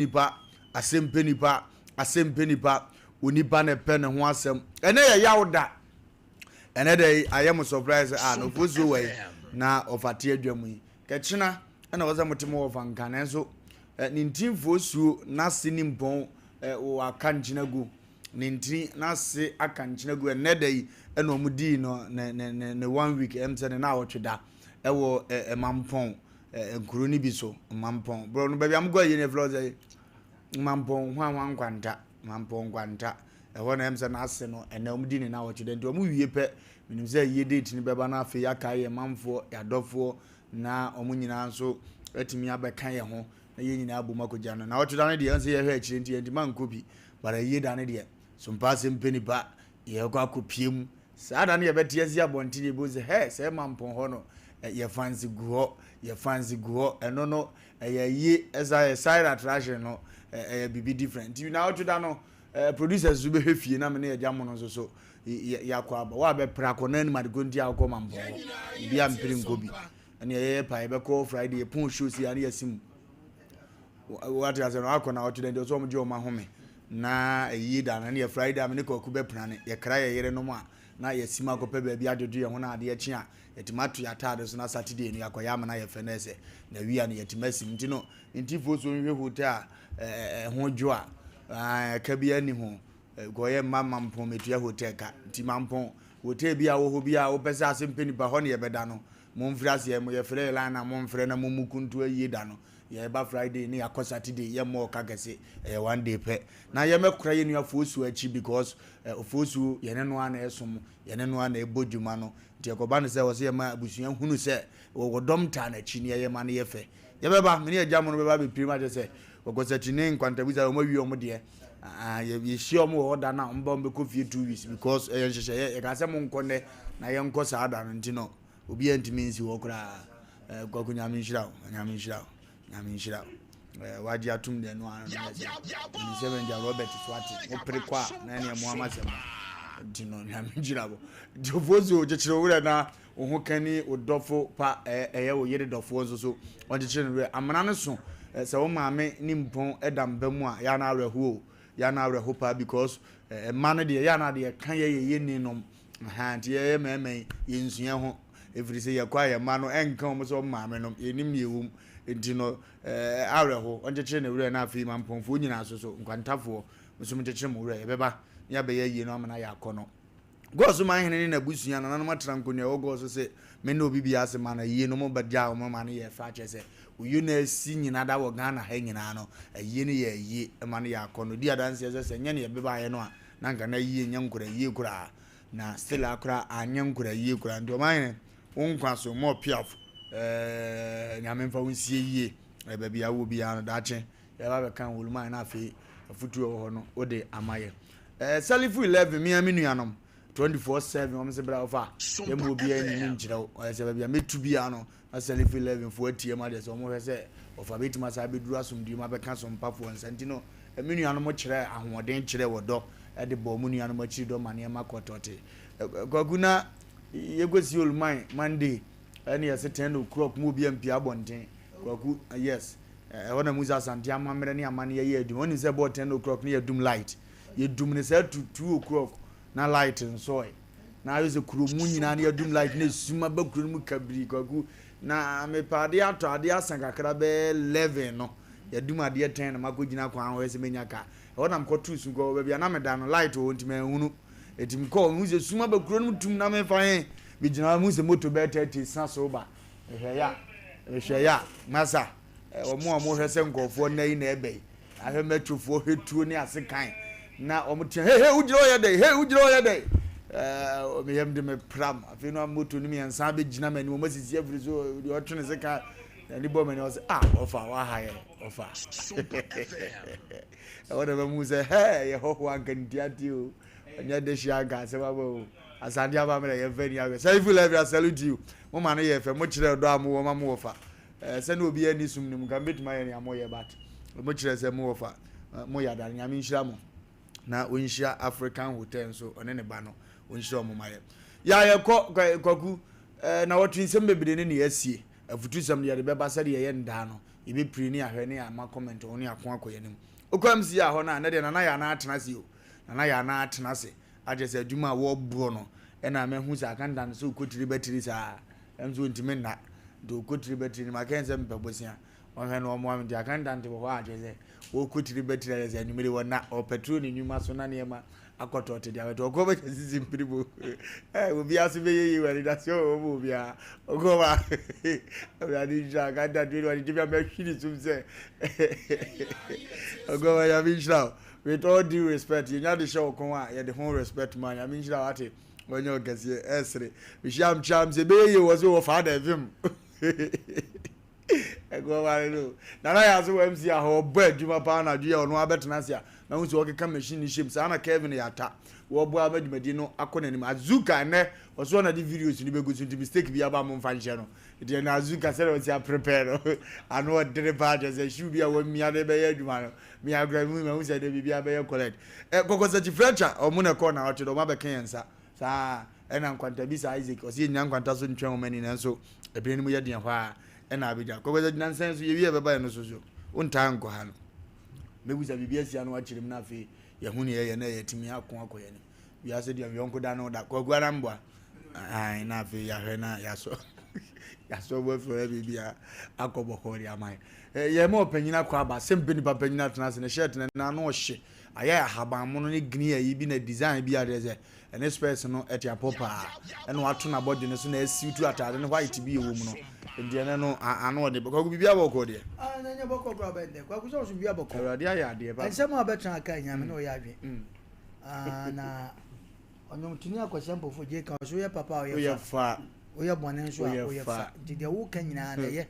Nipa, asɛm pɛ nipa, asɛm pɛ nipa, onipa na ɛpɛ ne ho asɛm. Ɛnɛ yɛ yaw da. Ɛnɛ dɛ yi ayɛ mo surprise a na ofosuo wɔ yi na ɔfa te adwa mu yi. Kɛkyena ɛna wɔsɛ mo te mo wɔfa nka nanso ne ntinfoɔ suo n'ase ne mpɔn wɔ aka nkyena gu. Ne ntini n'ase aka nkyena gu. Ɛnɛ da yi ɛna wɔn dii no ne ne ne ne one week ɛm sɛ ne naawɔtwe da ɛwɔ ɛmampɔn. Nkuro no bi so, Mampɔn. Borɔ no baabi a mokɔ ayie no yɛfrɛ hɔ sɛ Mampɔn Hwanhwa Nkwanta. Mampɔn Nkwanta. Ɛhɔ na ɛm sɛ n'ase no ɛnɛ wɔn di ne nawɔtwe dɛ nti wɔn wie pɛ menim sɛ ayie date no bɛba na afei yɛakae yɛn manfoɔ, yɛn adɔfoɔ na wɔn nyinaa nso atumi abɛka yɛn ho na yɛn nyinaa abom akɔgya no. Nawɔtwe da no deɛ ɛm sɛ yɛhwɛ akyire nti yɛntumi ankɔ bi but ayie da no deɛ so mpa asɛm pɛ nipa Yɛrekɔ akɔpue mu. Saa da no yɛbɛte asi abɔnten yɛbɛhu sɛ hɛ sɛ Mampɔn hɔ no yɛ fancy gu hɔ, yɛ fancy gu hɔ. Ɛno no ɛyɛ ayie ɛsa yɛ side attraction no ɛyɛ biribi different. Nti naawɔtwe da no producers nso bɛhwɛ fie na me ne agya mono nso so yɛakɔ aba. Wo a bɛpere akɔ na anim adekɔ nti a wokɔ Mampɔn hɔ. Obi a mpere nkɔ bi. Ɛne yɛyɛ pa yɛbɛkɔ Friday yɛpɔn show si a ne yɛasi mu. Wate ase no akɔ na ɔtwe dɛ nti ɔsɛ wɔn gye wɔn ahome na ɛyie da no ɛne yɛ Friday a me ne Kwaku bɛpena ne yɛkra yɛ yerenom a na yɛsi mu akɔpɛ baabi adwodwo yɛn ho na adeɛ kye a yɛtumi ato yɛ ataade so na Saturday no yɛakɔyɛ amena yɛ fɛ na ɛsɛ na wia no yɛtumi asi mu nti no ntifoɔ so nhwɛ hotel a ɛho dwo a ɛka biara nni ho kɔyɛ mma mampɔn metua hotel ka nti mampɔn hotel bi a wɔ hɔ bi a wopɛ sɛ ase mpɛ nipa hɔ ne yɛbɛda no momfiri aseɛ mo yɛfrɛ yɛ line na momfrɛ na mo mu kuntu ayie da no Yɛba Friday ne yɛakɔ Saturday yɛmmɔ ɔka kɛse ɛyɛ one day pɛ na yɛmɛkora yɛn nua Fosuo akyi because eh, Ofosuo yɛne no ara na ɛsom yɛne no ara na ɛbɔ dwuma no nti ɛkɔba no sɛ wɔ sɛ yɛma abusua hunu sɛ wɔwɔ dɔm taa n'akyi ne yɛyɛ ma no yɛ fɛ yɛbɛba me ne agya mo no bɛba abɛpiri mu akyɛ sɛ wɔkɔsakyi ne nkwantabisa wɔn awie wɔn deɛ ah, yɛhyia wɔn wɔ hɔ da no a wɔn ba wɔn bɛkɔ fie 2 weeks because ɛyɛ nhyehyɛeɛ yɛka sɛ mo nkɔ nnɛ na yɛnkɔ saa da no nti no Obiara ntumi nsi hɔ koraa. Eh, Kwaku Nyame nhyira wo. Nyame nhyira wo. Nyame nhyira wo. Eh, wagye atum deɛ no ano no yɛ sɛ. Menim sɛ bɛngya Robert so ate. Mo pere kɔ a, na ɛneɛ mo ama sɛm. Nti no, Nyame nhyira wo. Nti ofoɔ so kyekyere wo werɛ na wo ho kani wo dɔfo pa ɛyɛ wo yere dɔfoɔ nso so ɔnkyekyere no werɛ. Amena no so sɛ wo maame ne mpɔn da mpa mu a, yɛ a na awerɛhoɔ o. Yɛ a na awerɛho paa because mma no deɛ yɛ a na adeɛ ka yɛ yɛ yɛ ni nom. Ahaa nti yɛyɛ mmarima yi yɛnsua ho ɛfiri sɛ yɛkɔ a yɛn mma no ɛnka wɔn sɛ wɔn maame nom yɛnim deɛ ɛwɔ mu nti no ɛɛ awerɛho ɔnkyekyere ne werɛ na afei mampɔnfoɔ nyinaa so so nkwantafoɔ nso nkyekyere mo werɛ yɛbɛba ne yɛabɛyɛ ayie no ama no ayɛ akɔnɔ. Gɔɔ man hene ne n'abusua nananom atena nkonnwa ɛwɔ gɔɔ so sɛ me ne obi biara ase ma no ayie no mo bɛgyaa wɔn ma no yɛ fɛ akyerɛ sɛ oyo na asi nyina da wɔ Ghana ha nyinaa no ayie no yɛ ayie ma no yɛ akɔnɔ di adanseɛ sɛ sɛ nyɛ ne yɛbebaeɛ no a na anka na yie nyɛ nkora yie koraa na still akora anyɛ nkora yie koraa nti ɔman hene wo nkwa so mɔ piaf ɛɛ nyame mfa wo nsie yie ɛɛ baabi a wɔ biara no daakye yɛba bɛka woluman na afei afutuo wɔ hɔ no wode ama yɛ ɛɛ salifu 11 mea me nuanom 24/7 wɔn sɛ bra ɔfa yɛ mu obiara nyimi nkyerɛ wo ɔyɛ sɛ baabi a mɛtu biara no Na Salifu 11 foɔ atia mu adeɛ sɛ wɔn hwɛ sɛ wɔfa bɛtumi asan abɛduru asomdwie mu abɛka sompafoɔ nsa nti no me nuanom kyerɛɛ ahoɔden kyerɛɛ ɔdɔ de bɔɔ mo nuanom akyiri dɔ ma nneɛma kɔ tɔte. Kwaku na yɛkɔsi Oluman Monday ɛne yɛse 10 o'clock mu obi ampia abɔnten Kwaku yes ɛhɔ na Musa Asante amammerɛ ne amanneɛ yɛ adwuma wonim sɛ ɛbɔɔ 10 o'clock ne yɛdum light yɛdum ne saa to 2 o'clock na light nsɔe Na ayɛ sɛ kuro mu nyinaa no yɛdum light na esum aba kuro no mu kabiri kwaku na mepɛ adeɛ atɔ adeɛ asa kakra bɛyɛ 11 no yɛdum adeɛ 10 na makɔ gyina kwan hɔ sɛ menya ka ɛhɔ na mekɔto sum kɔ baabi a na meda no light wɔ hɔ nti manhunu ɛti mekɔɔ mehu sɛ sum aba kuro no mu tum na mefa he megyina hɔ mehu sɛ moto bɛyɛ 30 sa so ba mehwɛ ya mehwɛ ya masa wɔn a wɔhwɛ sɛ nkurɔfoɔ nna yi na ɛbɛ yi Ahwɛ mɛtwofoɔ hwɛ tuo ne asekan na wɔn tea hey hey wogyina hɔ yɛ dɛ hey wogyina hɔ yɛ dɛ ɛɛ me yam de me pram afei no moto no mmiɛnsa abɛgyina m'anim wɔn asisi afiri so deɛ ɔtwe ne sekan n'ani bɔ m'ani ɔsɛ ah ɔfa waha yɛ ɔfa ɛwɔ na bɛmu sɛ hɛ yɛ hɔho anka ne ti ate o ɔnyɛ de hyia anka asɛm aba o asante aba mmerɛ yɛmfa ni ahwɛ sɛ life I salute you mo ma no yɛ fɛ mo kyerɛ ɔdɔ a mo wɔ ma mo wɔ fa Eh, sɛ na obiara nni sum no mu, nka mebɛtumi ayɛ nea moyɛ, but mo kyerɛ sɛ mowɔ fa, moyɛ adare. Nyame nhyira mo. Na ɔnhyira African Hotel nso, ɔne ne ba no, ɔnhyira ɔmo ma yɛ. Ya yɛkɔ, Kwaku, eh, na wɔtwe nsɛm bebree ne nea asie. Afutusɛm no yɛde bɛba sɛdeɛ yɛyɛ no daa no. Yɛbɛpiri ne ahwɛ ne ama comment ho ne ako akɔ yɛn anim. Wokɔ MC a hɔ no a, nɛ deɛ Nana yɛ anaa atena ase o. Nana yɛ anaa atena ase. Akyerɛ sɛ adwuma a wɔboɔ no ɛna mahu sɛ akantan sɛ ɔkɔtiri bɛtiri saa. Ɛm sɛ ɔntumi nna. Nti ɔkɔtiri bɛtiri no maka sɛ mepɛ bosea. Ɔhwɛ no ɔmoa me nti akantan wɔ hɔ a kyerɛ sɛ wɔkɔtiri bɛtiri ayɛ sɛ anwummere wɔ nna. Ɔpɛtro ne nnwuma so na nneɛma akɔtɔ te deɛ abɛtɔ. Ɔkɔ bɛkyɛ sisi mpiri mu. Ɛɛ obiara so bɛyɛ yie wɔ anidasoɔ wɔ mu obiara. Ɔkɔ ma Awurade nhyira akantan tuo ne wɔde gyebia mɛhwe ne sum sɛ ɔkɔ ma Nyame nhyira wo. With all due respect, yɛnya de hyɛ wo kɔn a yɛde ho respect ma. Nyame nhyira wo ate. Wɔnyɛ wo kɛseɛ ɛsere. Mehyia m kyia m sɛ ɛbɛyɛ yie wɔ so wɔ fa da ɛvem. Ɛkɔ ma no. Nana yɛ aso wɔ MC a hɔ ɔbɔ adwuma paa na adwo yɛ ɔno abɛtena ase a na wo sɛ ɔkeka machine no hyɛm saa na Kevin yɛ ata. Wɔboa ama dwumadi no akɔ n'anim. Azuka ɛnɛ ɔso ɔna de videos no bɛgu so nti mistake bi aba mo mfa nhyɛ no. Nti ɛnɛ Azuka sɛdeɛ ɔsi aprepare no ano ɔdene paa kyerɛ sɛ shoe bi a wɔamia de bɛyɛ adwuma no. Me agora mu mahu sɛ ɛnɛ biribiara bɛyɛ correct. Ɛ kɔkɔsakyi Fletcher ɔmo na ɛkɔɔ na ɔtwe dɛ ɔmo abɛka yɛn nsa saa ɛna nkwanta bi saa Isaac ɔsi yɛnyina nkwanta so ntwɛn wɔn ani nanso ɛbɛn no mu yɛ deɛ hɔ a ɛna abɛgya kɔkɔsakyi nansan so yɛwie ɛbɛba yɛn no so so wontaa nkɔ ha no mɛbusa biribi asia no akyerɛ mu na afei yɛho ne yɛyɛ na yɛtumi ako akɔ yɛn anim wiase deɛ yɔnko da no da kwaku ara mboa ae na afei yɛahwɛ na yɛasɔ yɛasɔ bɔ afiri hɔ biribi a akɔ bɔkɔɔ de ama yɛ yɛn ma ɔpanyin akɔ aba sɛ mpɛ nipa panyin atena ase ne shirt na n'ano ɔhye ayɛ ahaban mono ne green ayi bi na design bi adeɛ sɛ ɛne spɛs no ɛte apɔ paa ɛna wato n'abɔdwe no so na asiw tu ataade no white bi ɛwɔ mu no nti ɛnɛ no ano ɔde kwaku biribi abɔkɔ deɛ. Ah, na nyɛ bɔkɔ koraa bɛn dɛ kwaku sɛ ɔso biribi abɔkɔ. Awurade ayɛ adeɛ pa. Nsɛm a ɔbɛtena aka nyame na ɔyɛ adwen. Ah, na ɔnwomtoni Akwasi Ampofo gye ka ɔsɛ woyɛ papa a woyɛ fa, woyɛ bɔne nso a woyɛ fa. Nti deɛ woka nyinaa na ɛyɛ.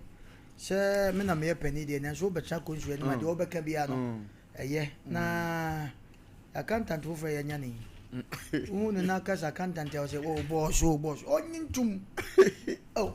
Sɛ me na meyɛ panin deɛ nanso wobɛtena kɔnsua anim a deɛ wobɛka biara no ɛyɛ. Na accountant foforɔ a yɛanya no yi, wohu no na aka sɛ accountant a ɔsɛ oh bɔɔso oh bɔɔso ɔnye ntom. Oh.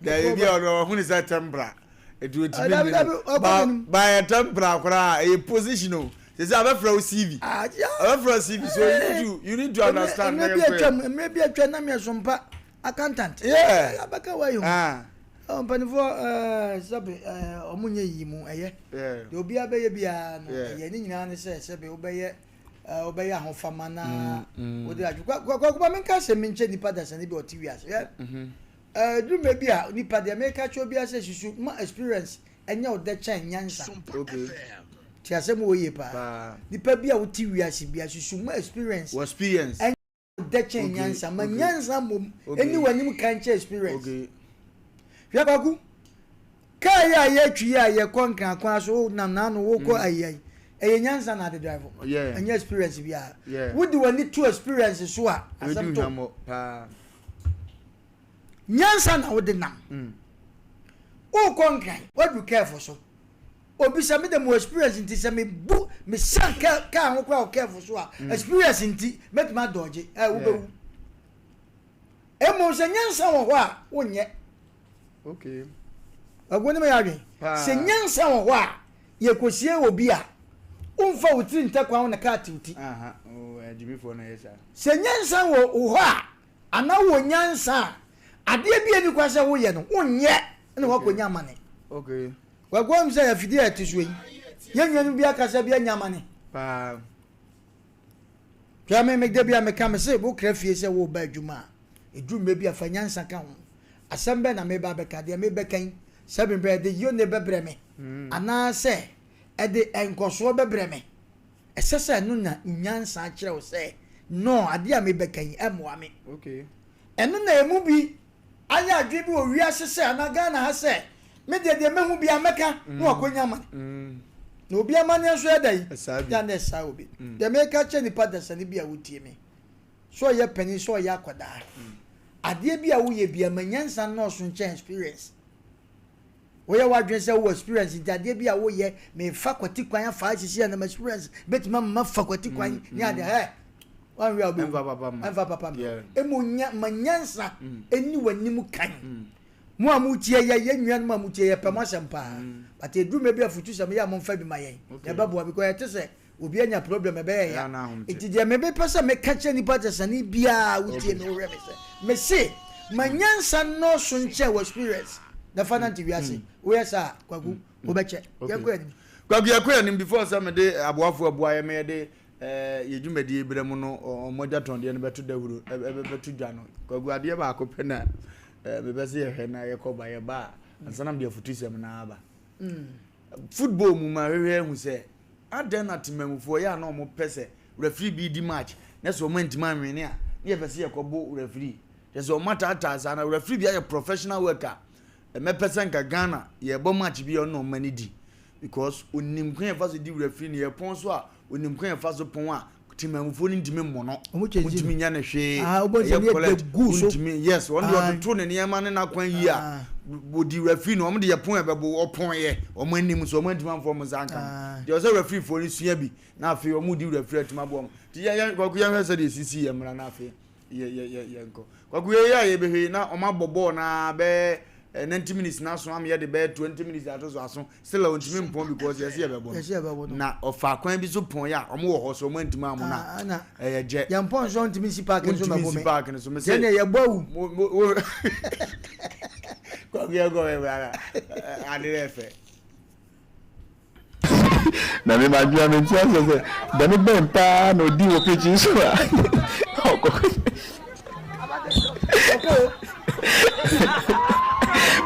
Dabi bi a ɔno ɔhu ne sɛ tɛmpra. Eti otumi ni no. Ba ba yɛ tɛmpra koraa ɛyɛ position o. Sɛ sɛ abɛfrɛ wo CV. Abɛfrɛ wo CV so you need to you need to understand. Mmerɛ bi atwam mmerɛ bi atwam na meyɛ sompa accountant. Yeah. Abɛka wa yi ho. Ah. Mpanimfoɔ ɛɛ sɛbe ɛɛ ɔmo nyɛ yi mu ɛyɛ. Deɛ obiara bɛyɛ biara no ɛyɛ ne nyinaa ne sɛ sɛbe wobɛyɛ ɛɛ wobɛyɛ ahofama na wode adwo kwa kwa kwa menka sɛ menkyɛ nipa dasani bi ɔte wiase. Ɛduru mmerɛ bi a nipa deɛ meka kyerɛ obiara sɛ susu ma experience ɛnyɛ wo dɛ kyɛn nyansa. Okay. Te asɛm wɔ yie paa. Nipa bi a wote wiase bia susu ma experience. Wɔ experience. Ɛnyɛ wo dɛ kyɛn nyansa. Ma nyansa mmom ɛni w'anim kan kyɛn experience. Okay. Hwɛ Kwaku, kaa yi a yɛtwi yi a yɛkɔ Nkran kwan so wonam n'ano wokɔ ayi ayi ɛyɛ nyansa na ade drive. Ɛnyɛ experience biara. Wode w'ani to experience so a asɛm to. Nyansa na wode nam. Wokɔ Nkran, woadu kɛɛfo so. Obi sɛ me de mo experience nti sɛ me bu me san kaa ho koraa wɔ kɛɛfo so a, experience nti mɛtumi adɔgye. Ɛ wobɛwu. Mmom sɛ nyansa wɔ hɔ a, wonyɛ. Okay. Wagu ne ma yɛ adwen. Sɛ nyansa wɔ hɔ a, yɛkɔsie obi a, womfa wo tiri ntɛ kwan wo na kaa tew ti. Oh, sɛ nyansa wɔ hɔ a, Anaa wowɔ nyansa a, adeɛ bi a ɛnni kwan sɛ woyɛ no, wonyɛ na woakɔnya amane. Okay. Kwaku ahu sɛ afidie a ɛte soɔ yi, yɛn nuanom bi akasa bi anya amane. Paa. Hwɛ me, me da bi a meka me se wokra fie sɛ woreba adwuma a, ɛduru mmerɛ bi a fa nyansa ka ho. Asɛm bɛn na mereba abɛka? Deɛ merebɛka yi, sɛ mbrɛ ɛde yone bɛbrɛ me, anaasɛ ɛde nkɔsoɔ bɛbrɛ me. Ɛsɛ sɛ ɛno na nyansa kyerɛ wo sɛ, No, adeɛ a mebɛka yi, ɛmmoa me. Ɛno na ɛmu bi ayɛ adwene bi wɔ wiase sɛ, anaa Ghana ha sɛ, me deɛ deɛ mɛhu biara mɛka na wakɔnya amane. Na obi amaneɛ nso yɛ dɛn? Yɛ na ɛsaa obi. Deɛ meka kyerɛ nipa dasani bi a wotie me, sɛ ɔyɛ panin, sɛ ɔyɛ akwadaa, adeɛ bi a woyɛ biara, ma nyansa nnɔɔso nkyɛn experience. Woyɛ w'adwene sɛ wowɔ experience nti adeɛ bi a woyɛ mefa kwati kwan afa asisi anam experience bɛtumi ama mafa kwati kwan mm, ne adeɛ hɛ wanwe a wobɛwu ɛmfa papa ma ɛmu nya ma nyansa ɛni w'anim kan mm. mo a motie yɛ yɛ nuanom a motie yɛ pɛ mo asɛm paa but ɛduru mɛ bi afotu sɛm yɛ a momfa bi ma yɛn na ɛbɛboa because ɛte sɛ Obi anya problem ɛbɛyɛ ya. Nti deɛ mebepɛ sɛ meka kyerɛ nipa dasani biara wotie me wohwɛ me sɛ mese ma nyansa nnɔɔso nkyɛn wɔ experience na fa nante wiase. Woyɛ saa a Kwaku Wobɛkyɛ. Yɛnkɔ anim. Kwaku yɛkɔ anim before sɛ mede aboafoɔ aboa yɛ meyɛ de yɛ dwumadie berɛ mu no ɔmo adwatɔndeɛ no bɛto dawuro bɛto dwa no. Kwaku adeɛ baako pɛ na mepɛ sɛ yɛhwɛ na yɛkɔ ba yɛba a ansa na mede afutusɛm no aba. Football mu ma hwehwɛ ahu sɛ adɛn na temamufoɔ yɛ a na ɔmo pɛ sɛ referee bi di match na sɛ ɔmo antumi anwene a na yɛpɛ sɛ yɛkɔbo referee. Kyerɛ sɛ ɔmo ataataa saa na referee bi ayɛ professional worker. Mɛpɛ sɛ nka Ghana yɛbɔ match bi a ɔno na ɔma no di because onim kwan yɛfa so di referee no yɛpɔn so a onim kwan yɛfa so pɔn a temamufoɔ no ntumi mmɔ no ntumi nyɛ no hwee ɛyɛ collect ntumi yes wɔn deɛ ɔtoto ne nneɛma ne n'akwan yie a odi referee no wɔn de yɛpɔn yɛbɛbo ɔpɔn yɛ wɔn anim so wɔn ntumi amfa wɔn nsa anka no deɛ ɔsɛ referee foɔ no sua bi na afei wɔn di referee atumi aboɔ wɔn ti yɛ yɛ kɔkɔ yɛn hwɛ sɛ deɛ esisi yɛ mmara na afei. Yɛ yɛ yɛ yɛnkɔ. Kwaku yɛ yɛ a yɛbɛhwɛ yi na wɔn abɔ bɔɔl na bɛyɛ eh, 90 minutes na aso ama yɛde bɛyɛ 20 minutes ato so aso still a ɔntumi mpɔn because yɛsi yɛbɛbɔ no na ɔfa kwan bi so pɔn yɛ a wɔn wɔ hɔ so wɔn antumi amu na ah, ɛyɛ gyɛ. Yɛn pɔn so ntumi nsi paaki nso mɛbɔ mi paaki no so mɛ sɛ yɛn yɛ bɔ awu. Mo mo wo Kwaku yɛ kɔ bɛ bɛ ara ade yɛ fɛ. Na me madwene a mente aseɛ sɛ bɔne bɛn paa na ɔdii wɔ pitch yi so a ɔkɔ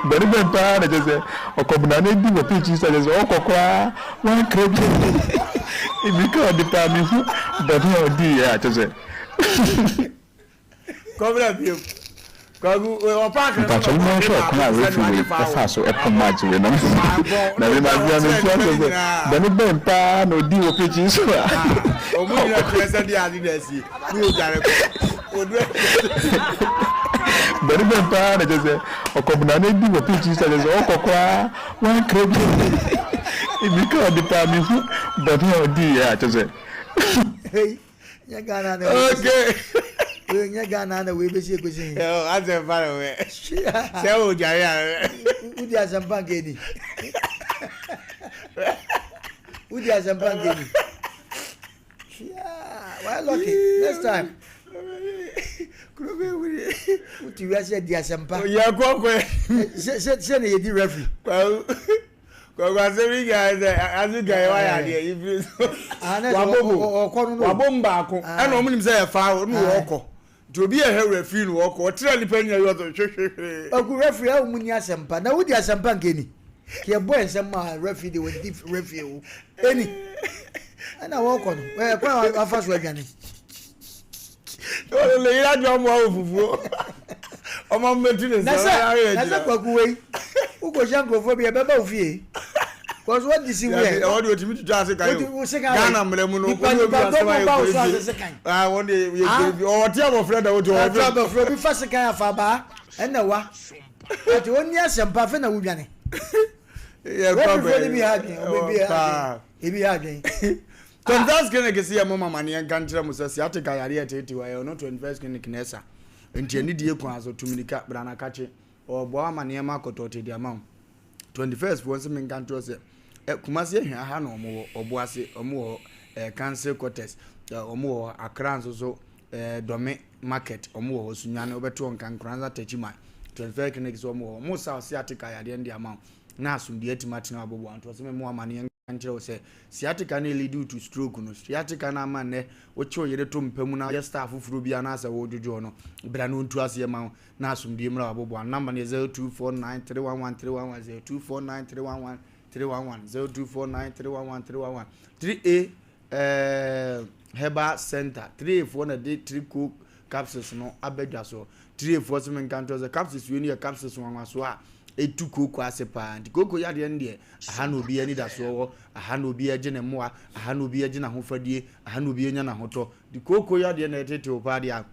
bɔne bɛn paa na kyɛ sɛ ɔkɔmena no di wɔ pitch yi so a kyɛ sɛ ɔkɔ koraa wankra bi mmirika a ɔde paa mehu bɔne a ɔdii a kyɛ sɛ Kɔbra bio. Kwaku ɔpaaki no Mpakyɛ so na momma ɔbɔ yɛnhwɛ ɔkwan a baako sɛ referee nea wei ade foul. faa so pom match wei no. Wampɔn Na na me ogyina hɔ madwene a kyerɛ mente nnipa aseɛ no sɛ nyinaa. bɔne bɛn paa na ɔdii wɔ pitch yi so a Ah, wɔn nyinaa kyerɛ sɛ deɛ ade na asie na wɔdware kɔ. Wɔduru Bɔne bɛn paa na kyerɛ sɛ ɔkɔmena no adi wɔ pitch yi so a kyerɛ sɛ ɔkɔ koraa wankra bi. Mmirika a ɔde paa mehu bɔne a ɔdiiɛ a kyerɛ sɛ. Hey. Nyɛ Ghana na wei bɛsi. Okay. Wei nyɛ Ghana na wei bɛsi ekosi hin. Ɛwɔ asɛmpa na wɛ. Sɛ o dware a. Wodi asɛmpa nka eni. Wodi asɛmpa nka eni. Why lucky next time. Kuro bɛ wuli. Wotu wiase adi asɛmpa. Yɛ kɔ kɔ. Sɛ sɛ sɛ na yɛdi referee. Kwaku asɛm yi nyinaa sɛ Africa yɛ wayɛ adeɛ yi firi so wabɔ mu wabɔ mu baako ɛna wɔn nim sɛ yɛ foul ɛna wɔkɔ nti obi yɛ hɛ referee no wɔkɔ ɔkyerɛ nipa nyina yɛ ɔsɛ hwehwehwee. Kwaku referee a wɔn ni asɛmpa na wodi asɛmpa nka ni kì yɛ bɔ nsɛm ma referee de wɔn di referee wo ɛni ɛna wɔkɔ no ɛɛ kwan wafa so adwane. Ɔno ne yere adwa mmoa wɔ fufuo. Ɔma mmɛtu ne nsa. Na sɛ kwaku wei wokɔhyia nkurɔfoɔ bi ɛbɛba wo fie kɔso wadi si wɛ. Ɛwɔ de otumi twitwa ase kan o. Ghana mmerɛ mu no nipa nipa dɔm ba wo so ase sekan. Ah wɔn de yɛ kuro bi ɔwɔ te abɔfra da wotu ɔwɔ fɛ. Abɔfra obi fa sekan afa abaa ɛna wa. Ati wɔn ni asɛmpa afɛ na wodwane. Yɛ kɔ bɛɛ. Ebi ha adwene ebi ha adwene ebi ha adwene. 21st Clinic se yɛmmɔ mo amaneɛ nka nkyerɛ mo sɛ sciatica yareɛ ɛteetee wo a, ɛyɛ ɔno 21st Clinic na ɛsa. Enti anidie kwan so, tu mirika bra na kakye. Ɔreboa wo ama nneɛma akɔ tɔɔtee de ama wo. 21st foɔ nse menka nkyerɛ wo sɛ, ɛ, Kumasi Ahwea ha na wɔn wɔ, Ɔboase, wɔn wɔ hɔ, ɛ, Council Quarters, ɛ, wɔn wɔ hɔ, Accra nso so, ɛ, Dome Market, wɔn wɔ hɔ, Sunyani, wobɛto wɔn nka, Nkoranza Techiman, 21st Clinic nso wɔn wɔ hɔ. Wɔn sa wo sciatica yareɛ no de ama wo, na asomdwoeɛ atumi atena w'aboboano. Nti wɔse memmɔ wo amaneɛ nka nkyerɛ wo sɛ sciatica no lead you to stroke no, sciatica no ama nnɛ wokye wo yere to mpa mu na woyɛ style foforɔ bi anaasɛ wodwodwoɔ no, bra na ɔntu aseɛ ma wo na asomdwoeɛ mmra w'aboboano. Number no yɛ 0249311311, 0249311311, 0249311311. 3A eh, Herbal Center, 3A foɔ na de Trico capsules no aba dwa so. 3A foɔ se menka nkyerɛ wo sɛ capsules wei no yɛ capsules nwanwasoɔ a ɛtu kooko ase paa. Nti kooko yadeɛ no deɛ Aha na obiara anidasoɔ wɔ, aha na obiara gye ne mmoa, aha na obiara gye n'ahofadie, aha na obiara nya n'ahotɔ. De kooko yadeɛ na ɛtete wo paa deɛ a,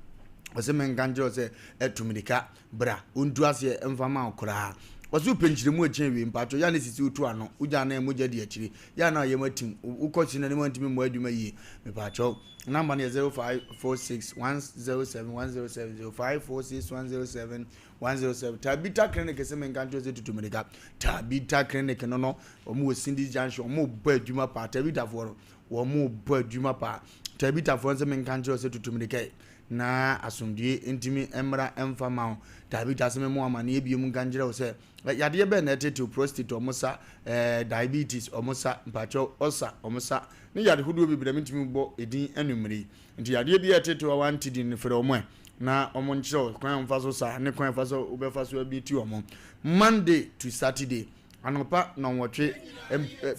ɔse menka nkyerɛ wo sɛ tu mirika bra, ɔntu aseɛ mfa ma wo koraa. Ɔse wopɛ nkyerɛmu a ɛkyɛn wei, mpakyɛw yɛ a na sisi wotu ano, wogya anan mogya di akyire, yɛ a na ɔyam atim, wokɔ si n'anim a ntumi mmɔ adwuma yie, mepakyɛw. Number no yɛ 0546 107 107, 0546 107 107. Tabitha Clinic sɛ menka nkyerɛ sɛ tutu mirika. Tabitha Clinic no no, wɔn wɔ Cindy's Junction, wɔn bɔ adwuma paa. Tabithafoɔ no, wɔn bɔ adwuma paa. Tabithafoɔ sɛ menka nkyerɛ sɛ tutu mirika yi. na asomdwie ntumi mmra mfa ma wo. Daabi ta sɛ memmɔ wo amaneɛ biom nka nkyerɛ wo sɛ yadeɛ bɛn na ɛtetew prostate ɔmo sa, eh, diabetes ɔmo sa, mpakyɛw ulcer ɔmo sa, ne yade hodoɔ bebree a mentumi mbɔ edin anwummere yi. Nti yadeɛ biara ɛtetew a wante din no frɛ ɔmo ɛ na ɔmo nkyerɛ wo kwan a wɔfa so sa ne kwan a ɛfa so wobɛfa so abiti ɔmo. Monday to Saturday anɔpa nnɔnwɔtwe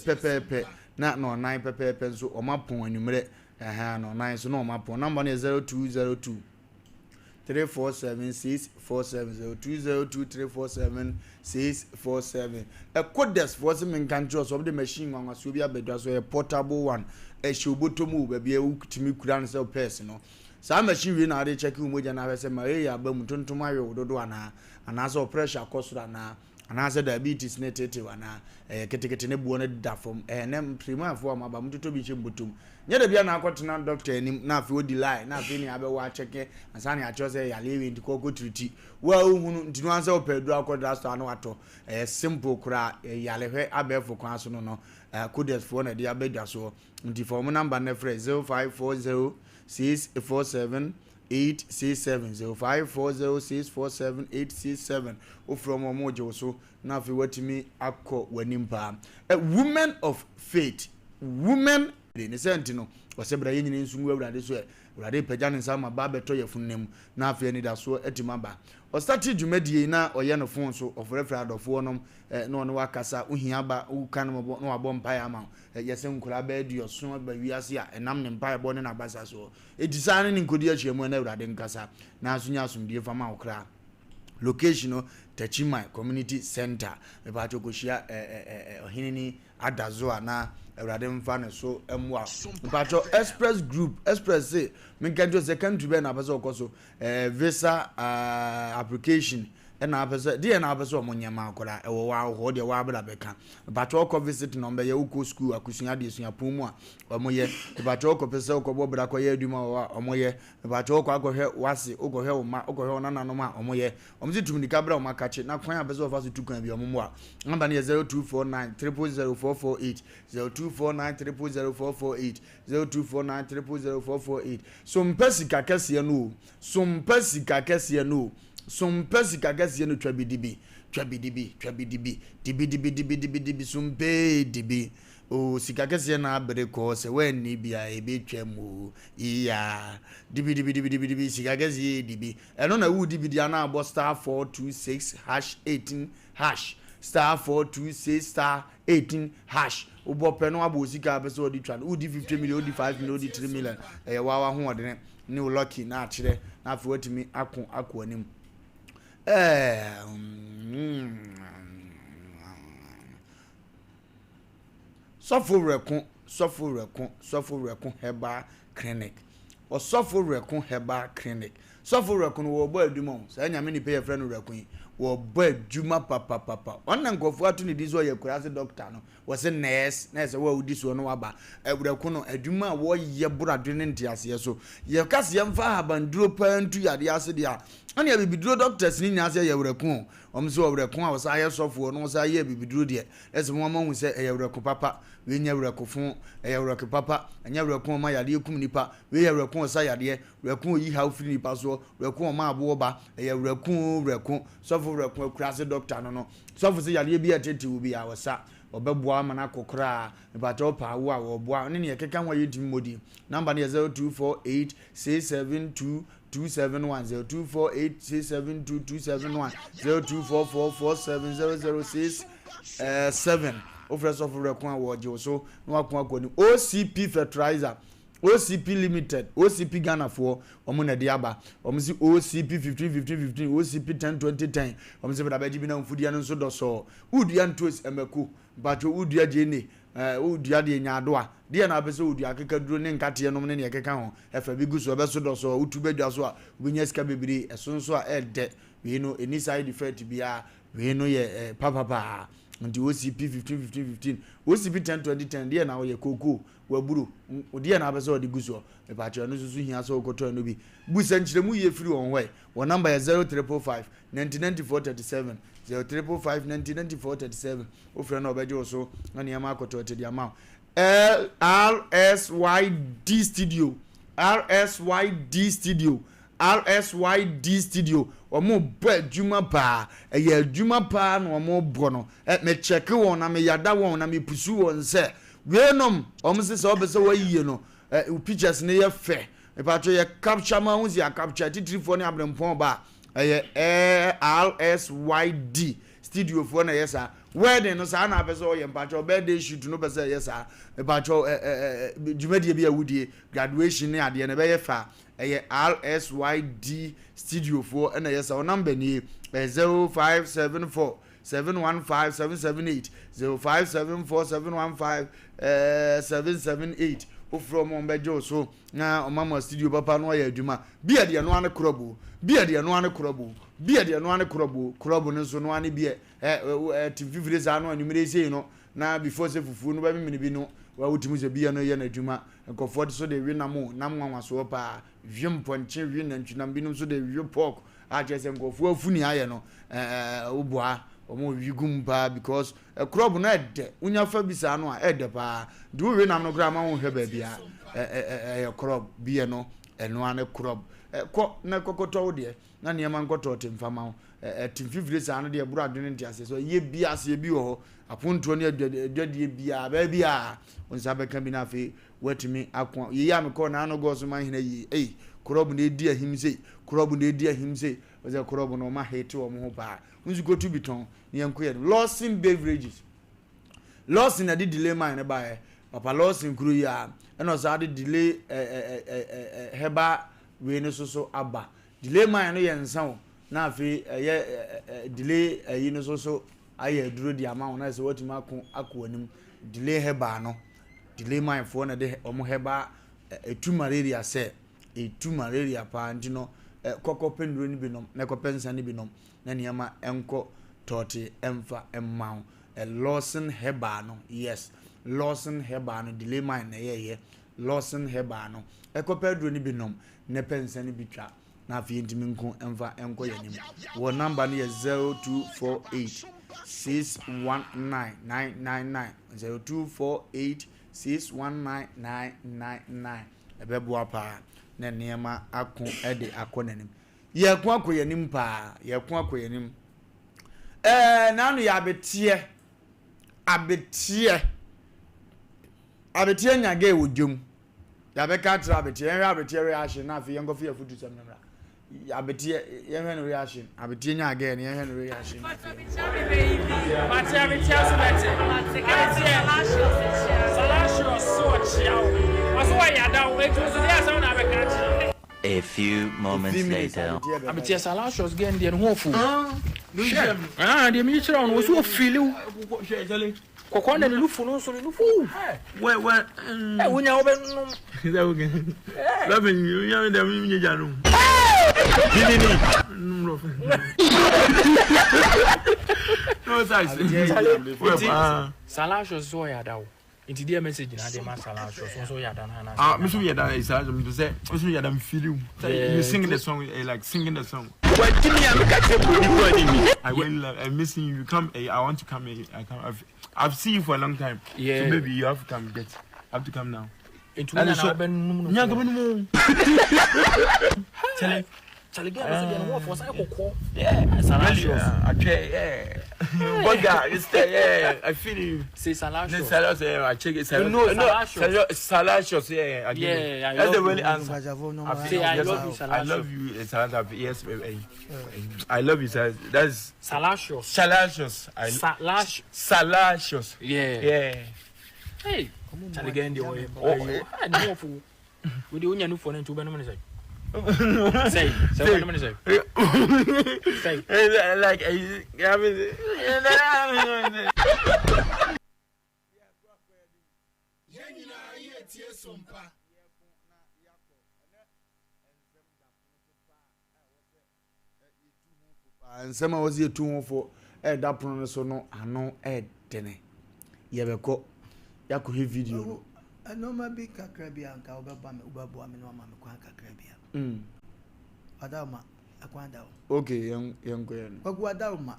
pɛpɛɛpɛ na nnɔnnan pɛpɛɛpɛ nso ɔmo apɔn anwummerɛ ɛhɛn nnɔnnan nso na ɔmo apɔn. Number no yɛ 0202 347 647 0202 347 647. Ɛkodes foɔ se menka nkyerɛ wo sɛ wɔde machine nwanwasoɔ bi abɛdwa so, ɛyɛ portable one, ɛhyɛ wobɔtɔ mu o, baabi a wotumi kura no sɛ wo purse no. Saa machine wei na wode kyɛke wo mogya no ahwɛ sɛ malaria aba mu, ntontom awe wo dodo anaa, anaasɛ wo pressure kɔ soro anaa. Anaasɛ diabetes ne tetew anaa? Ɛyɛ ketekete ne boɔ no da fam. Ɛɛ nɛ mprimafoɔ a moaba mototɔ bi nhyɛ mbotom. Nyɛ da biara na akɔtena doctor anim na afei odi line na afei nea abɛwɔ akyɛkɛ ansa na yɛakyerɛ sɛ yareɛ wei nti kɔ kɔ tiriti. Wo a wohunu nti no ara sɛ wopɛ aduro akɔ drugstore na watɔ. Ɛyɛ simple koraa. Yarehwɛ abɛɛfo kwan so no no Kodes foɔ na ɛde aba dwa soɔ. Nti fa wɔn number no frɛ 0540 647 867 0540 647 867 Wofrɛ wɔn a, wɔregye wo so na afei woatumi akɔ w'anim paa. Eh, women of faith, women. Ne sɛ nti no, ɔsɛ bra yɛn nyinaa nsu ngu Awurade so ɛ. Awurade repagya ne nsa ama ba abɛtɔ yafunu no mu na afei anidasoɔ atumi aba. Ɔstartee dwumadie yi na ɔyɛ no phone so, ɔfrɛfrɛ adɔfoɔ nom eh, na ɔne wo akasa, wohia ba, woka no mmɔbɔ na wabɔ mpaeɛ ama wo. Eh, yɛsɛ nkwadaa bɛyɛ aduɔson aba wiase a ɛnam ne mpaebɔ ne n'abasa soɔ. Enti saa ne ne nkodi ahyiamu ɛna Awurade nkasa nanso nya asomdwie fa ma wo kra. Location no Techiman Community Center. Mepatwo kɔhyia ɔhene ni Adazoa na Awurade mfa ne so mmoa. Mepatwo Express Group, Express se menka nkyerɛ sɛ country bɛn na apɛ sɛ ɔkɔ so visa application ɛna apɛ sɛ deɛ na apɛ sɛ ɔmo nyɛ ma akɔda ɛwɔ wa hɔ deɛ wa abra bɛka mpakyɛ ɔkɔ visit na ɔmo bɛyɛ wokɔ school akosua adeɛ suapɔn mu a ɔmo yɛ mpakyɛ ɔkɔ pɛ sɛ ɔkɔ bɔ bra kɔyɛ adwuma wɔ hɔ a ɔmo yɛ mpakyɛ ɔkɔ akɔhwɛ wase wokɔhwɛ wo mma wokɔhwɛ wo nananom a ɔmo yɛ ɔmo se tumidika bra ɔmo akakye na kwan a pɛ sɛ ɔfa so tu kwan bi ɔmo mmoa namba no yɛ 0249 000 448 0249 000 448 0249 000 448 so mpɛ sika kɛseɛ no o So mpɛ sika kɛseɛ no o So mpɛ sika kɛseɛ no Twa bi di bi Twa bi di bi Twa bi di bi Di bi di bi di bi di bi di bi So mpɛ di bi o Sika kɛseɛ no abere kɔ Sɛ woanni bi a ɛbɛtwam o Iya Di bi di bi di bi di bi di bi Sika kɛseɛ di bi Ɛno na woredi bi deɛ na abɔ star 426 hash 18 hash star 426 star 18 hash Wobɔ pɛ na wabɔ wo sika a wopɛ sɛ wɔde twa no Wodi 50 million wodi 5 million wodi 3 million Ɛyɛ wo ara w'ahoɔdene ne wo lucky na akyerɛ na afei watumi ako akɔ anim sɔfo werɛko sɔfo werɛko sɔfo werɛko herbal clinic ɔsɔfo werɛko herbal clinic sɔfo werɛko no wɔbɔ adwuma o saa nyame nipa yɛfrɛ no werɛko yi wɔbɔ adwuma papapapa ɔno na nkurɔfoɔ ato ne din sɛ ɔyɛ kurase dɔkta no Wɔse nurse na ɛsɛ wo a wodi soɔ no waba. Awurako no, adwuma a wɔyɛ boro adwene ne nteaseɛ so. Yɛka sɛ yɛmfa ahabanduro paa ntu yadeɛ ase deɛ a, ɛne abibiduro doctors no nyinaa sɛ ɛyɛ awurako o. Wɔn sɛ ɔwurako a ɔsan yɛ sɔfoɔ na ɔsan yɛ abibiduro deɛ, ɛsɛ wɔn ama hu sɛ ɛyɛ awurako papa. Wei nyɛ awurako fo, ɛyɛ awurako papa. Ɛnyɛ awurako a ɔma yadeɛ kum nipa. Wei yɛ awurako a ɔsa yadeɛ, awurako a ɔyi haw firi nipa soɔ, awurako a ɔma aboɔ ba. Ɛyɛ awurako o, awurako. Sɔfo awurako akuraase doctor no no. Sɔfo sɛ yareɛ bi a ɛtete wo bi a ɔsa ɔbɛboa ama no akɔ koraa mepakyɛ wo paa wo a wɔboa ne neɛ ɛkeka ho a yɛntumi mmɔ din number no yɛ 0248 672 271 0248 672 271 0244 4700 67 wofrɛ sɔfo werɛ ko a wɔgye wo so na wako akɔ anim OCP fertilizer OCP limited, OCP Ghana foɔ, wɔn na ɛde aba. Wɔn se OCP 15 15 15, OCP 10 20 10. Wɔn se bra bɛgye bi na mfudeɛ no nso dɔsɔɔ. Wodua ntoos, ɛmako, mpakyɛw wodua gyeene, ɛɛ wodua deɛ nyaadoa, deɛ na wopɛ sɛ wodua, akekaduro ne nkateɛ nom ne deɛ ɛkeka ho. Ɛfa bi gu so, ɛbɛso dɔsɔɔ. Wotu bɛdwa so a, wobɛnya sika bebree. Ɛso nso a ɛɛdɛ. Wei no, ɛnni side effect biara. Wei no yɛ ɛɛ papapaa. Nti OCP 15 15 15, OCP 10 20 10 deɛ na woyɛ kookoo. W'aburo, deɛ na wopɛ sɛ ɔde gu soɔ? Mepakyɛw, ɛno nso so hia sɛ wokɔtɔ ɛno bi. Bu sɛ nkyerɛmu yie firi wɔn hɔ ɛ. Wɔn namba yɛ 0555 90 94 37, 0555 90 94 37. Wofrɛ no a ɔbɛgye wo so na nneɛma akɔtɔ ɛte de ama wo. LRSYD Studio, RSYD Studio, RSYD studio wɔn bɔ adwuma paa ɛyɛ adwuma paa na wɔn bɔ no ɛ me check wɔn na me yada wɔn na me pusu wɔn sɛ weinom wɔn sɛ sɛ wɔpɛ sɛ wɔayie no ɛ pictures no yɛ fɛ mepatwo yɛ capture ma ho si a capture titirifoɔ ne abrempɔn ba ɛyɛ ɛ RSYD studio foɔ na ɛyɛ saa wedding no saa na apɛ sɛ ɔyɛ mpakyɛw birthday shoot no pɛ sɛ ɛyɛ saa mpakyɛw ɛ ɛ ɛ dwumadie bi a wodie graduation ne adeɛ no ɛbɛyɛ fɛ a ɛyɛ RSYD studio foɔ ɛna ɛyɛ saa wo number nie ɛyɛ 0574 715 778 0574 715 778 wofrɛ ɔmo ɔmo bɛgye wo so na ɔma mo studio papa no ayɛ adwuma bi yɛ deɛ no ano korɔbo bi yɛ deɛ no ano korɔbo bi yɛ deɛ no ano korɔbo korɔbo no nso no ano bi yɛ ɛ ɛ te fifire saa no anwummere sei no na before sɛ fufuo no bɛmemene bi no wa wotumi sɛ bi yɛ no yɛ n'adwuma nkurɔfoɔ so de we nam o nam nwanwasoɔ paa we mpɔnkye we nantwinam binom nso de we pork a kyerɛ sɛ nkurɔfoɔ afu ne ayɛ no ɛɛ woboa wɔn we gu mu paa because Ɛkorɔb no ɛdɛ, wonya fa bi saa no a, ɛdɛ paa. Nti wo we nam no koraa ma wonhwɛ baabi a ɛyɛ korɔb bi no, ɛno ara ne korɔb. Kɔ na kɔkɔtɔ wo deɛ, na nneɛma nkɔtɔ te mfa ma wo. Ɛte mfifire saa no deɛ ɛboro adwene nteaseɛ so. Ɛyɛ bi aseɛ bi wɔ hɔ, apontoɔ ne adwadie biara, baabi a wo nsa bɛka bi na afei woatumi ako. Yei a mekɔɔ n'ano gɔɔ so ma hena yie, ei, korɔb na ɛdi ahim sei, korɔb na ɛdi ahim sei. Wo sɛ korɔb no wɔma hete wɔn ho paa. Wo nso kɔtu bi tɔn. Ne yɛn kɔ yɛn Lawson beverages Lawson na de delay mine no baeɛ papa Lawson kuro yi a ɛna ɔsan de delay ɛɛ ɛɛ ɛɛ herbal wei no soso aba delay mine no yɛ nsa o na afei ɛyɛ ɛɛ delay ɛyi no soso ayɛ aduro de ama wo na sɛ watumi ako akɔ anim delay herbal no delay mine foɔ na de wɔn herbal ɛtu malaria sɛ ɛtu malaria paa nti no kɔkɔ pɛ nnuro no bi nom na kɔpɛ nsa no bi nom na nneɛma nkɔ tɔɔtee mfa mma wo. Lawson Herbal no, yes, Lawson Herbal no, Delay Mine na ɛyɛɛyɛ, Lawson Herbal no. Ɛkɔpɛ aduro no bi nom, na pɛ nsa no bi twa, na afei yɛntumi nko mfa nkɔ yɛn anim. Wɔ namba no yɛ 0248 619 999, 0248 619 999. Ɛbɛboa paa na nneɛma ako de akɔ n'anim. Yɛko akɔ yɛn anim paa. Yɛko akɔ yɛn anim. Ɛɛ n'ano yɛ abeteɛ. Abeteɛ. Abeteɛ nya gay wɔ dwam. Yɛabɛka akyerɛ abeteɛ. Yɛnhwɛ abeteɛ reaction na afei yɛnkɔfa yɛn afutusɛm no mmra. Abeteɛ yɛnhwɛ no reaction. Abeteɛ nya gay no yɛnhwɛ no reaction. Mate abeteɛ so bɛte. Abeteɛ. Salasius so ɔkyea wo. Ɔso ɔyada wo. Eti wo so deɛ asɛm na abɛka akyerɛ. A few moments later. Abeteɛ Salasius gɛn deɛ ne ho ɔfo. Hwɛ ah deɛ meyi kyerɛ wo no wɔsi ofili wo. Kɔkɔɔ na ne nufu no nso ne nufu. Wɛ wɛ. Ɛ wonya wobɛ nom. Sɛ wo kɛ. Lɔfɛ nyi wonya mi dɛ mi nye gya nom. Binini. Num lɔfɛ. No size. Wɛ paa. Salasius so ɔyɛ ada wo. Nti deɛ message na ade ma Salasius wo nso woyɛ ada no anaasɛ Ah, me so yɛ da Salasius me sɛ me so yɛ da me feel you. Yeah. You sing the song eh, like singing the song. Wagye me a meka kyerɛ buroni ko ani ni. I really love I'm missing you. You come eh, I want to come eh, I come I've, I've seen you for a long time. Yeah. So baby you have to come get have to come now. Nti wo na na wobɛnum no. Nya ka bɛnum o. Chale. Chale girl no so deɛ ne ho ɔfɔ ɔsan yɛ kɔkɔɔ. Yeah. Salasius. Really, atwɛ yeah. Burger, it's there, yeah. I feel you. Say Salasius. Salasius, yeah. I check it. Salasius. No, Salasius. Salasius, yeah. I get it. Yeah, I That's love the really you. answer. Say I love you, Salasius. I love you, Salasius. Yes, I love you, Salasius. That's Salasius. Salasius. Salasius. Salasius. Yeah. Yeah. Hey, Chale girl deɛ ɔyɛ. Ɔyɛ ne ho ɔfo. Wo de wonya nufoɔ no nti wobɛnom ne sɛ. Sɛ sɛ wobɛnom ne sɛ. Sɛ. Like I mean. Yɛn nyinaa yɛretie sompa. Nsɛm a wɔsi etu ho fo ɛda pono no so no ano ɛdene. Yɛbɛkɔ yɛakɔhwɛ video no. Nneɛma bi kakra bi a nka wobɛba me wobɛboa me na wama me kwan kakra bi a. Mm. Adaroma, ɛkwan da hɔ. Okay, yɛn yɛnkɔ yɛn no. Kwaku Adaroma,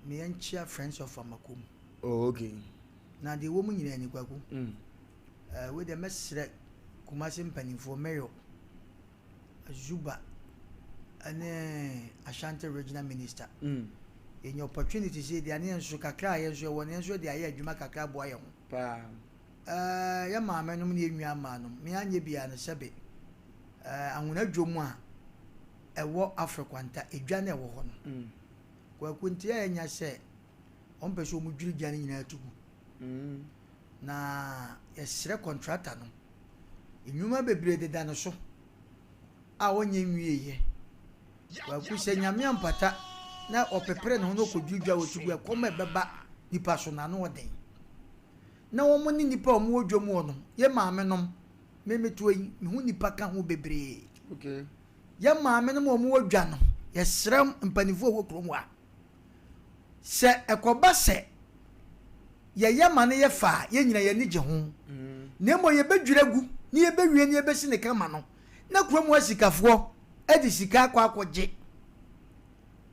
me yɛnkyea Friends of Amakom. Oh, okay. Na deɛ ɛwɔ mu nyinaa ni Kwaku. Mm. Eh, wei deɛ mɛsrɛ Kumasi mpanimfoɔ, Mayor. Zuba ne Ashanti Regional Minister. Yɛnya opportunity sɛ yɛde ane yɛn nso kakra a yɛn nso yɛwɔ no yɛn nso de ayɛ adwuma kakra aboa yɛn ho. Paa. Ɛɛ yɛ maame nom ne yɛn nua mmaa nom, me anyɛ biara no sɛbe ɛɛ Anwona dwom a ɛwɔ Afrikwanta, edwa no a ɛwɔ hɔ no. Kwaku nti a yɛnya sɛ wɔn pɛ sɛ wɔn dwiri dwa no nyinaa to gu. Na yɛsrɛ kɔntrata no, nnwuma bebree deda ne so a ɔnyɛ nwieeɛ. Kwaku sɛ Nyame ampata na ɔpepere ne ho na ɔkɔdwiri dwa wɔ to gu ɛkɔm a ɛbɛba nipa so no ano ɔden. Na wɔn ne nipa a wɔwɔ dwam hɔ no, yɛ maame nom, me metoa yi, me ho nipa ka ho bebree. Okay. Yɛ maame nom a wɔwɔ dwa no, yɛsrɛ mpanimfoɔ a wɔwɔ kurom ha Sɛ ɛkɔba sɛ yɛyɛ ma no yɛ fɛ a, yɛn nyinaa yɛn ani gye ho. Na mmom yɛbɛdwiri agu na yɛbɛwie na yɛbɛsi no kama no, na kurom hɔ asikafoɔ de sika akɔ akɔgye.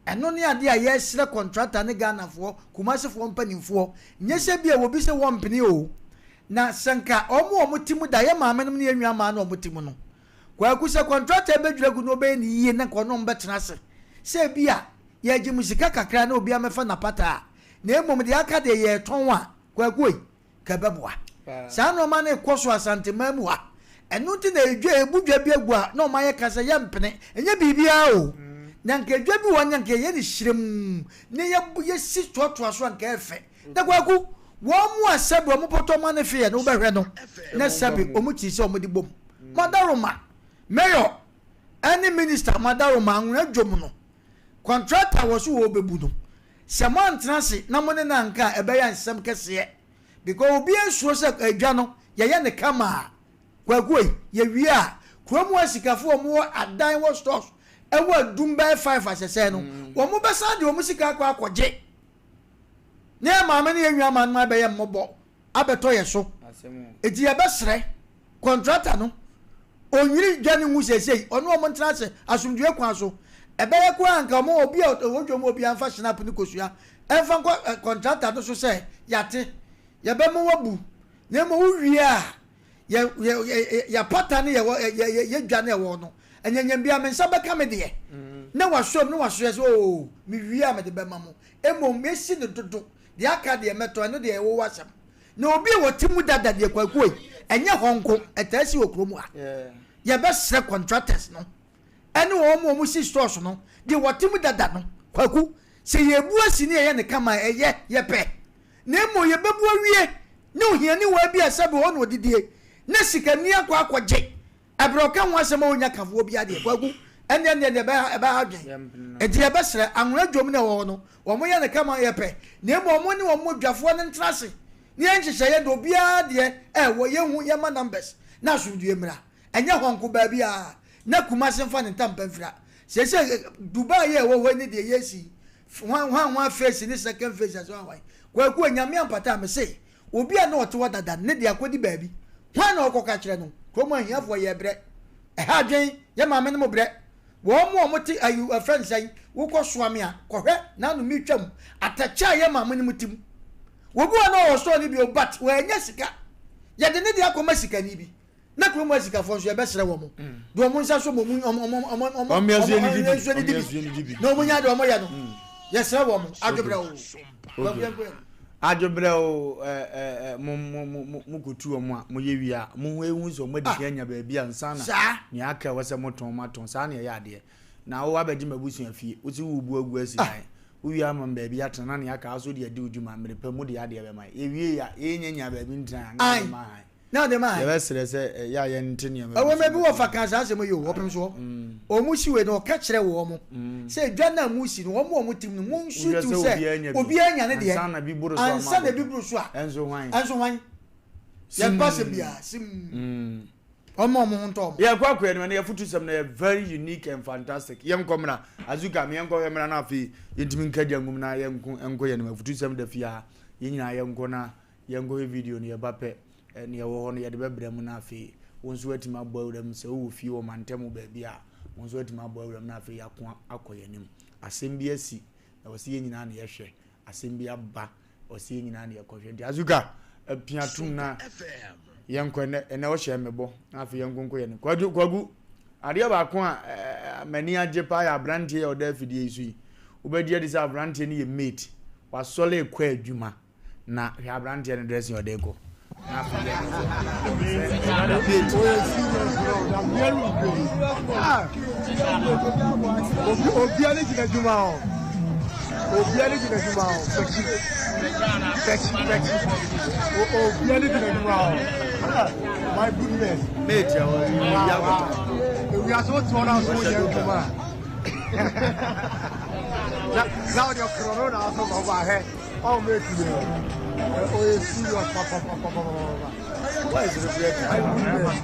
Ɛno ne adeɛ a yɛresrɛ kɔntrata ne Ghanafoɔ, Kumasefoɔ mpanimfoɔ. Nyɛ sɛ bi a wɔbi sɛ wɔmpene o. Na sɛ nka wɔn a wɔte mu da, yɛn maamenom ne yɛn nuammaa no a wɔte mu no, Kwaku, sɛ kɔntrata bɛdwiri agu na wɔbɛyɛ no yie na nka wɔne wɔn bɛtena ase sɛ bi a Yɛgye mo sika kakra na obiara mmɛfa n'apata a, na mmom deɛ aka deɛ yɛretɔn a, Kwaku ei, ka ɛbɛboa. Saa nnoɔma no rekɔ so Asanteman mu ha. Ɛno nti na edwa, yɛbu dwa bi agu a, na wɔn ayɛ ka sɛ yɛmpene. Ɛnyɛ biribiara o. Na nka edwa bi wɔ hɔ no nka yɛyɛ no hyerɛmm na yɛb, yɛsi toatoa so a nka ɛyɛ fɛ. Na Kwaku, wɔn a sɛbe wɔn pɔtɔ ma no feɛ no, wobɛhwɛ no na sɛbe wɔn kyiri sɛ wɔde bom. Madaroma, Mayor ɛne Minister Madaroma, Anwona dwom no, Kɔntrata a wɔso wɔɔbɛbu no, sɛ moantena ase na mo ne no anka a, ɛbɛyɛ nsɛm kɛseɛ. Because obiara suro sɛ adwa no yɛyɛ no kama a, Kwaku ei, yɛwie a, kurom hɔ asikafoɔ a wɔwɔ adan wɔ stores ɛwɔ adum bɛyɛ five asɛsɛɛ no, wɔn bɛsan de wɔn sika akɔ akɔgye. Na yɛn maame ne yɛn nuamaa nom abɛyɛ mmɔbɔ. abɛtɔ yɛ so. Enti yɛbɛsrɛ kɔntrata no ɔnwiri dwa no ngu seesei, ɔne wɔn ntena ase asomdwoeɛ kwan so. Ɛbɛyɛ koraa anka wɔn obi a ɔwɔ dwam hɔ biara mfa hyinap ne kosua mfa nkɔ kɔntrata no so sɛ yɛate, yɛbɛma woabu, na mmom wowie a yɛ yɛ yɛ yɛapata ne yɛwɔ yɛ yɛ yɛ dwa no ɛwɔ no anyanyam biara me nsa bɛka me deɛ na wasom na wasoɛ sɛ oo mewie a mede bɛma mo, mmom mesi no dodo. Deɛ aka deɛ mɛtɔ, ɛno deɛ ɛwɔ w'asɛm. Na obi a ɔte mu dada deɛ Kwaku ei, ɛnyɛ hɔ nko, ɛtaa si wɔ kurom ha. Yɛbɛsrɛ contractors no ɛne wɔn a wɔsi stores no, deɛ wɔte mu dada no, Kwaku, sɛ yɛbu asi ne yɛyɛ no kama a, ɛyɛ, yɛpɛ. Na mmom yɛbɛbu awie ne ohianiwaa bi a sɛbe hɔ na ɔdidie, na sikani akɔ akɔgye Ɛberɛ ɔka ho asɛm a ɔnnya kafoɔ biara deɛ, Kwaku, ɛnneɛ ɛnneɛ deɛ ɛbɛha ɛbɛha adwene. Enti yɛbɛsrɛ, Anwona dwom no a ɛwɔ hɔ no, wɔyɛ no kama yɛ pɛ, na mmom wɔn ne wɔn dwafoɔ no ntena ase na yɛn nhyehyɛeɛ deɛ obiara deɛ ɛwɔ, yɛnhu, yɛmma numbers na asomdwoeɛ mmra. Ɛnyɛ hɔ nko, baabiara. Na Kumasi mfa ne ntampa mfira. Seesei Dubai yi a ɛwɔ hɔ yi ne deɛ yɛresi yi, hwan hwan hwan phase ne second phase ase hwan hwan. Kwaku, Onyame ampata a, mese Obi a na ɔte hɔ dada no, ne de akɔdi baabi. Hwan na ɔrekɔka akyerɛ no? Kurom ahiafoɔ yɛrebrɛ. Ɛha adwene, yɛn maamenom brɛ. Wɔn a wɔte ayi, wɔfrɛ no sɛn, wokɔ Soame a, kɔhwɛ n'ano metwam, atɛkyɛ a yɛn maamenom te mu. Obi wɔ hɔ na ɔwɔ store no bi o, but wannya sika. Yɛde ne deɛ akɔma sikani bi. Na kurom asikafoɔ nso yɛbɛsrɛ wɔn de wɔn nsa so wɔn wɔn wɔn wɔn nsuo ne di bi na wɔn nya deɛ wɔn yɛ no yɛsrɛ wɔn adwobrɛ o adwobrɛ o ɛɛ ɛɛ mo mo mo mo kotu wɔn a mo yɛ wie a mo ho ehu sɛ wɔn adi kan anya baabi a nsa na nea aka ɛwɔ sɛ mo tɔn mo atɔn saa na ɛyɛ adeɛ na wo abɛgye ma abusua fie wosi wo bu agu asi dan wowie ama m baabi atena na nea aka aso de adi odwuma mmere pɛ mu de adeɛ bɛma yɛwie ya yɛnyɛ nya baabi ntena na ma han Na ɔde maa. Yɛbɛsrɛ sɛ ɛyɛ a yɛnte nneɛma bi so. Ɛwom, ebi wɔ fa kaa saa asɛm yi o, ɔpem soɔ. Wɔn si wei no, ɔka kyerɛ wɔn sɛ dwa no a mosi no, wɔn a wɔte mu no, monsu tiw sɛ obiara nya ne deɛ, ansa na bi boro so ansa na ebi boro so a. Ɛnso hwan? Ɛnso hwan? Yɛmpɛ asɛm biara, sim. Wɔn a wɔn ho ntɔ wɔn. Yɛkɔ akɔ anim, ɛnna yɛafutusɛm no yɛ very unique and fantastic. Yɛnkɔ mmra, Azuka, me yɛnkɔ hwɛ mmra na afei yɛntumi nka gya ngum na yɛnko nkɔ yɛn anim. Afutusɛm da fie ha, yɛn nyinaa yɛnkɔ na Yɛnkɔhwɛ video no, yɛba pɛ, nea ɛwɔ hɔ no yɛde bɛbrɛ mu na afei wo nso woatumi abɔ awura mu. Sɛ wowɔ fie wɔ mantam baabi a, wo nso woatumi abɔ awura mu na afei yɛako akɔ yɛn anim. Asɛm bi asi na wɔ sɛ yɛn nyinaa na yɛhwɛ. Asɛm bi aba wɔ sɛ yɛn nyinaa na yɛkɔhwɛ. Nti Azuka, apia tum na yɛnkɔ ɛnɛ, ɛnɛ wohyɛ me bɔ na afei yɛnko nkɔ yɛn anim. Kwadu, Kwagu. Adeɛ baako a m'ani agye paa yɛ aberanteɛ a ɔda afidie yi so yi. Wobɛgye adi sɛ aberanteɛ no yɛ mate. Wasɔre rekɔ adwuma. Na hwɛ aberanteɛ no dressing ɔde rekɔ. Na afei deɛ mate. Obiara ne gyina adwuma o. Obiara ne gyina adwuma o. Pɛkyi. Pɛkyi pɛkyi. Obiara ne gyina adwuma o. My goodness. Mate, I was wow, wow. We are so torn out so young. Now the corona also over here. Oh, mate, oh, it's serious. Papa, papa, papa, papa. Why is it My goodness.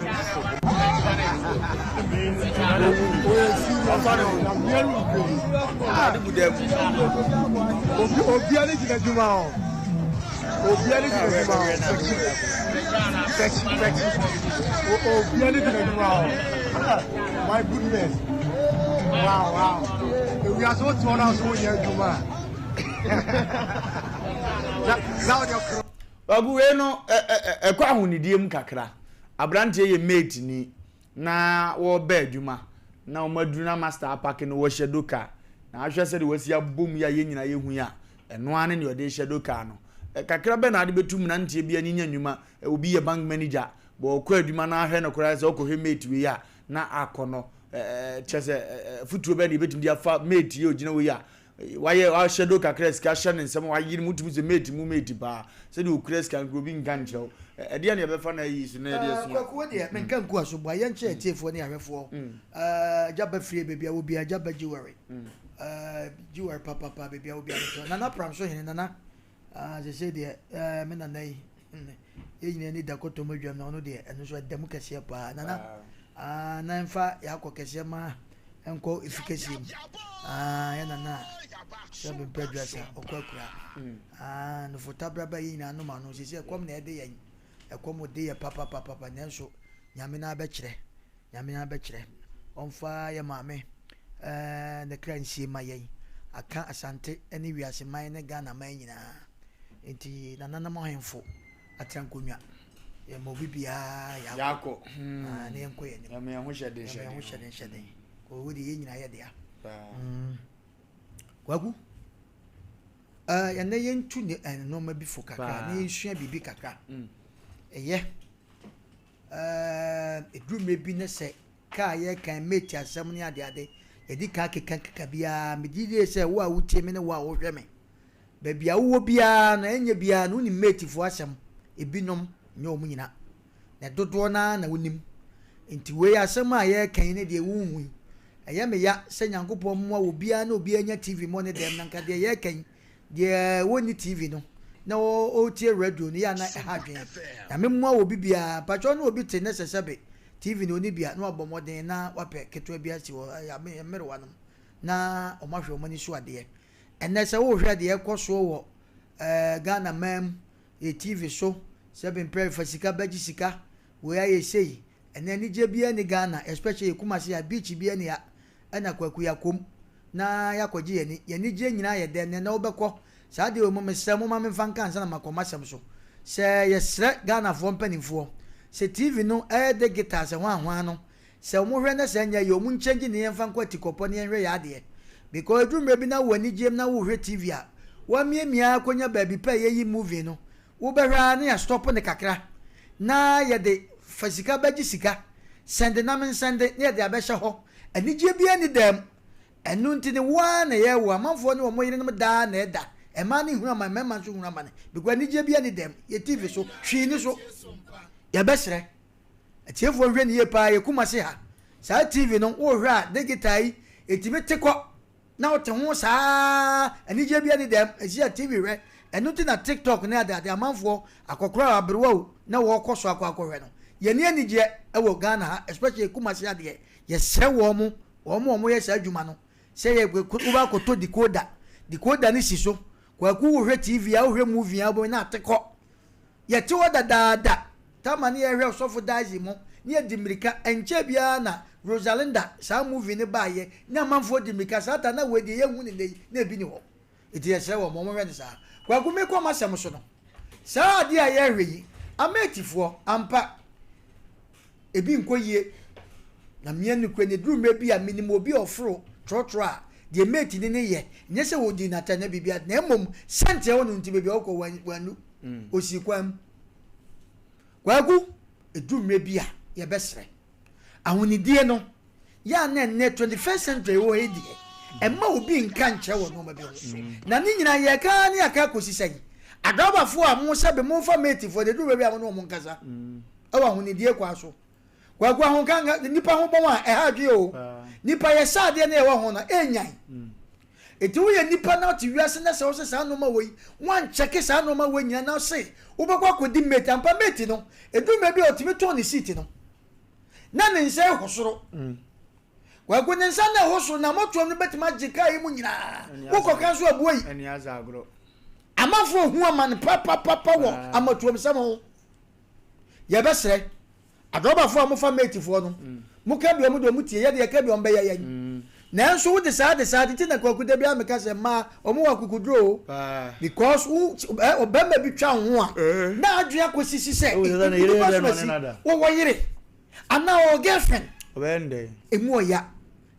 Oh, it's serious. I'm very Obiara gyina adwuma o. Obiara ne gyina adwuma o. Pɛkyi pɛkyi pɛkyi. Obiara ne gyina adwuma o. My goodness. Wow wow. Ewiase wote hɔ na so wonyɛ adwuma. Na wode ɔkoro. Wagu wei no ɛkɔ ahonidie mu kakra. Aberanteɛ yɛ mate ni. na wɔreba adwuma na wɔn aduru na master apake no wɔ shadow car na ahwɛ sɛdeɛ wasi abɔ mu yi a yɛn nyinaa yɛhu yi a ɛno ara ne nea ɔde shadow car no kakra bɛ na ade bɛtu mmeranteɛ bi anyinya nnwuma obi yɛ bank manager bɔ ɔkɔ adwuma na ahwɛ no koraa sɛ ɔkɔhwɛ mate wei a na akɔ no kyɛ sɛ futuo bɛ na yɛbɛtumi de afa mate yi ogyina wei a Wayɛ wahyɛ do kakra sika hyɛ ne nsam wayere mu wotumi sɛ mate mu mate paa sɛdeɛ okura sika no obi nka nkyerɛ wo ɛdeɛ na yɛbɛfa no ayi so na yɛde asua. Kwaku wo deɛ menka nku aso boa yɛn kyerɛ atiefoɔ ne ahwɛfoɔ agya ba fie baabi a wɔ biara agya ba jewelry jewelry papapa baabi a wɔ biara metɔ nana pram so hene nana sese deɛ me nana yi yɛn nyinaa ni da kɔtɔ mu adwam na ɔno deɛ ɛno nso ɛda mu kɛseɛ paa nana na ɛmfa yɛakɔ kɛseɛ ma nkɔ efi kɛseɛ mu yɛ nana a sɛ bempɛ aduasa ɔkɔ akura nofo tabraba yɛ nyinaa nom ano sese ɛkɔm na ɛde yɛn ɛkɔm de yɛ papapapapa nanso nyame no abɛkyerɛ nyame no abɛkyerɛ ɔmfa yɛ maame ne kra nsie ma yɛn aka asante ne wiase man ne Ghana man nyinaa Nti nananom ahemfo atena nkonnwa. Yɛma obi biara yɛakɔ. Hmm. Ah, na yɛnkɔ yɛn anim. Yɛma yɛn ho hyɛ den hyɛ den. Yɛma yɛn ho hyɛ den hyɛ den. Owu de yɛn nyinaa yɛ dea. Hmm. Kwaku, uh, yɛn na yɛntu ne eh, nneɛma bi fo kakra na yɛnsua biribi kakra. Hmm. Ɛyɛ ɛduru mmerɛ bi ne sɛ kaa yɛkan mate asɛm ne adeade yɛde kaa keka keka biara megye die sɛ wo a wotie me ne wo a wohwɛ me Baabi a wowɔ biara no, ɛnyɛ biara no, wonim matefoɔ asɛm, ebinom, nyɛ wɔn nyina, na dodoɔ no ara na wonim. Nti wei asɛm a yɛreka yi ne deɛ wonhu yi, ɛyɛ me ya sɛ Nyankopɔn mmoa obiara na obiara nya TV mmɔ ne dɛm, na nka deɛ yɛreka yi, deɛ wɔnni TV no, na ɔretie radio no, yɛ a na ɛha adwene. Nyame mmoa obi biara, mpakyɛw ne obi te ne sɛ sɛbe TV no ɔnni bi a, na wabɔ mmɔden na wapɛ ketewa bi asi hɔ, mmerewa nom, na wɔahwɛ wɔn ani so adeɛ. Ɛnnɛ sɛ wohwɛ deɛ ɛkɔ soɔ wɔ eh, Ghana man mu, yɛ TV so, sɛ bemprɛ fa sika bɛgye sika, wei ayɛ sei. Ɛnnɛ anigyeɛ biara nni Ghana, especially yɛ Kumasi ha, beach biara nni ha, ɛna Kwaku yɛakɔm na yɛakɔgye yɛn ani. Yɛn anigyeɛ nyinaa yɛ dɛ, nnɛ na wobɛkɔ. Saa deɛ wei mo mesrɛ mo ma memfa nka ansa na makɔ m'asɛm so. Sɛ yɛsrɛ Ghanafoɔ mpanimfoɔ, sɛ TV no ɛyɛ digital sɛ hwan hwan no, Sɛ ɔmo hwɛ na sɛ ɛnyɛ yɛ ɔmo nkyɛngye ne yɛnfa nkɔ atikɔpɔ ne yɛnhwɛ yɛ adeɛ because ɛduru mmerɛ bi na wowɔ anigyeɛm na wohwɛ TV a wamiamia ara kɔnya baabi pɛ a yɛyi movie no wobɛhwɛ ara na yɛastɔpo no kakra na yɛde fa sika bɛgye sika sɛnde na mensɛnde na yɛde abɛhyɛ hɔ anigyeɛ biara nni dan mu ɛno nti ne wo ara na ɛyɛ wo amanfoɔ ne wɔn yerenom daa na ɛda mmaa no hunu amane mmarima nso hunu amane because anigyeɛ biara nni dan mu yɛ TV so hwee ni so yɛbɛsrɛ Atiefoɔ nhwɛ no yie paa yɛ Kumasi ha saa TV no wohwɛ a digital yi ɛtumi te kɔ na wote ho saa anigyeɛ bi ani dɛm ɛsi a TV hwɛ ɛno nti na TikTok ne adeade amanfoɔ akɔkora aberewa o na wɔkɔ so akɔ akɔhwɛ no yɛni anigyeɛ ɛwɔ Ghana ha especially Kumasi adeɛ yɛsrɛ wɔn mo wɔn mo wɔn yɛ saa adwuma no sɛ yɛ wobɛ akɔtɔ decoder decoder no si so kwaku wohwɛ TV a wohwɛ movie a wobɛ na ate kɔ Yɛte hɔ dadaada, Thelma ne yɛhwɛ Ɔsɔfo Daisy mo ne yɛdi mmirika, ɛnkyɛɛ biara na Rosalinda saa movie no baeɛ ne amanfoɔ di mmirika saa ta na wei deɛ yɛnhu no nnɛ yi na ebi ni hɔ nti yɛsrɛ wɔn wɔn nhwɛ no saa. Kwaku mekɔ m'asɛm so no saa adeɛ a yɛrehwɛ yi Ameetifoɔ ampa ebi nkɔ yie. Na mea nokorɛ no, ɛduru mmerɛ bi a, menim obi a ɔforo trɔtrɔ a, deɛ mate ne no yɛ, nyɛ sɛ wɔdii no atɛn anaa biribi, na mmom sɛnti a ɛwɔ no nti, baabi a ɔkɔ, wannu. Ɔsii kwan mu. Kwaku, ɛduru mmerɛ bi a, yɛbɛsrɛ. Ahonidie no, yɛ a na ɛnnɛ 21st century wɔ ha yi deɛ, ɛmma obi nka nkyerɛ wɔ nneɛma bi ho. Na ne nyinaa yɛka ara ne yɛaka akɔsi sɛn? Adrabafoɔ a mo sɛbe momfa matefoɔ deɛ, ɛduru baabi a mo ne wɔn nkasa wɔ ahonidie kwan so. Kwaku ahonka nka nipa ho bɔn a ɛha adwene o. Nipa yɛ sɛ adeɛ na ɛwɔ ho no ɛnyan. Eti woyɛ nipa na ɔte wiase na sɛ wosɛ saa nneɛma wei wankyɛke saa nneɛma wei nyina na ɔse wobɛkɔ akɔdi mate ampa mate no ɛduru mmerɛ bi a ɔtumi tɔn ne seat no na ne nsa ɛho soro. Kwaku ne nsa na ɛho soro na motoam no bɛtumi agye kaa yi mu nyinaa wokɔka nso abua yi. Amanfoɔ hu amane papapapa wɔ amatuomsɛm ho. Yɛbɛsrɛ Adrɔbafoɔ a mofa matefoɔ no, moka bi ɔmo deɛ ɔmo tie, yɛ deɛ yɛka bi ɔmo bɛyɛ yɛn. Nanso wode saa de saa de ti na Kwaku da biara meka sɛ mmaa ɔmo wɔ akokoduro o. Because wo ɛ ɔbɛrima bi twa wo ho a, na adwene akɔsisi sɛ nipa so asi wɔwɔ yere anaa ɔwɔ girlfriend. Emu ɔya.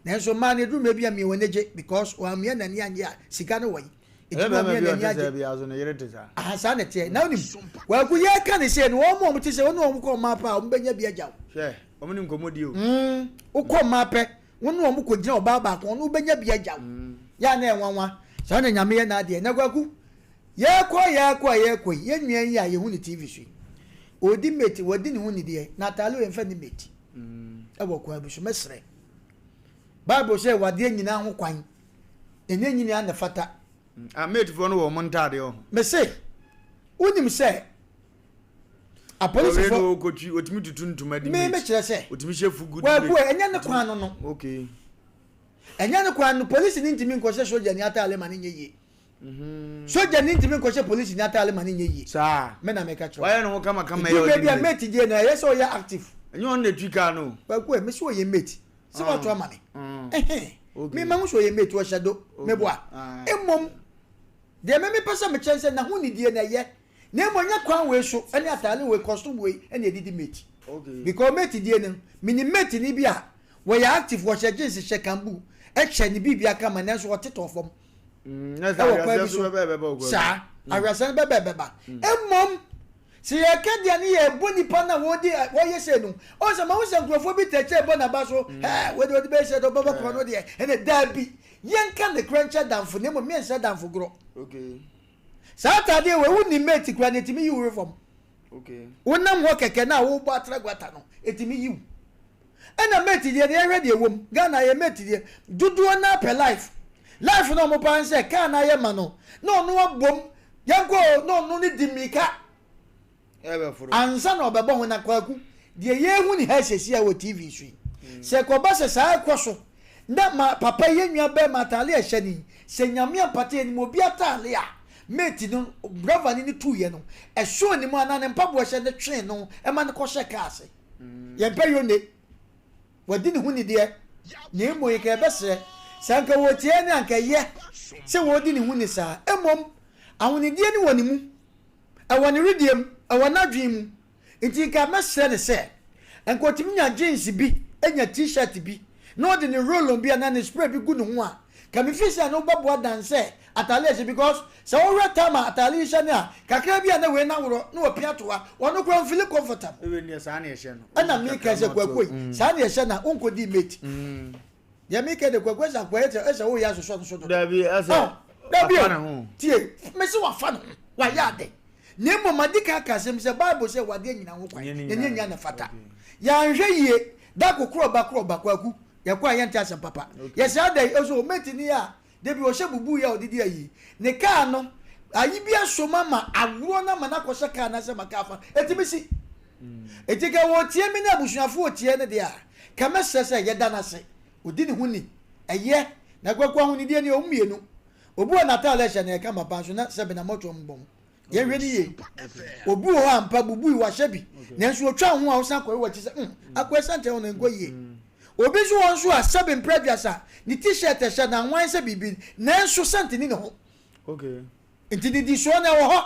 Nanso mmaa no ɛduru mmerɛ bi a mia wɔn ani gye because wɔammia n'ani annye a sika no wɔ yi. Ɛyɛ bɛrima bi a ɔte sɛ bi aso ne yere te saa. Aha saa na ɛteɛ. Na wonim, Kwaku yɛreka ne sei no, wɔn a wɔte sɛ wo ne wɔn kɔ mmaa pɛ a, wɔbɛnya bi agya wo. Hwɛ, wɔn ne nkɔmmɔdi o. Mm, wokɔ mmaa pɛ, wo ne wɔn kɔgyina ɔbaa baako, ɔno wobɛnya bi agya wo. Yɛ a na ɛyɛ nwanwa. Saa na Nyame yɛ n'adeɛ. Na Kwaku, yɛrekɔ yɛrekɔ a yɛrekɔ yi, yɛn nua yi a yɛhu no TV so yi, ɔredi mate, wadi ne ho ni deɛ, na ataale wei mfa nni mate. Ɛwɔ kwan bi so, mɛsrɛ. Bible sɛ wadeɛ nyinaa ho kwan. Ɛnyɛ nyini a na ɛfata. Ah, matefoɔ no wɔ wɔn ntaadeɛ wɔ ho. Mese, wonim sɛ apolisifoɔ. Ɔwei no ɔkɔtwi, ɔtumi tutu ntoma di mate. Me mekyerɛ sɛ. Ɔtumi hyɛ fugu di mate. Kwaku ɛnyɛ ne kwan no no. Okay. Ɛnyɛ ne kwan no, polisi ni ntumi nkɔhyɛ sogyani ataale ma ne nyɛ yie. Sogyani ntumi nkɔhyɛ polisi ni ataale ma ne nyɛ yie. Saa. Me na meka kyerɛ wo. Wayɛ ne ho kama kama yɛ ɔdi mate. Ebi baabi a mate deɛ no ɛyɛ sɛ ɔyɛ active. Ɛnyɛ ɔno na ɛtwi kaa no. Kwaku ɛ, mese ɔyɛ mate. Sɛ wato ama me. Ɛhɛn. Me mahu sɛ ɔyɛ mate, ɔhyɛ do, meboa. Mmom, deɛ me mepɛ sɛ mekyerɛ ne sɛ n'ahonidie no ɛyɛ, na mmom ɛnyɛ kwan wei so ne ataare wei, costume wei na yɛde di mate. Because mate die no, menim mate ni bi a, wɔyɛ active, wɔhyɛ jeans, hyɛ kambu, hyɛ ne biribia kama, nanso ɔtetɔ fam. Ɛwɔ kwan bi so. Saa, awerɛsɛm no bɛbɛ ɛbɛba. Mmom, Sɛ yɛka deɛ ne yɛbɔ nipa no a wɔdi wɔyɛ sei no, ɔn sɛ mahu sɛ nkurɔfoɔ bi tɛkyɛ bɔ n'aba so, hɛɛ wei deɛ ɔde bɛyɛ sɛ deɛ ɔbɛbɔ korɔ no deɛ, ɛnɛ daabi, yɛnka nokorɛ nkyɛ damfo na mmom yɛnsɛ damfo gorɔ. Saa ataadeɛ wei wonni mate koraa na ɛtumi yi wo wefam. Wonam hɔ kɛkɛ na wobɔ atra guata no, ɛtumi yi wo. Ɛna mate deɛ no yɛhwɛ deɛ ɛwɔ mu, Ghana yɛ mate deɛ dodoɔ no ara pɛ life. Life no a wɔpɛ ara ne sɛ kaa no ayɛ ma no na ɔno abom Yɛnkɔ o, na ɔno ne di mmirika ansa na ɔbɛbɔ ho. Na Kwaku, deɛ yɛrehu ne ha seesei a wɔ TV so yi, sɛ ɛkɔba sɛ saa ɛkɔ so na ma papa yi, yɛn nua barima ataale a ɛhyɛ no yi, sɛ Nyame ampata yɛn anim, obi ataale a mate no, driver no ne tuiɛ no, ɛsɔɔ ne mu anaa ne mpaboa hyɛ no twee no ma no kɔhyɛ kaa ase. Yɛmpɛ yone. Wadi ne ho ni deɛ, na mmom nka yɛbɛsrɛ, sɛ anka wɔretie yɛn a anka ɛyɛ sɛ wɔredi ne ho ni saa. Mmom, ahonidie no wɔ ne mu, ɛwɔ ne wedeɛ mu, ɛwɔ n'adwene mu. Nti nka mɛsrɛ no sɛ, nka ɔtumi nya jeans bi, nya t-shirt bi, na ɔde ne roll-on bi anaa ne spray bi gu ne ho a, nka me feel sɛ ɛno bɛboa than sɛ ataade a ɛhyɛ because sɛ wohwɛ time a ataade yi hyɛ no a, kakra bi a na wei no aworɔ na wapia to ha, ɔno koraa ɔnfili comfortable. Wei deɛ saa na ɛhyɛ no. Ɛna meka sɛ kwaku yi saa na ɛhyɛ na wonkɔdii mate. Deɛ meka de kwaku ɛsɛ akoa ɛsɛ ɛsɛ woyɛ asosɔ no so dodo. Dabi ɛsɛ Dabi wafa ne o ho. tie mese wafa ne ho wayɛ ade na mmom adi kan aka asɛm sɛ Bible sɛ wadeɛ nyina ho kwan Nyɛ ne na nyinaa nyɛ nyina na fata. Yɛanhwɛ yie da kokoro ɔba koro ɔba kwaku yɛkɔ a yɛnte asɛm papa. Yɛsɛ adɛn ɛso mate ni a Da bi ɔhyɛ bubuu yi a ɔde di ayi. Ne kaa no, ayi bi asom ama aworɔ no ama no akɔhyɛ kaa no ase ama kaa fa. Ɛtumi si. Enti ka wɔretie me ne abusuafoɔ retie no deɛ a, ka mɛsrɛ sɛ yɛda no ase. Ɔdi ne ho ni. Ɛyɛ. Na Kwaku ahonidie no, ɛwɔ mu mmienu. Obi wɔ n'ataade a ɛhyɛ no, ɛyɛ kama paa nso na sɛbe n'amɔtoam bɔ ho. Yɛnhwɛ no yie. Obi wɔ hɔ ampa bubui wahyɛ bi nanso otwa ho a wosan kɔhwɛ w'akyi sɛ mm akoa sɛnkyɛn ho no nkɔ yie. Obi nso wɔ nso a sɛbe mprɛ aduasa ne t-shirt ɛhyɛ no anwan sɛ biribi nanso sɛnte ni ne ho. Okay. Nti didisoɔ no ɛwɔ hɔ.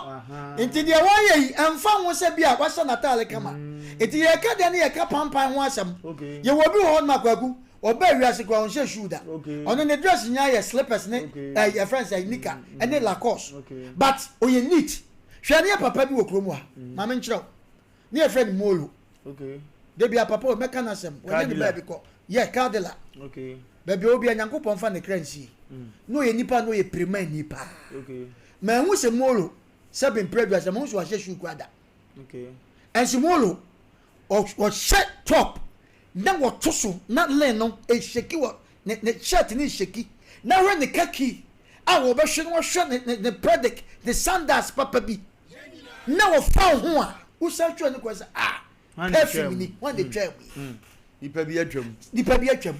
Nti deɛ wɔyɛ yi ɛmfa ho sɛ bi a wahyɛ n'ataale kama. Nti yɛka deɛ ne yɛka pampan ho asɛm. Yɛwɔ obi wɔ hɔ nom a Kwaku, ɔbaa wiase koraa ɔnhyɛ shoe da. Ɔno ne dress nyinaa yɛ slippers ne ɛɛ yɛfrɛ no sɛ nika ɛne Lacoste. But ɔyɛ neat. Hwɛ ne yɛ papa bi wɔ kurom ha. Ma menkyerɛ wo. Ne yɛfrɛ no Molo. Da bi a papa o mɛka n'asɛm. Wɔnyɛ ne baabi kɔ. Yɛ car dealer. Baabi a ɔwɔ biara Nyankopɔn mfa ne kra nsie. Na ɔyɛ nipa na ɔyɛ pirimani paa. Manhu sɛ Molo sɛ bempere aduasa mahu sɛ wahyɛ shoe koraa da. Ɛnso Molo ɔhyɛ top na wɔto so na len no ɛhyɛki wɔ ne ne shirt no ɛhyɛki na hwɛ ne kaki a wɔbɛhwɛ na wɔhwɛ ne ne ne predic ne sandals papa bi na wɔfa wo ho a wosan twɛ ne kɔ sɛ ah perfume ni wɔn de twaa mu yi. Nipa bi atwam. Nipa bi atwam.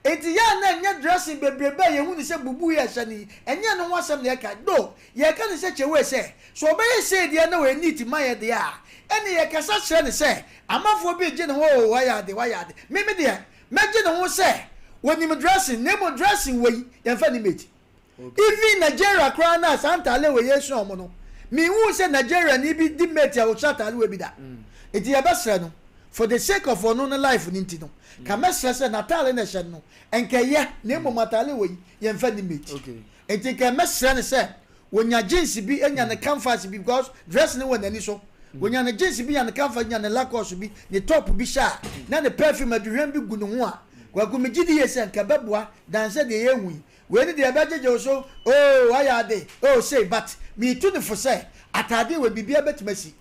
Enti yɛ a na ɛnyɛ dressing bebrebe a yɛhu no sɛ bubu yi a ɛhyɛ no yi, ɛnyɛ ɛno ho asɛm na yɛka. Though, yɛka no sɛ kyewee sɛ, sɛ ɔbɛyɛ sei deɛ na ɔyɛ neat ma yɛ deɛ a, ɛnneɛ yɛkasa kyerɛ no sɛ, amanfoɔ bi regye ne ho oo, wayɛ ade, wayɛ ade. Me me deɛ, mɛgye ne ho sɛ, ɔnim dressing, na mmom dressing wei, yɛmfa nni mate. Even Nigeria koraa no a saa ntaale wei yɛsua wɔn no, menhuu sɛ Nigeriani bi di mate a ɔhyɛ ataale wei bi da. Nti yɛbɛsrɛ no, for the sake of ɔno ne life no nti no, ka mɛsrɛ sɛ n'ataale na ɛhyɛ no no, nka ɛyɛ, na mmom ataale wei, yɛmfa nni mate. Nti nka mɛsrɛ no sɛ, wɔnya jeans bi, nya ne canvas bi, because dress no wɔ n'ani so, wɔnya ne jeans bi, nya ne canvas, nya ne Lacoste bi, ne top bi hyɛ a, na ne perfume aduhwam bi gu ne ho a, Kwaku, megye di yie sɛ nka ɛbɛboa than sɛ deɛ yɛrehu yi. Wei ne deɛ ɛbɛgyegye wo so oh wayɛ ade oh sei but metu no fo sɛ ataadeɛ wei biribiara bɛtumi asi.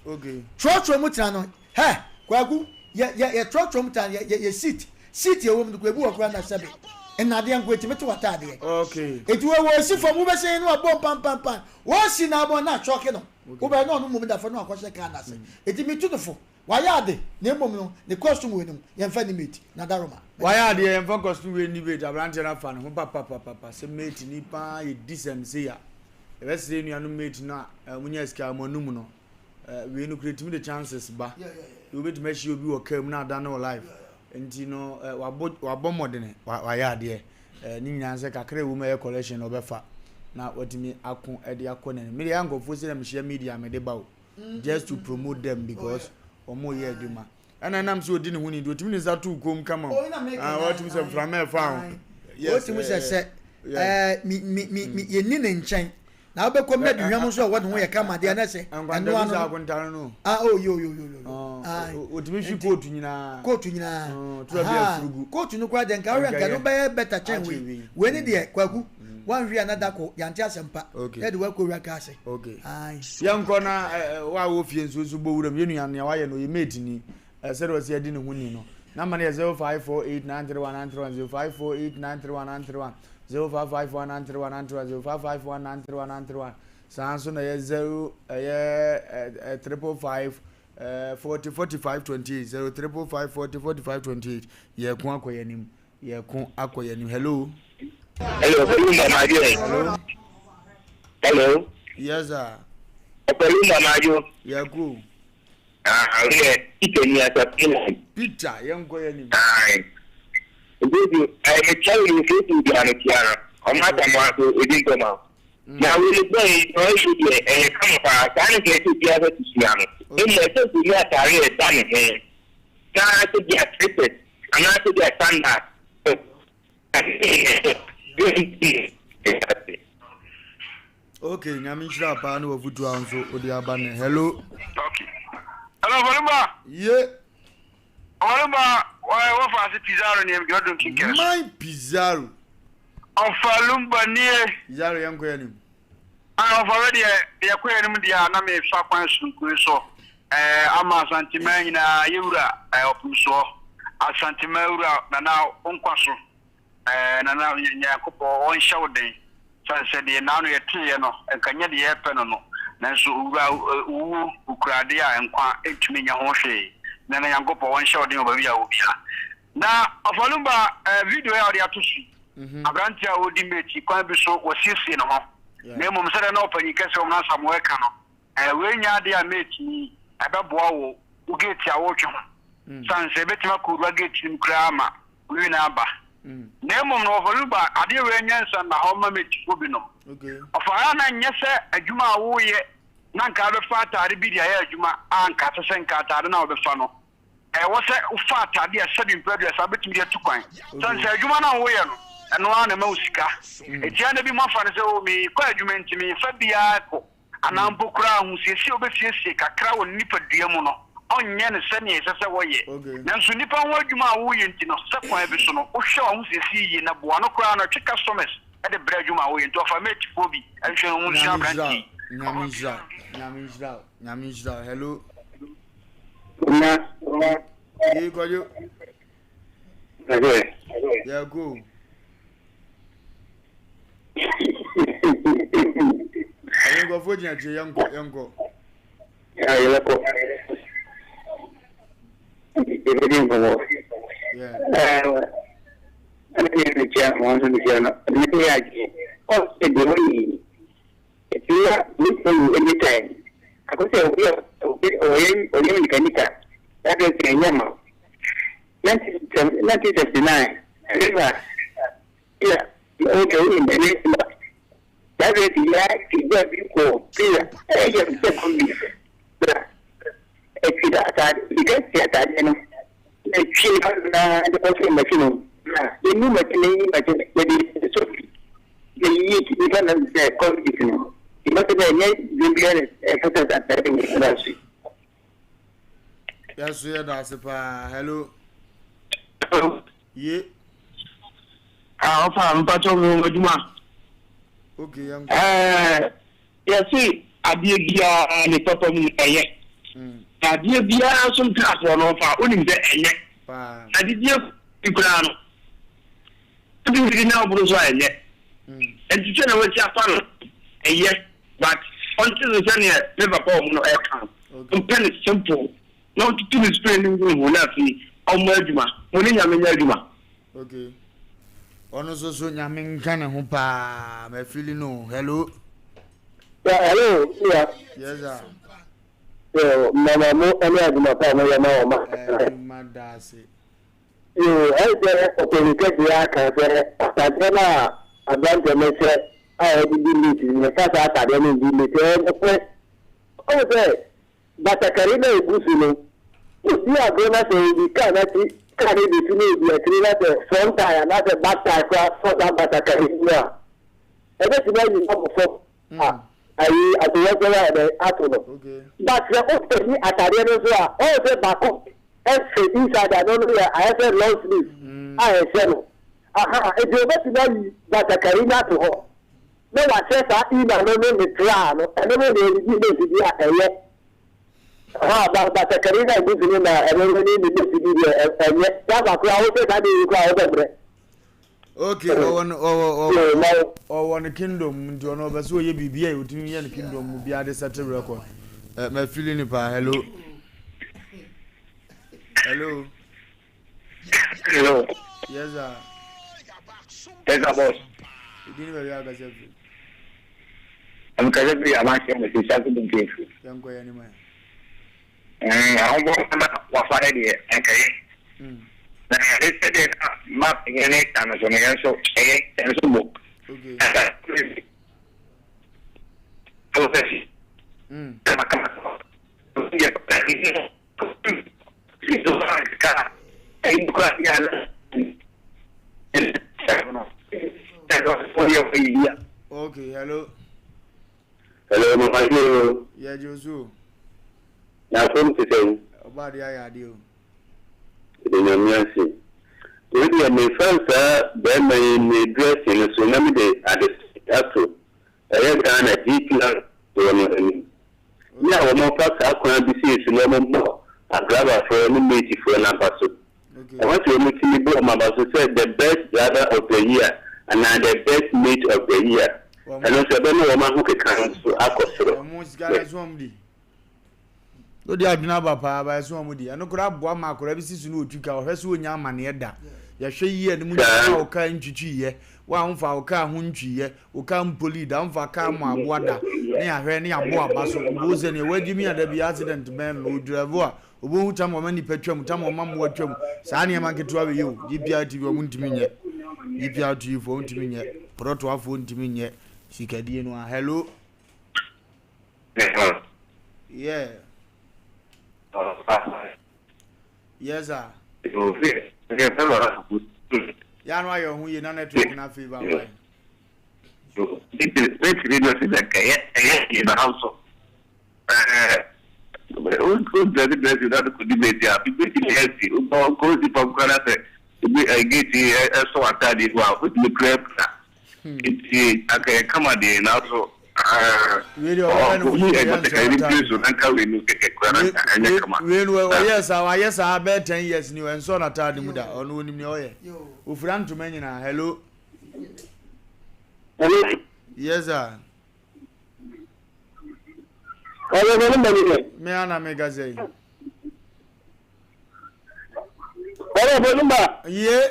Trɔtrɔ mu tena no hɛ Kwaku yɛ yɛ yɛ trɔtrɔ mu tena yɛ yɛ yɛ seat seat ɛwɔ mu no koraa ebi wɔ koraa na sɛbe nnadeɛ nko ɛtumi te w'ataadeɛ. Eti wei wɔsi fam wobɛsɛn no abom pampampan wɔsi na abɔ na atwɔke no wobɛyɛ na ɔno mmom da fam na wakɔhyɛ kaa no ase. Eti metu no fo Wayɛ ade, na mmom no, ne costume wei no, yɛmfa nni mate, na Daroma. Wayɛ adeɛ, yɛmfa costume wei nni mate, aberanteɛ no afa ne ho papapapapa sɛ mate ni paa, yɛ decent sei a, yɛbɛsrɛ yɛn nuanom mate no a wɔn nya sika wɔn anum no, wei no kura ɛtumi de chances ba, wobɛtumi ahyia obi wɔ car mu na adane wo life, nti no wabɔ wabɔ mmɔdene, wayɛ adeɛ, ne nyinaa sɛ kakra ɛwɔ mu ɛyɛ collection na ɔbɛfa na watumi ako de akɔ n'anim, medeɛ yɛ nkurɔfoɔ sɛ na mehyia media mede ba o. just to promote them because wɔn yɛ adwuma ɛna ɛnam sɛ odi ne ho ni nti otumi ne nsa to kom kama o ah wɔtumi sɛ mframa ɛfa ho yes wɔtumi sɛ sɛ ɛɛ mi mi mi mi yɛ ni ne nkyɛn na wobɛkɔ mu na aduhwam nso a ɛwɔ ne ho yɛ kama deɛ na sɛ ɛno ano no ah oh yo yo yo yo otumi hwi kóòtù nyinaa kóòtù nyinaa kóòtù no koraa deɛ nka wohwɛ nka no bɛyɛ bɛta kyɛn wei wei ne deɛ kwaku wanhwe a na da ko yɛante asɛm pa na ɛde wakɔ wura kaa ase. Okay. Yɛnkɔ na wo a wɔ fie nso nso bɔ wuram yɛn nua nea wayɛ no ɔyɛ mate ni sɛdeɛ ɔsi adi ne ho ni no namba no yɛ 0548931931 0548931931 0551931931 0551931931 saa nso na ɛyɛ 0 ɛyɛ 555 40 45 28 0 555 40 45 28 yɛko akɔ yɛn anim Yɛko akɔ yɛn anim. Hello. Hello, Kolumba Majo. Hello. Hello. Yes sir. Kolumba Majo. Yɛko. Ah, yɛ Peter ni asa Finland. Peter, yɛnkɔ yɛn anim. Ayi. Nti, ɛyɛ mekyɛw yi nfeeti bi ano tia no. Ɔmo asa mo aso edi nkɔmɔ. Na wei bɔ yi, ɔyɛ yi deɛ ɛyɛ kama paa. Saa ne deɛ ɛsɛ obiara sɛ susua no. Emu ɛsɛ sɛ ataare ɛda ne ho. Na sɛ bi a slippers anaasɛ bi a sandal. Okay, nyame nhyira paa ne wafutu a nso wode aba ne. Hello. Okay. Hello, Volumba. Ye. Volumba, wɔfa ase Pizarro ne ɛmdi ɔdun kinkɛs. My Pizarro. Ɔfa Lumba nie. Pizarro yɛnkɔ yɛn anim. Ah, ɔfa wɛ deɛ yɛkɔ yɛn anim deɛ a na mefa kwan soronko yi so eh, ama Asanteman nyinaa yɛwura eh, ɔpemsoɔ Asanteman wura nana wo nkwa so eh, nana Nyankopɔn ɔnhyɛ wo den sane sɛ deɛ naano yɛteeɛ no nka nyɛ deɛ yɛpɛ no no nanso owura owuo okura adeɛ a nkwa ntumi nyɛ ho hwee nana Nyankopɔn ɔnhyɛ wo den wɔ baabi a wɔ bia Na Ɔfɔlumba eh, video yi a ɔde ato so yi, mhm. aberante a ɔredi mate kwan bi so wɔsiesie ne ho. Na mmom sɛdeɛ na ɔpanyin kɛse wɔn Asamoah ka no, eh, wei nyɛ adeɛ a mate yi ɛbɛboa wo wo gate a wɔretwe ho. Mm. Sane sɛ ɛbɛtumi akɔwura gate no mu koraa ma wo nyinaa aba. Na mmom no wɔfa Luba adeɛ wei nyɛ nsɛnnahɔ mma matefoɔ binom. Ɔfa a na nyɛ sɛ adwuma a woreyɛ na nka wobɛfa ataade bi de ayɛ adwuma a nka ɛsɛ sɛ nka ataade no a wobɛfa no ɛwɔ sɛ wofa ataade a sɛbi mpɛ aduasa wobɛtumi de atu kwan. Sane sɛ adwuma no a woyɛ no ɛno ara na ɛma wo sika. Ɛtia na binom afa no sɛ oh merekɔ adwuma nti mefa biara kɔ. Anaa mpo koraa ahosiesie a obesiesie kakra wɔ ne nipadua mu no, ɔnyɛ no sɛnea ɛsɛ sɛ wɔyɛ. Nanso nnipa ho adwuma a woreyɛ nti no, sɛ kwan bi so no, wohwɛ w'ahosiesie yiye na boa no koraa no, ɛtwe customers de brɛ adwuma a woyɛ. Nti ɔfa matefoɔ bi nhwɛ no, wɔnsua Nyame nhyira aberante wo. yi. Nyame nhyira wo. Nyame nhyira wo. Nyame nhyira wo. Hello. Na. Yee Kwadwo. Ɛhɛ. Yɛ go. Ɛyɛ nkurɔfoɔ gyina akyire yɛnkɔ yɛnkɔ. Yɛbɛkɔ. Yɛbɛdi nkɔmmɔ. Ɛna deɛ mekyia wɔn nso mekyia no ne yɛ adwene. Ɔsɛ deɛ ɔyɛ yi. Ɛtumi a mekyia yi anytime. Akɔsɛ obi a ɔyɛ ɔyɛ mekanika. Ɛdɛ sɛ ɛnyɛ ma. 1979 ɛna Yeah, okay, wonim ɛne ma saa bɛ ti ya ti gba bi kɔ pira ɛyɛ sɛ kɔmbi na ɛtwi da ataade sika ti ataadeɛ no na ɛtwi nipa na de kɔ sɛ machine no na yɛni machine yi machine yɛde sofi na yiyi nipa na sɛ kɔmbi no nipa sɛ bɛ ɛnyɛ dwom biara ɛfɛ sɛ ataade wɔ ɛda so. Yɛso yɛda ase paa. Hello. Ye. Ah, ɔfa mpatsɔ mi wɔ adwuma. Okay, yɛn kɔ. Ɛɛ yɛsi adeɛ biara ne papa mu ɛyɛ. Mm. Adeɛ biara nso ntrasoɔ no ɔfa onim sɛ ɛnyɛ. Paa. Adidie koraa no. Ebi bi na ɔboro so a ɛnyɛ. Mm. Nti sɛ na wɔasi afa no ɛyɛ but ɔnte so sɛdeɛ me papa wɔn no ɛka no. Ɔmpɛ no simple. Na ɔntutu ne spray no ngu ne ho na afei ɔmmɔ adwuma. Mo ne Nyame nyɛ adwuma. Okay. Ɔno nso so Nyame nka ne ho paa. Ma fili no. Hello. Yeah, hello. Yeah. Yes sir. Yeah, mama mo ɛne adwuma pa mo yɛ ma wɔn ma. Adwuma da ase. Yoo, ɛyɛ sɛ ɔpanyin kɛseɛ aka sɛ atadeɛ no a aberanteɛ no hyɛ a ɔde di meat no, yɛmfa saa atadeɛ no ndi meat. Ɛyɛ nokorɛ. Ɔhu sɛ Batakari no a egu so no, odi agorɔ na sɛ obi kaa n'akyi, kaa no rebetu na odi akyire na sɛ front tire anaasɛ back tire koraa sɔ saa batakari no mu a, ɛbɛtumi ayi no abɔ fam a ayi atoyerɛnkyɛm ayɛ dɛn ato no. But sɛ wotɛni atadeɛ no nso a, ɔhu sɛ baako hyɛ inside a ɛno no yɛ ayɛ sɛ long sleeve a ɛhyɛ no. Aha, nti obɛtumi ayi batakari no ato hɔ. na wahyɛ saa inner no ne ne traa no, ɛno ne deɛ yɛde di lace di a ɛyɛ. Ahaa, ba batakari na egu so no na ɛno no ne ne lace di deɛ ɛnyɛ. Driver koraa wohyɛ saa deɛ yi koraa wobɛbrɛ. Okay, ɔwɔ no ɔwɔ ɔwɔ ɔwɔ ne kingdom mu nti ɔno ɔbɛ sɛ ɔyɛ biribi a ɔtumi yɛ ne kingdom mu biara de settle record. Ɛ mɛ fili ne paa hello. Hello. Hello. Yes sir. Yes sir boss. Ìdí ni bẹ̀rẹ̀ akasa firi. Ẹ̀m kasa firi amanhyɛ mo sisi ase dunkin firi. Yɛn kɔ yɛn ni mu yɛ. Ɛɛ ahobɔ na wafa ne deɛ nkɛyɛ. Na ɛde sɛ deɛ na map yɛn ne ta no so no yɛn nso ɛyɛ yɛn nso bɔ. Okay. Kama kama. Okay, hello. Hello, mama yo. Yeah, Josu. Na fom te sɛn? Ọba ade ayɛ ade o. Ɛde nyame ase. Wei deɛ mefa saa bɛrima yi ne dressing no so na mede ade ato ɛyɛ Ghana GPR foɔ no anim. Yɛ a wɔfa saa kwan bi sei so na wɔbɔ adrabafoɔ ne matefoɔ no aba so. Ɛhɔ sɛ wɔtumi bɔ wɔn aba so sɛ the best driver of the year anaa the best mate of the year. Ɛno nso ɛbɛma wɔn ahokeka no nso akɔ soro. Wɔn sika no so wɔn di. Wode adwene aba paa ba ɛso wɔn di. Ɛno koraa boa ma akwadaa bi si so na ɔtwi ka ɔhwɛ so ɔnya amaneɛ da. Yɛhwɛ yie no mu nyinaa wo kaa ntwitwiiɛ. Wo a womfa wo kaa ho ntwiiɛ, wo kaa mpolii da, womfa kaa mmɔ aboa da ne yɛahwɛ ne yɛabɔ aba so. Wobɛhu sɛ neɛ wagye mi a da bi accident bɛn no ɔdrive a wobɛhu tam ɔma nnipa twam, tam ɔma mmoa twam. Saa nneɛma nketewa wei o, GPR TV wɔn ntumi nyɛ. GPRTU foɔ ntumi nyɛ, prɔtoafoɔ ntumi nyɛ sikadie no a. Hello. Yeah. Yes sir. Ya no ayɛ ho yie na network na favor why. Nti anka yɛ kama deɛ nanso Wei deɛ ɔbɛyɛ no ɔmu yɛ ɛgbɛtɛ ka ɛni pie so nanka wei no kɛkɛ kura nanka ɛnyɛ kama. Wei no ɔyɛ saa wayɛ saa bɛyɛ 10 years ni ɛnsɔ n'ataade mu da ɔno onim nea ɔyɛ ofura ntoma nyinaa hello. Hello. Yes sir. Hello, hello, hello. Me ana me ka sɛ. Hello, hello, ma. Ye.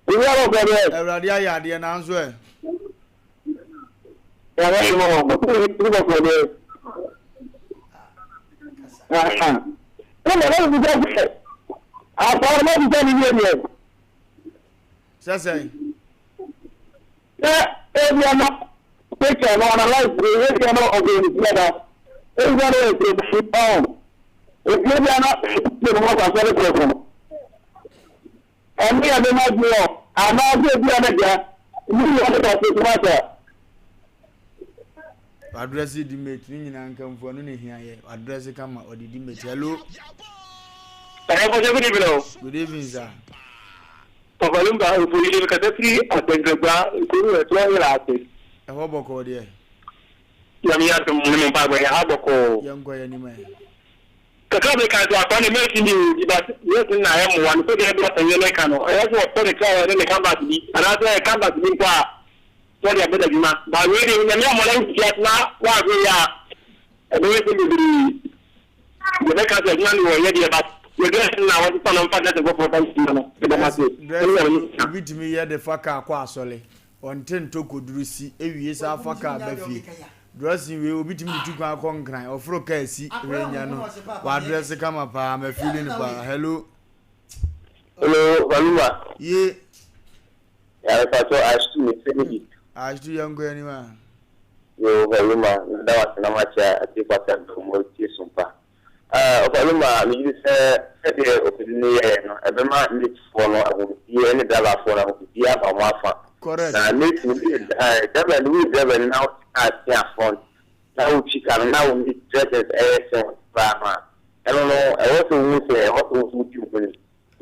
Awurade ayɛ adeɛ nanso ɛ. Sɛ sɛn. Sɛ ebia na picture no ana life no ebia na ɔbɛn ne fie da ebia na ɔyɛ kuromani ɔn efie bia na picture no wɔkɔ asɔre prɛko ɛne yɛ bɛma adwene ɔ anaasɛ ebia na gya ne yɛ ɔde kɔ asɛ asa. Wadrɛse di mate ne nyinaa nkamfo ɛno na ehia yɛ wadrɛse kama ɔde di mate hello. Ɛyɛ kɔsɛ good evening o. Good evening sir. Papa Lumba Ofoyere mekasa firi Asankragua kuro ɛtoɔ Hela ase. Ɛhɔ bɔkɔɔ deɛ. Nyame adom ne mo mpaebɔ yɛ ha bɔkɔɔ. Yɛnkɔ yɛn anim ɛ. Kakra meka nso akora ne mɛsi ne ɔdi but yes na ɛmmoa no sɛdeɛ ɛde ɔpanyin no ka no ɛyɛ sɛ ɔpɛ ne kra ne ne canvas bi anaasɛ canvas bi mpo a wɔde abɛda adwuma but wei deɛ Nyame ammɔ na wofifi ase na woahwɛ yɛ a ɛbɛyɛ sɛ bebree Yɛbɛka sɛ adwuma no wɔyɛ deɛ but yɛ dress no na wɔsesa no mfa dress foforɔ fa nsi no meda mo ase Dress ɛne nyame no nhyira. obi tumi yɛ de fa car kɔ asɔre ɔnte ntɔ kɔduru si ewie saa fa car ba fie dressing wei obi tumi de tu kwan kɔ nkran ɔforo car si hwɛ nya no wadress kama paa ma feeling no paa hello. Hello Valuma. Ye. Ya mepakyɛw Ashtu me fɛ ne bi. Ashtu yɛnkɔ yɛn anim a. Yoo Ɔfa Luma meda wo ase na makyɛ atiefo asɛm pa mu atie som pa. Ah Ɔfa Luma megye di sɛ sɛdeɛ ɔpanin no yɛeɛ no ɛbɛma mate foɔ no ahomedie ne driver foɔ no ahomedie aba wɔn afa. Correct. Na mate no woyɛ eh driver no woyɛ driver ni na wote car tea front na wotwi car no na wo mate dressings ɛyɛ fɛ koraa no a ɛno no ɛwɔ sɛ wohu sɛ ɛwɔ sɛ wo nso wodi wo ho ni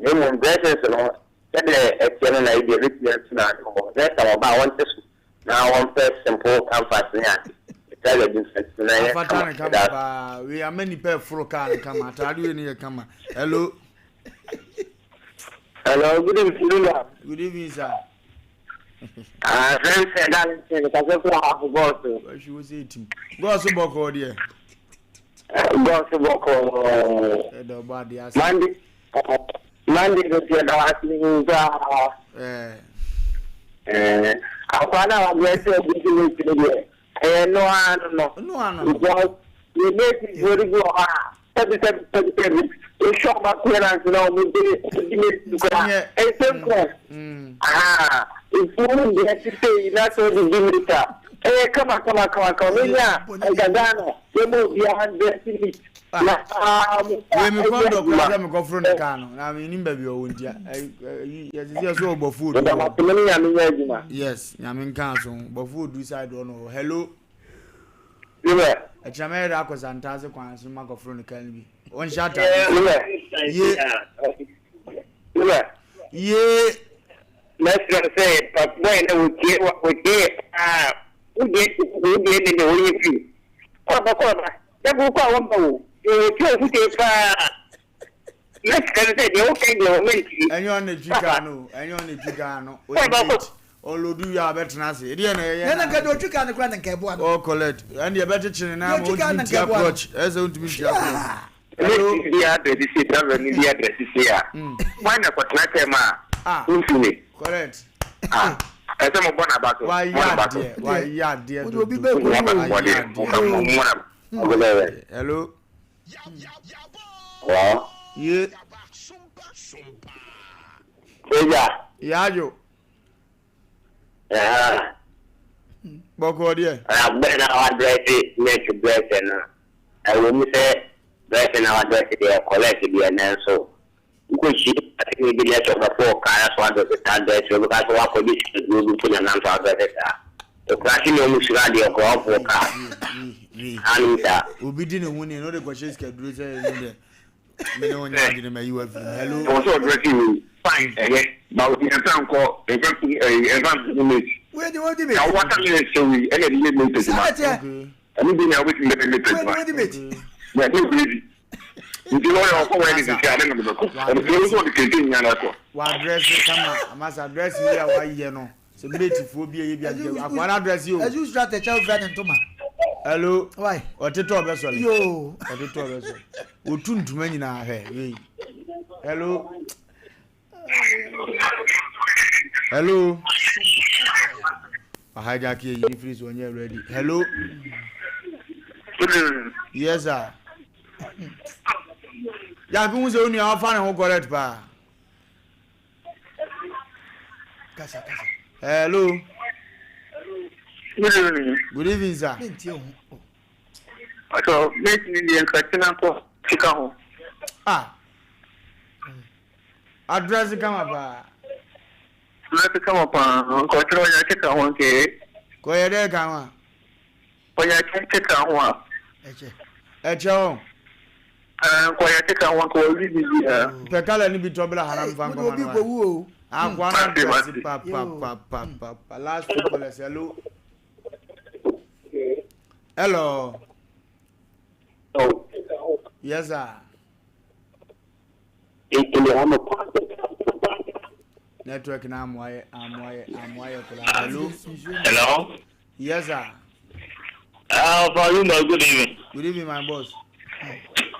na mmom dressings no Sɛdeɛ ɛteɛ no na ebia ɛbɛtumi atu no ade hɔ. Next time ɔba a wɔnte so na wɔmpɛ simple canvas ne ade. Ɛtaa baabi nso ɛte na ɛyɛ Afata kama. no kama Ɛda ase. paa. Wei ama nipa ɛforo kaa no kama. Ataade wei no yɛ kama. Hello. Hello, good evening, Lula. Good evening, sir. Ah, friend sɛ Darlington, kasa fún ahafo bɔɔso. Wahwi wo sɛ etim. Gɔɔso bɔkɔɔ deɛ. Gɔɔso bɔkɔɔ. Ɛdɛ ɔbɔ adeɛ ase. Monday, Monday no deɛ na wase hu paa. Ɛɛ. Akwa na wabrɛ sɛ ɔbi si ne ti no deɛ ɛyɛ no ara no no. No ara no. Because yɛ mate foɔ no bi wɔ hɔ a sɛbi sɛbi sɛbi sɛbi wohwɛ ɔmo appearance na ɔmo de di mate koraa ɛnsɛm kura. Aha nti wo deɛ ti sɛ yi na sɛ ɔde di mate a ɛyɛ kama kama kama kama menya nka Ghana yɛma obiara dress neat. Ah, wei me kɔn dɔ koraa sɛ mekɔforo ne kaa no na menim baabi ɔwɔ nti yɛsɛ sɛ sɛ ɔbɔfo odu hɔ. Yes, nyame nkaa so bɔfo odu side hɔ no wɔ hello. Ɛkyerɛ mɛyɛ dɛ akɔ Santase kwan so makɔforo ne kaa no bi ɔnhyɛ ataade ye ye. Mɛsrɛ sɛ bɔyɛ na wɔtie wɔtie paa wodeɛ wodeɛ ne ne wɔyɛ firi kɔba kɔba Da koro kɔ a wɔmma wo. Deɛ wɔtua wo futee paa. Na sika no sɛ deɛ woka yi deɛ wɔmma ntie. Ɛnyɛ ɔno na etwi kaa no o, ɛnyɛ ɔno na etwi kaa no. Ɔyɛ mate, ɔlodu wie a ɔbɛtena ase. Ɛdeɛ na ɛyɛ na nka deɛ ɔtwi kaa no koraa na nka ɛboa no. Ɔ collect, ɛnde ɛbɛkyekyere ne nan ama Deɛ ɔtwi kaa ɔntumi no nka ntia ɛboa no. crotch, ɛyɛ sɛ ɔntumi ntia crotch. Hello. Mate bi adrɛse sei, driver no bi adrɛse sei a, hwan na kɔtena kaa mu a wontumi? Correct. Ah, ɛsɛ mo bɔ n'aba so. Wayɛ Mo n'aba so. adeɛ, wayɛ adeɛ Wode dodo. obi bɛgu Mo n'aba so Wayɛ bɔdeɛ. Mo adeɛ. ka mo mo n'aba. Hello. Hello. Ye. Eja. Yaadwo. Bɔkɔɔ deɛ. Abɛ na wadrɛse mate drɛse no ɛwɔ mu sɛ drɛse na wadrɛse deɛ kɔlɛt deɛ nanso wokɔhyia asɛm bi na sɛ ɔbɛfo ɔkaa na so adrɛse saa drɛse ɔbɛka sɛ wakɔgye sika duro bi nti na nam so adrɛse saa ɔkura se ne ɔmu suro adeɛ ɔkura ɔfo kaa anom saa. Obi di ne ho ni na ɔde kɔhyɛ sika duro sɛ ɛnu deɛ. Me ne wo nyɛ adwene ma yi wa firi mu. Hello. Ɛwɔ sɛ ɔdrɛse wei fine ɛyɛ ba yɛnfa nkɔ yɛnfa ɛyi yɛnfa nko mate. Wei de wɔdi mate. Na water melon hyɛ wei ɛna ɛde yɛ mate adwuma. Saa ɛteɛ. Ɛno bi na wobɛtumi bɛyɛ mate adwuma. Wei de wɔdi mate. Na ɛde wei di. Nti wɔyɛ ɔkɔ wɔyɛ ne sisi ade na de bɛkɔ. Ɛno sɛ nso ɔde kente nyinaa na ɛkɔ. Wadrɛse kama amasa dress yi a wayɛ no. Sɛ mate foɔ bi a yɛ bi a nkyɛ akoa no address yi o. Ɛzu sura tɛkyɛ ofura ne ntoma. Hello. Why? Ɔtetɔ ɔbɛ sɔle. Yoo. Ɔtetɔ ɔbɛ sɔle. Otu ntoma nyinaa hwɛ wei. Hello. Hello. Ahijack yɛ yiri firi so ɔnyɛ ready. Hello. Yes sir. Jack n sɛ onua ɔfa ne ho correct paa. Kasa kasa. Hello. Good evening. Good evening, sir. Ato, mate ni deɛ nka kyena kɔ sika ho. Ah. Address kama paa. Address kama paa. Nka ɔkyerɛ ɔnya keka ho nke. Kɔyɛ dɛ ka ho a. Ɔnya keka ho a. Ɛkyɛ. Ɛkyɛ o. Ɛɛ nkɔ ɔnya keka ho nka ɔwi bibi a. Pɛ kala ni bi tɔ bila hana nfa nkɔma no. Obi kɔ wu o. Akwa na dress pa pa pa pa pa pa last two callers hello. Hello. Yes sir. Network na amoayɛ amoayɛ amoayɛ koraa. Hello. Hello. Yes, sir. Faruma, good evening. Good evening, my boss.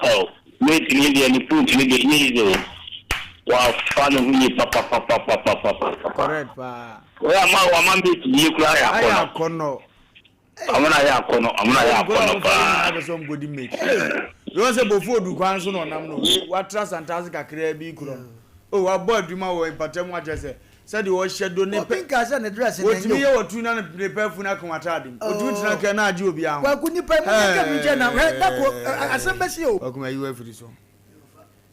Oh, mate ni deɛ ne put ni deɛ nye yize o. Wafa ne ho yie papapapapapapa. Correct paa. Wɔyɛ ama wama mate yie koraa yɛ akɔnɔ. Ayɛ akɔnɔ. Ɔmo na ayɛ akɔnɔ, ɔmo na ayɛ akɔnɔ paa. Nkɔla sɛ ɔmo kɔ di mate. Yɔn sɛ bofu odu kwan so na ɔnam no, watra santase kakraa bi korɔ no. Oh, wabɔ adwuma wɔ mpata mu akyerɛ sɛ Sɛdeɛ ɔhyɛ do ne pɛ. Obi nkaa sɛ ne dress na ɛnyɛ o. Otumi yɛ wɔ tu na ne pɛ funu aka wɔn ataade mu. Otumi tena kaa na agye obiara ho. Kwaku nipa yi mo nka bi nkyɛn na hwɛ dako asɛm bɛsi o. Kwaku ma yi wo afiri so.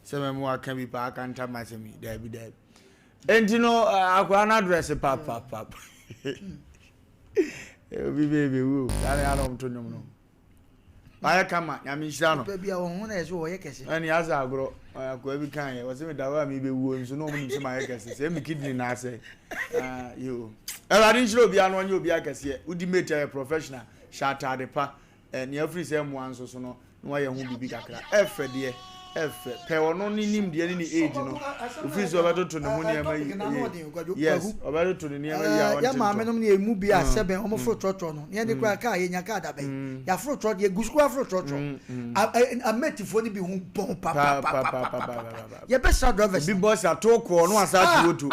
Sɛ mɛmo waka bi paa aka ntam asɛm yi daabi daabi. Enti no akwadaa no adrɛse papapap. Obi bɛɛ bɛwu o. Saa na yɛ anam to nnwom no. Wayɛ kama, Nyame nhyira no. Nipa bi a wɔn ho na yɛ so wɔyɛ kɛse. Ɛne asɛ agorɔ, akoa bi kan yɛ, wɔsɛ me da hɔ a mi bɛ wuo nso na wɔn nim sɛ ma yɛ kɛse, sɛ mi kidney na asɛ. Ah, yo. Awurade nhyira obiara na ɔnyɛ obiara kɛseɛ. Wodi mate a yɛ professional, hyɛ ataade pa. Eh, nea afiri sɛ mmoa nso so no, na wayɛ ho biribi kakra. Ɛfɛ deɛ, ɛfɛ. Pɛ ɔno ne nimdeɛ ne ne age no. Ofiri sɛ ɔbɛtoto ne ho nneɛma yi. Yes, ɔbɛtoto ne nneɛma yi a ɔnte ntɔ. Yɛ maame nom ne emu bi a sɛbɛn wɔn foro trɔtrɔ no. Yɛn de kura kaa yɛnya kaa dabɛn. Yɛaforo trɔtrɔ, yɛgu so kura aforo trɔtrɔ. Ametifoɔ no bi ho bɔn papapapapapa. Yɛbɛsra drivers. Obi bɔsa to kɔɔ no asa atwi woto.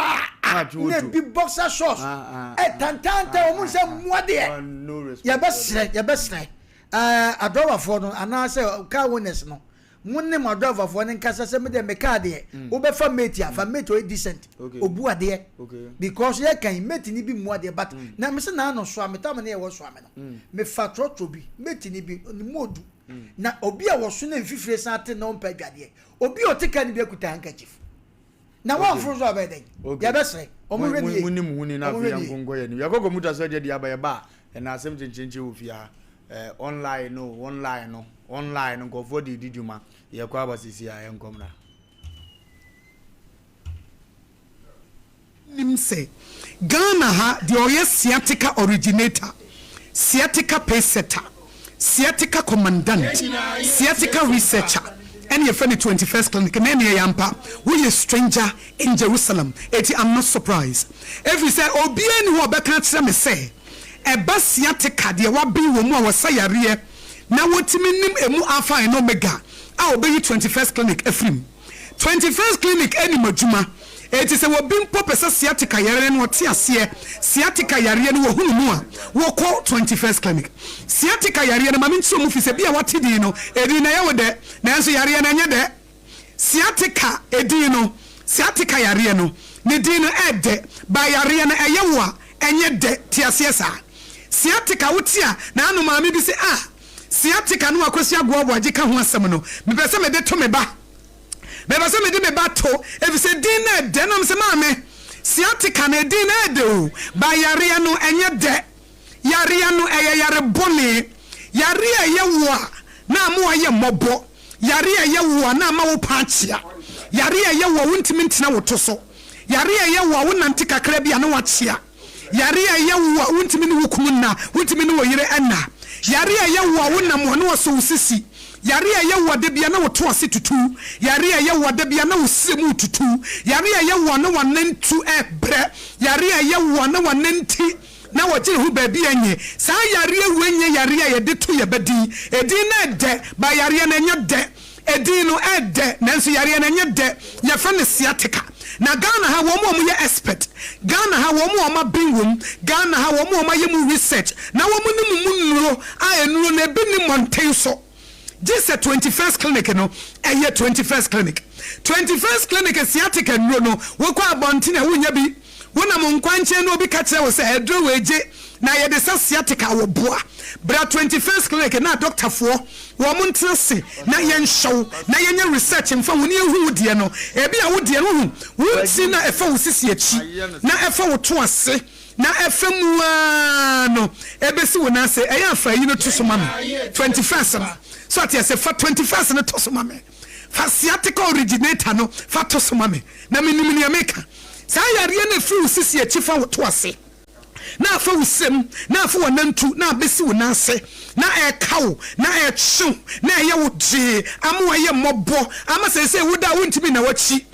Ne bi boxer shorts. Ɛtantantan wɔn nsɛ mmoa deɛ. Yɛbɛsrɛ, yɛbɛsrɛ. Ɛɛ adrɔbafoɔ no anaasɛ car owners no, mo ne mo adrɔbafoɔ no nkasa sɛ me deɛ me car deɛ mm. wobɛfa mate a fa mm. mate ɔyɛ decent obu adeɛ because yɛ kan mate ni bi mu adeɛ but mm. na me sɛ naano soa me tam ne yɛ wɔ soa me no mefa trɔtrɔ bi mate ni bi ne mu odu na obi a wɔso ne mfifire san te na ɔmpɛ adwadeɛ obi a ɔte car no bi akuta handkerchief. Na wɔn nso abɛyɛ dɛn? Yɛbɛsrɛ. Wɔn hwɛ nie. Mo nim ho ni na afei yɛn nkonko yɛ ni. Yɛkɔ kɔmputa so agya di aba yɛba a ɛna asɛm kyenkyenkyen wɔ fie ha. Eh, online no, online no, online no nkurɔfoɔ de di dwuma. Yɛkɔ aba sisi a yɛnkɔ mmra. Nim sɛ Ghana ha deɛ ɔyɛ sciatica originator, sciatica pacesetter, sciatica commandant, sciatica researcher ɛne yɛfrɛ no 21st clinic na ɛneɛ yɛ ampa woyɛ stranger in Jerusalem eti I'm not surprised ɛfiri sɛ obiara nni hɔ a ɔbɛka akyerɛ me sɛ ɛba sciatica deɛ waben wɔ mu a wɔsa yareɛ na wɔtumi nim ɛmu alpha and omega a ɔbɛyi 21st clinic afiri mu. 21st Clinic nim adwuma, enti sɛ obi mpo pɛ sɛ sciatica yareɛ no ɔte aseɛ, sciatica yareɛ no wɔhunu mu a, wɔkɔ 21st Clinic. Sciatica yareɛ no, ma menkyerɛ mu firi sɛ bi a woate din no, edin no ɛyɛ wo dɛ, nanso yareɛ no ɛnyɛ dɛ. Sciatica edin no, Sciatica yareɛ no, ne din no ɛɛdɛ, but yareɛ no ɛyɛ wo a, ɛnyɛ dɛ. Te aseɛ saa? Sciatica wote a, na ano maame bi se, ah, sciatica no a Kwasi Agoa Aboagye ka ho asɛm no, mepɛ sɛ mede to me ba. Mepɛ sɛ mede me ba to, efisɛ din no ɛdɛ. Na mese, Maame, sciatica no, edin no ɛɛdɛ o, but yareɛ no, ɛnyɛ dɛ. Yareɛ no, ɛyɛ yare bɔne. Yareɛ a ɛyɛ wo a, na ama woayɛ mmɔbɔ. Yareɛ a ɛyɛ wo a, na ama wo paa akyea. Yareɛ a ɛyɛ wo a, wontumi ntena wo to so. Yareɛ a ɛyɛ wo a, wonante kakra bi a, na woakyea. Yareɛ a ɛyɛ wo a, wontumi ne wo kunu nna, wontumi ne wo yere nna. Yareɛ a ɛyɛ wo a, wonam a, na wɔasɔ wo sisi. Yareɛ a ɛyɛ wo a, da biara na wo to ase tutu. Yareɛ a ɛyɛ wo a, da biara na wo srɛ mu retutu. Yareɛ a ɛyɛ wo a, na w'anantu rebrɛ. Yareɛ a ɛyɛ wo a, na w'ananti na wɔgye ne ho baabi a ɛnyɛ. Saa yareɛ wei nyɛ yareɛ a yɛde to yɛn ba din. Edin no ɛdɛ, but yareɛ no ɛnyɛ dɛ. Edin no ɛdɛ, nanso yareɛ no ɛnyɛ dɛ. Yɛfrɛ no sciatica. Na Ghana ha, wɔn a wɔyɛ expert, Ghana ha, wɔn a wɔaben wɔ mu, Ghana ha, wɔn a wɔayɛ mu research, na wɔnim mu nnuro a nnuro no ebi nni mmɔnten so. Gye sɛ 21st Clinic no, ɛyɛ 21st Clinic. 21st Clinic sciatica nnuro no, wokɔ abɔnten a wonnya bi. Wonam nkwankyɛn na obi ka kyerɛ wo sɛ aduro wei gye na yɛde sa sciatica a, wɔboa. Bra 21st Clinic na adɔktafoɔ wɔn ntena ase na yɛnhwɛ wo na yɛnyɛ research mfa ho na yɛnhu wo deɛ no. Ebia wo deɛ no, wohu, wo ntini no a ɛfa wo sisi akyi na ɛfa wo to ase na ɛfa mu ara no ɛbɛsi wo nan ase. Ɛyɛ a fa ayi no to so ma me, 21st no. So ate aseɛ? Fa 21st no to so ma me. Fa sciatica originator no fa to so ma me. Na menim nea meka. Saa yareɛ no ɛfiri wo sisi akyi fa wo to ase, na afa wo srem, na afa w'anantu, na abɛsi wo nan ase, na ɛreka wo, na ɛretwe wo, na ɛyɛ wo gyee, ama woayɛ mmɔbɔ, ama seesei woda a wontumi nna w'akyi,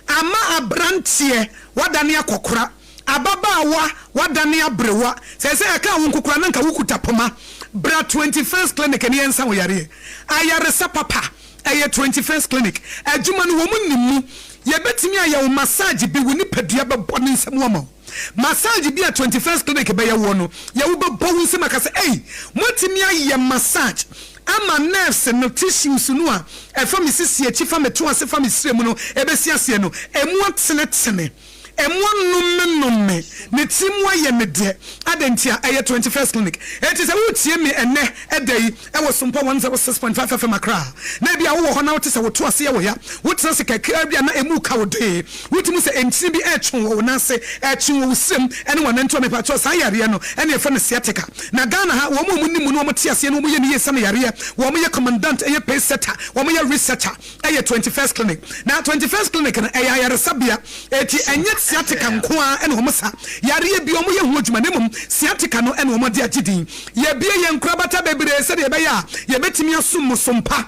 ama aberanteɛ woadane akɔkora, ababaawa woadane aberewa, seesei ɛkaa wo nko koraa na anka wokuta poma. Bra 21st Clinic na yɛnsa wo yareɛ. Ayaresa papa. Ɛyɛ 21st Clinic adwuma no, wɔn nim mu. Yɛbɛtumi ayɛ wo massage bi, wo nipadua bɛbɔ ne nsam ama wo. Massage bi a 21st Clinic bɛyɛ woɔ no, yɛ wo bɛbɔ wo nsam aka sɛ, Ei, moatumi ayɛ massage ama nerves no, tissues no a ɛfa me sisi akyi, fa me to ase, fa me srɛ mu no ɛbɛsi aseɛ no, ɛmu atenetene. Mmoa nnomenome ne tiri mu ayɛ me dɛ. Adɛn ntia? Ɛyɛ 21st Clinic. Enti sɛ woretie me ɛnnɛ da yi wɔ Sompa 106.5 FM Accra a, na ebia wowɔ hɔ na wote sɛ wo to ase yɛ wo ya, wotena ase kakraa bi a na emu reka wo doe, wotumi hu sɛ ntini bi retwe wɔ wo nan ase, ɛretwe wɔ wo srem ne w'anantu a, mepakyɛw saa yareɛ no na yɛfrɛ no sciatica. Na Ghana ha, wɔn a wɔnim mu na wɔte aseɛ na wɔyɛ no yie sane yareɛ, wɔyɛ commandant, ɛyɛ pace setter, wɔyɛ researcher, ɛyɛ 21st Clinic. Na 21st Clinic no, ɛyɛ ayaresabea. Enti ɛnyɛ sciatica nko ara na wɔsa yareɛ bi, wɔyɛ ho adwuma, na mmom sciatica no na wɔde agye din. Yɛabue yɛn nkorabata bebree sɛdeɛ ɛbɛyɛ a yɛbɛtumi asom mo som pa.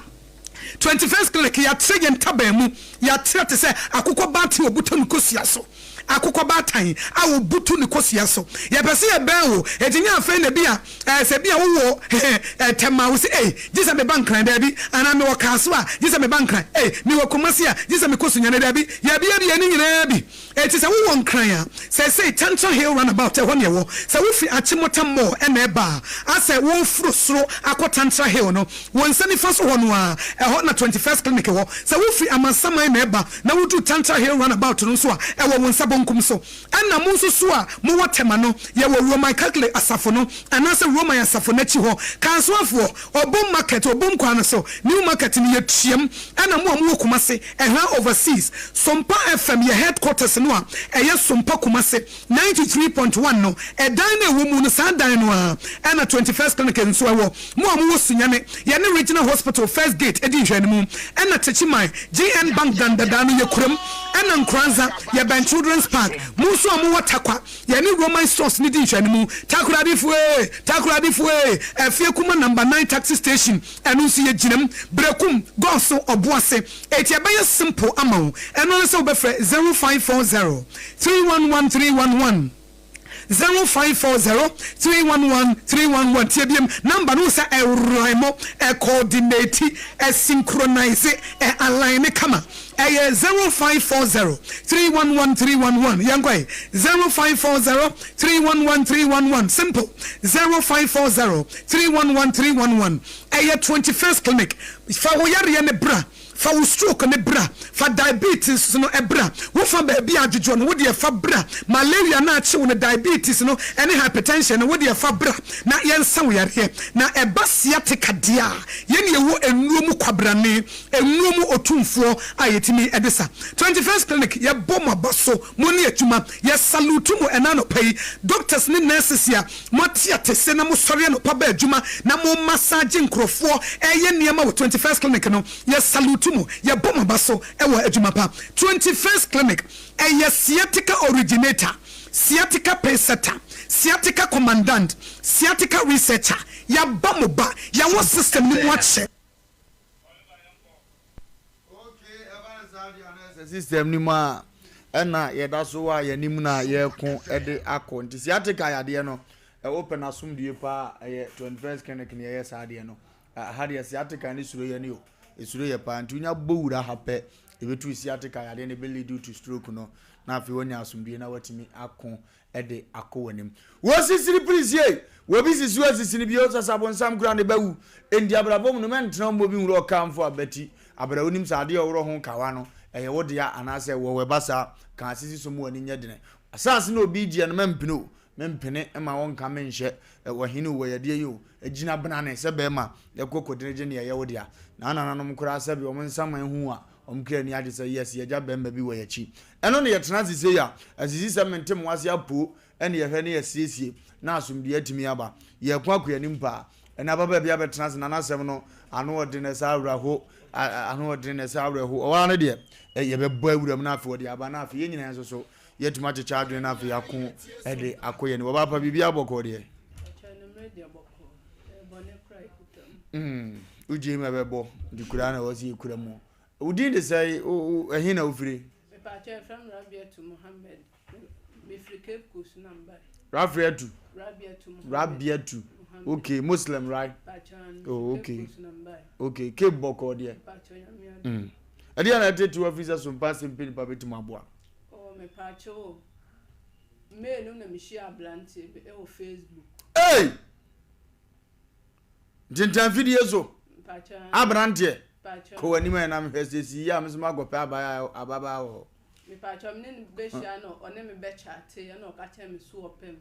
21st Clinic, yɛatrɛ yɛn ntaban mu, yɛatrɛ te sɛ akokɔ baatan a ɔbuta ne kosua so. Akokɔ baatan a ɔbutu ne kosua so. Yɛpɛ sɛ yɛbɛn wo, enti nyɛ afei na ebia ɛɛ sɛ ebia wowɔ ɛɛ Tɛma a, wo se ei, gye sɛ meba Nkran, daabi, anaa mewɔ Kasoa a, gye sɛ meba Nkran, ei, mewɔ Kumasi a, gye sɛ mekɔ Sunyani, daabi, yɛabiabia ne nyinaa bi. Enti sɛ wowɔ Nkran a, seesei Tantra Hill Runabout, ɛhɔ na ɛwɔ. Sɛ wofi Achimota Mall na ɛreba a, asɛ woreforo soro akɔ Tantra Hill no, wo nsa nifa so hɔ no ara, ɛhɔ na 21st Clinic wɔ. Sɛ wofi Amansaman na ɛreba na woduru Tantra Hill Runabout no nso a, ɛwɔ wo nsa bonkum so. Ɛna mo nso so a mowɔ Tema no, yɛwɔ Roman Catholic asafo no anaasɛ Roman asafo no akyi hɔ. Kansoafoɔ, Obom Market, Obom kwan no so, New Market no, yɛtuam. Ɛna mo a mowɔ Kumasi, Ɛha Overseas, Sompa FM yɛ headquarters no a ɛyɛ Sompa Kumasi 93.1 no, ɛdan no a ɛwɔ mu no, saa dan no ara ɛna 21st Clinic nso ɛwɔ. Mo a mowɔ Sunyani, yɛne Regional Hospital First Gate di nhwɛanimu, ɛna Techiman, GN Bank dan dadaa no yɛ kurom, ɛna Nkoranza, yɛbɛn Children's Park. Mo nso a mowɔ Tarkwa, yɛne Roman Stores no di nhwɛanimu. Takoradifoɔ ee, Takoradifoɔ ee, Afie Kuma Number 9 Taxi Station, ɛno nso yɛgyina mu. Berekum, Gɔso, Ɔboase. Enti ɛbɛyɛ simple ama wo. Ɛno ara ne sɛ wobɛfrɛ 0540 311 311. 0540 311 311. Tie biom, number no wohu sɛ ɛrhyme, ɛcoordinate, ɛsynchronise, ɛ-align kama. Ɛyɛ 0540 311 311. Yɛnkɔ ɛ. 0540 311 311. Simple. 0540 311 311. Ɛyɛ 21st Clinic. Fa wo yareɛ no bra. Fa wo stroke no bra. Fa diabetes no bra. Wo. fa baabi a adwodwo no, wo deɛ fa bra. Malaria no a akye wo no, diabetes no ne hypertension no, wo deɛ fa bra na yɛnsa wo yareɛ. Na ɛba sciatica deɛ a, yɛn na yɛwɔ nnuro mu kwabrane, nnuro mu otumfoɔ a yɛtumi de sa. 21st Clinic, yɛbɔ mo aba so, mo ne adwuma. Yɛ salute mo ɛna anɔpa yi. Doctors ne nurses a moate atese na mosɔre anɔpa ba adwuma na mo massage nkorɔfoɔ ɛyɛ nneɛma wɔ 21st Clinic no, yɛ salute mo, yɛbɔ mo aba so wɔ adwuma pa. 21st Clinic, ɛyɛ sciatica originator, sciatica pacesetter, sciatica commandant, sciatica researcher, yɛaba mo ba, yɛwɔ system no mu akyɛ. Okay, ɛba no saa deɛ anaa sɛ system no mu a ɛna yɛda so wɔ a yɛnim na yɛreko de akɔ nti sciatica yadeɛ no ɛwɔ pɛ n'asomdue paa ɛyɛ 21st clinic na yɛyɛ saa adeɛ no aha deɛ sciatica ne suro yɛ ne o esuro yɛ paa nti wonya bɔ wura ha pɛ ebetu sciatica yadeɛ no ebe lead to stroke no na afei wonya asomdue na watumi ako de akɔ w'anim. Wosisiri pirisie, wobi sisi wo asisi no bio, sasa bonsam kura ne bɛwu. Enti abrabɔ mu no mɛntena mmɔ bi nwura ɔkamfo abati. Abra wonim sɛ adeɛ a ɔworɔ ho kawa no ɛyɛ wo dea anaasɛ ɛwɔ hɔ ɛba saa ka asisi so ma w'ani nyɛ dene. Asase no obi gyeɛ no mɛmpene o, mempene mma wɔnka me nhyɛ ɔhene o, wɔyɛ deɛ yi o, gyina benane sɛ bɛrima kɔ kɔdene gye nea ɛyɛ wo dea. Na nananom koraa sɛbe wɔn nsaman hu a Wɔn kra ani agye sɛ yes yɛagya bɛɛma bi wɔ yɛakyi. Ɛno na yɛtena ase sei a, asisi sɛ mente mo ase apoo ɛne yɛhwɛ ne yɛsiesie na asomdwoeɛ atumi aba. Yɛko akɔ yɛn anim paa. Ɛnɛ ababaa bi abɛtena ase na n'asɛm no ano ɔden na ɛsɛ awerɛho, ano ɔden na ɛsɛ awerɛho. Ɔwɔ ara no deɛ yɛbɛbɔ awura mu na afei ɔde aba na afei yɛn nyinaa nso so yɛatumi akyekyɛ adwene na afei yɛako de akɔ yɛn anim. Ɔbaa pa biribi abɔkɔɔ deɛ. Mm, wogye mu ɛbɛbɔ nti kura na ɛwɔ sɛ yɛkura mu. Wo din de sɛ ɛhe na wofiri? Mepaakyɛ yɛfrɛ me Rabiatu Mohammed. Mefiri Cape Coast na mbae. Rafiatu? Rabiatu Mohammed. Rabiatu. Okay, Muslim right? Mepaakyɛ Oh, okay. Cape Coast na mbae. Okay, Cape bɔkɔɔ deɛ. Mepaakyɛ nyame adom. Mm. Ɛdeɛ na ɛtete wafiri sɛ so mpa asɛm pɛ nipa bɛtumi aboa. Oh, mepaakyɛ o. May no na mehyia aberanteɛ bi ɛwɔ Facebook. Hey! Ntintan fidie so. Aberanteɛ, kɔ w'anim ɛ na mehwɛ sɛ si yie a me nso makɔpɛ ababaa wɔ hɔ. Mepatwa me ne no bɛhyia na ɔne me bɛkyate ɛna ɔka kyerɛ me so ɔpɛ me.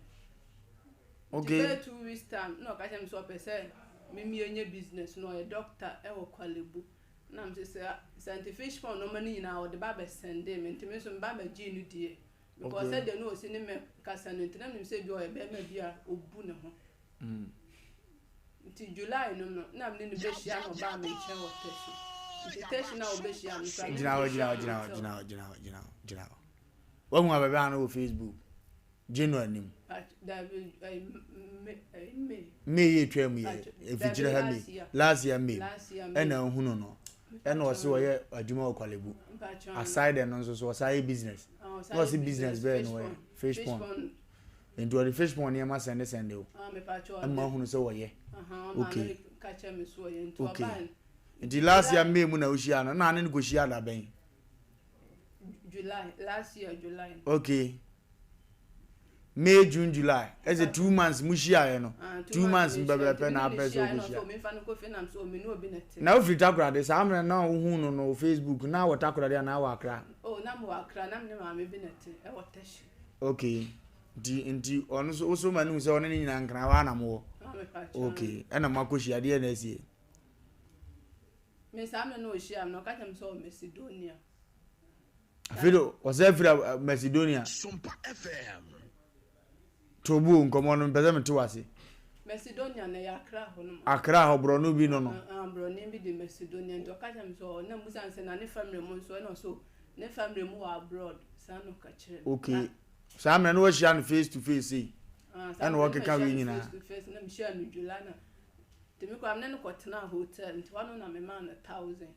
Okay. Nti bɛyɛ 2 weeks time na ɔka kyerɛ me so ɔpɛ sɛ me mmiɛ nyɛ business na ɔyɛ doctor ɛwɔ Korle Bu. Na me sɛ sɛ nti fish pond nneɛma no nyinaa ɔde ba bɛsɛnde me nti me nso me ba bɛgyee no diiɛ. Because sɛdeɛ na ɔsi ne me kasa no nti na menim sɛ bi ɔyɛ bɛrima bi a ɔbu ne ho. Nti July no no, na me ne no bɛhyia na ɔbaa me nkyɛn wɔ Teshie. Nti Teshie na ɔbɛhyia me koraa. Gyina hɔ, gyina hɔ, gyina hɔ, gyina hɔ, gyina hɔ, gyina hɔ, gyina hɔ. Wahu ababaa no wɔ Facebook. Gye no anim. Dabi, May. May yɛ atwa mu yɛ, efikyire ha May. Last year May. Ɛna ohunu no. Ɛna ɔse ɔyɛ adwuma wɔ Korle Bu. Aside ɛno nso so ɔsan yɛ business. Na ɔse business bɛyɛ no ɔyɛ fish pond. Nti ɔde fish pond nneɛma sɛnde sɛnde o. Ɛma ohunu sɛ wɔyɛ. Okay. Okay. Nti last year May mu na wohyia no na ane no kɔhyia da bɛn? July last year July. Okay. May June July ɛsɛ 2 months mu hyiaeɛ no 2 months mbɛbɛpɛ na apɛ sɛ wokɔhyia. Na wofiri Takoradi saa mmerɛ na wohu no no Facebook na wɔ Takoradi anaa wɔ Accra? Oh na mewɔ Accra na me ne maame bi na ɛte ɛwɔ Teshie. Okay. Nti nti ɔno nso woso ma no hu sɛ ɔne ne nyinaa nkran hɔ a na mowɔ. Okay. Ɛna mo akɔhyia deɛ na asie. Me saa mmerɛ na ɔhyia me no ɔka kyerɛ me sɛ ɔwɔ Macedonia. Afei de ɔsɛ afiri Macedonia. Sompa FM. Tobu nkɔmɔ no mpɛ sɛ mete wase. Macedonia na ɛyɛ Accra hɔ nom. Accra hɔ borɔno bi no no. Borɔno bi de Macedonia nti ɔka kyerɛ me sɛ ɔwɔ na musa sɛ na ne family mu nso ɛna ɔso ne family mu wɔ abroad saa na ɔka kyerɛ me. Okay. Saa mmerɛ no wahyia no face to face sei. Ɛna wɔkeka wei nyinaa. Face to face na mehyia no July na nti me koraa me ne no kɔtenaa hotel nti hɔ no na memaa no 1000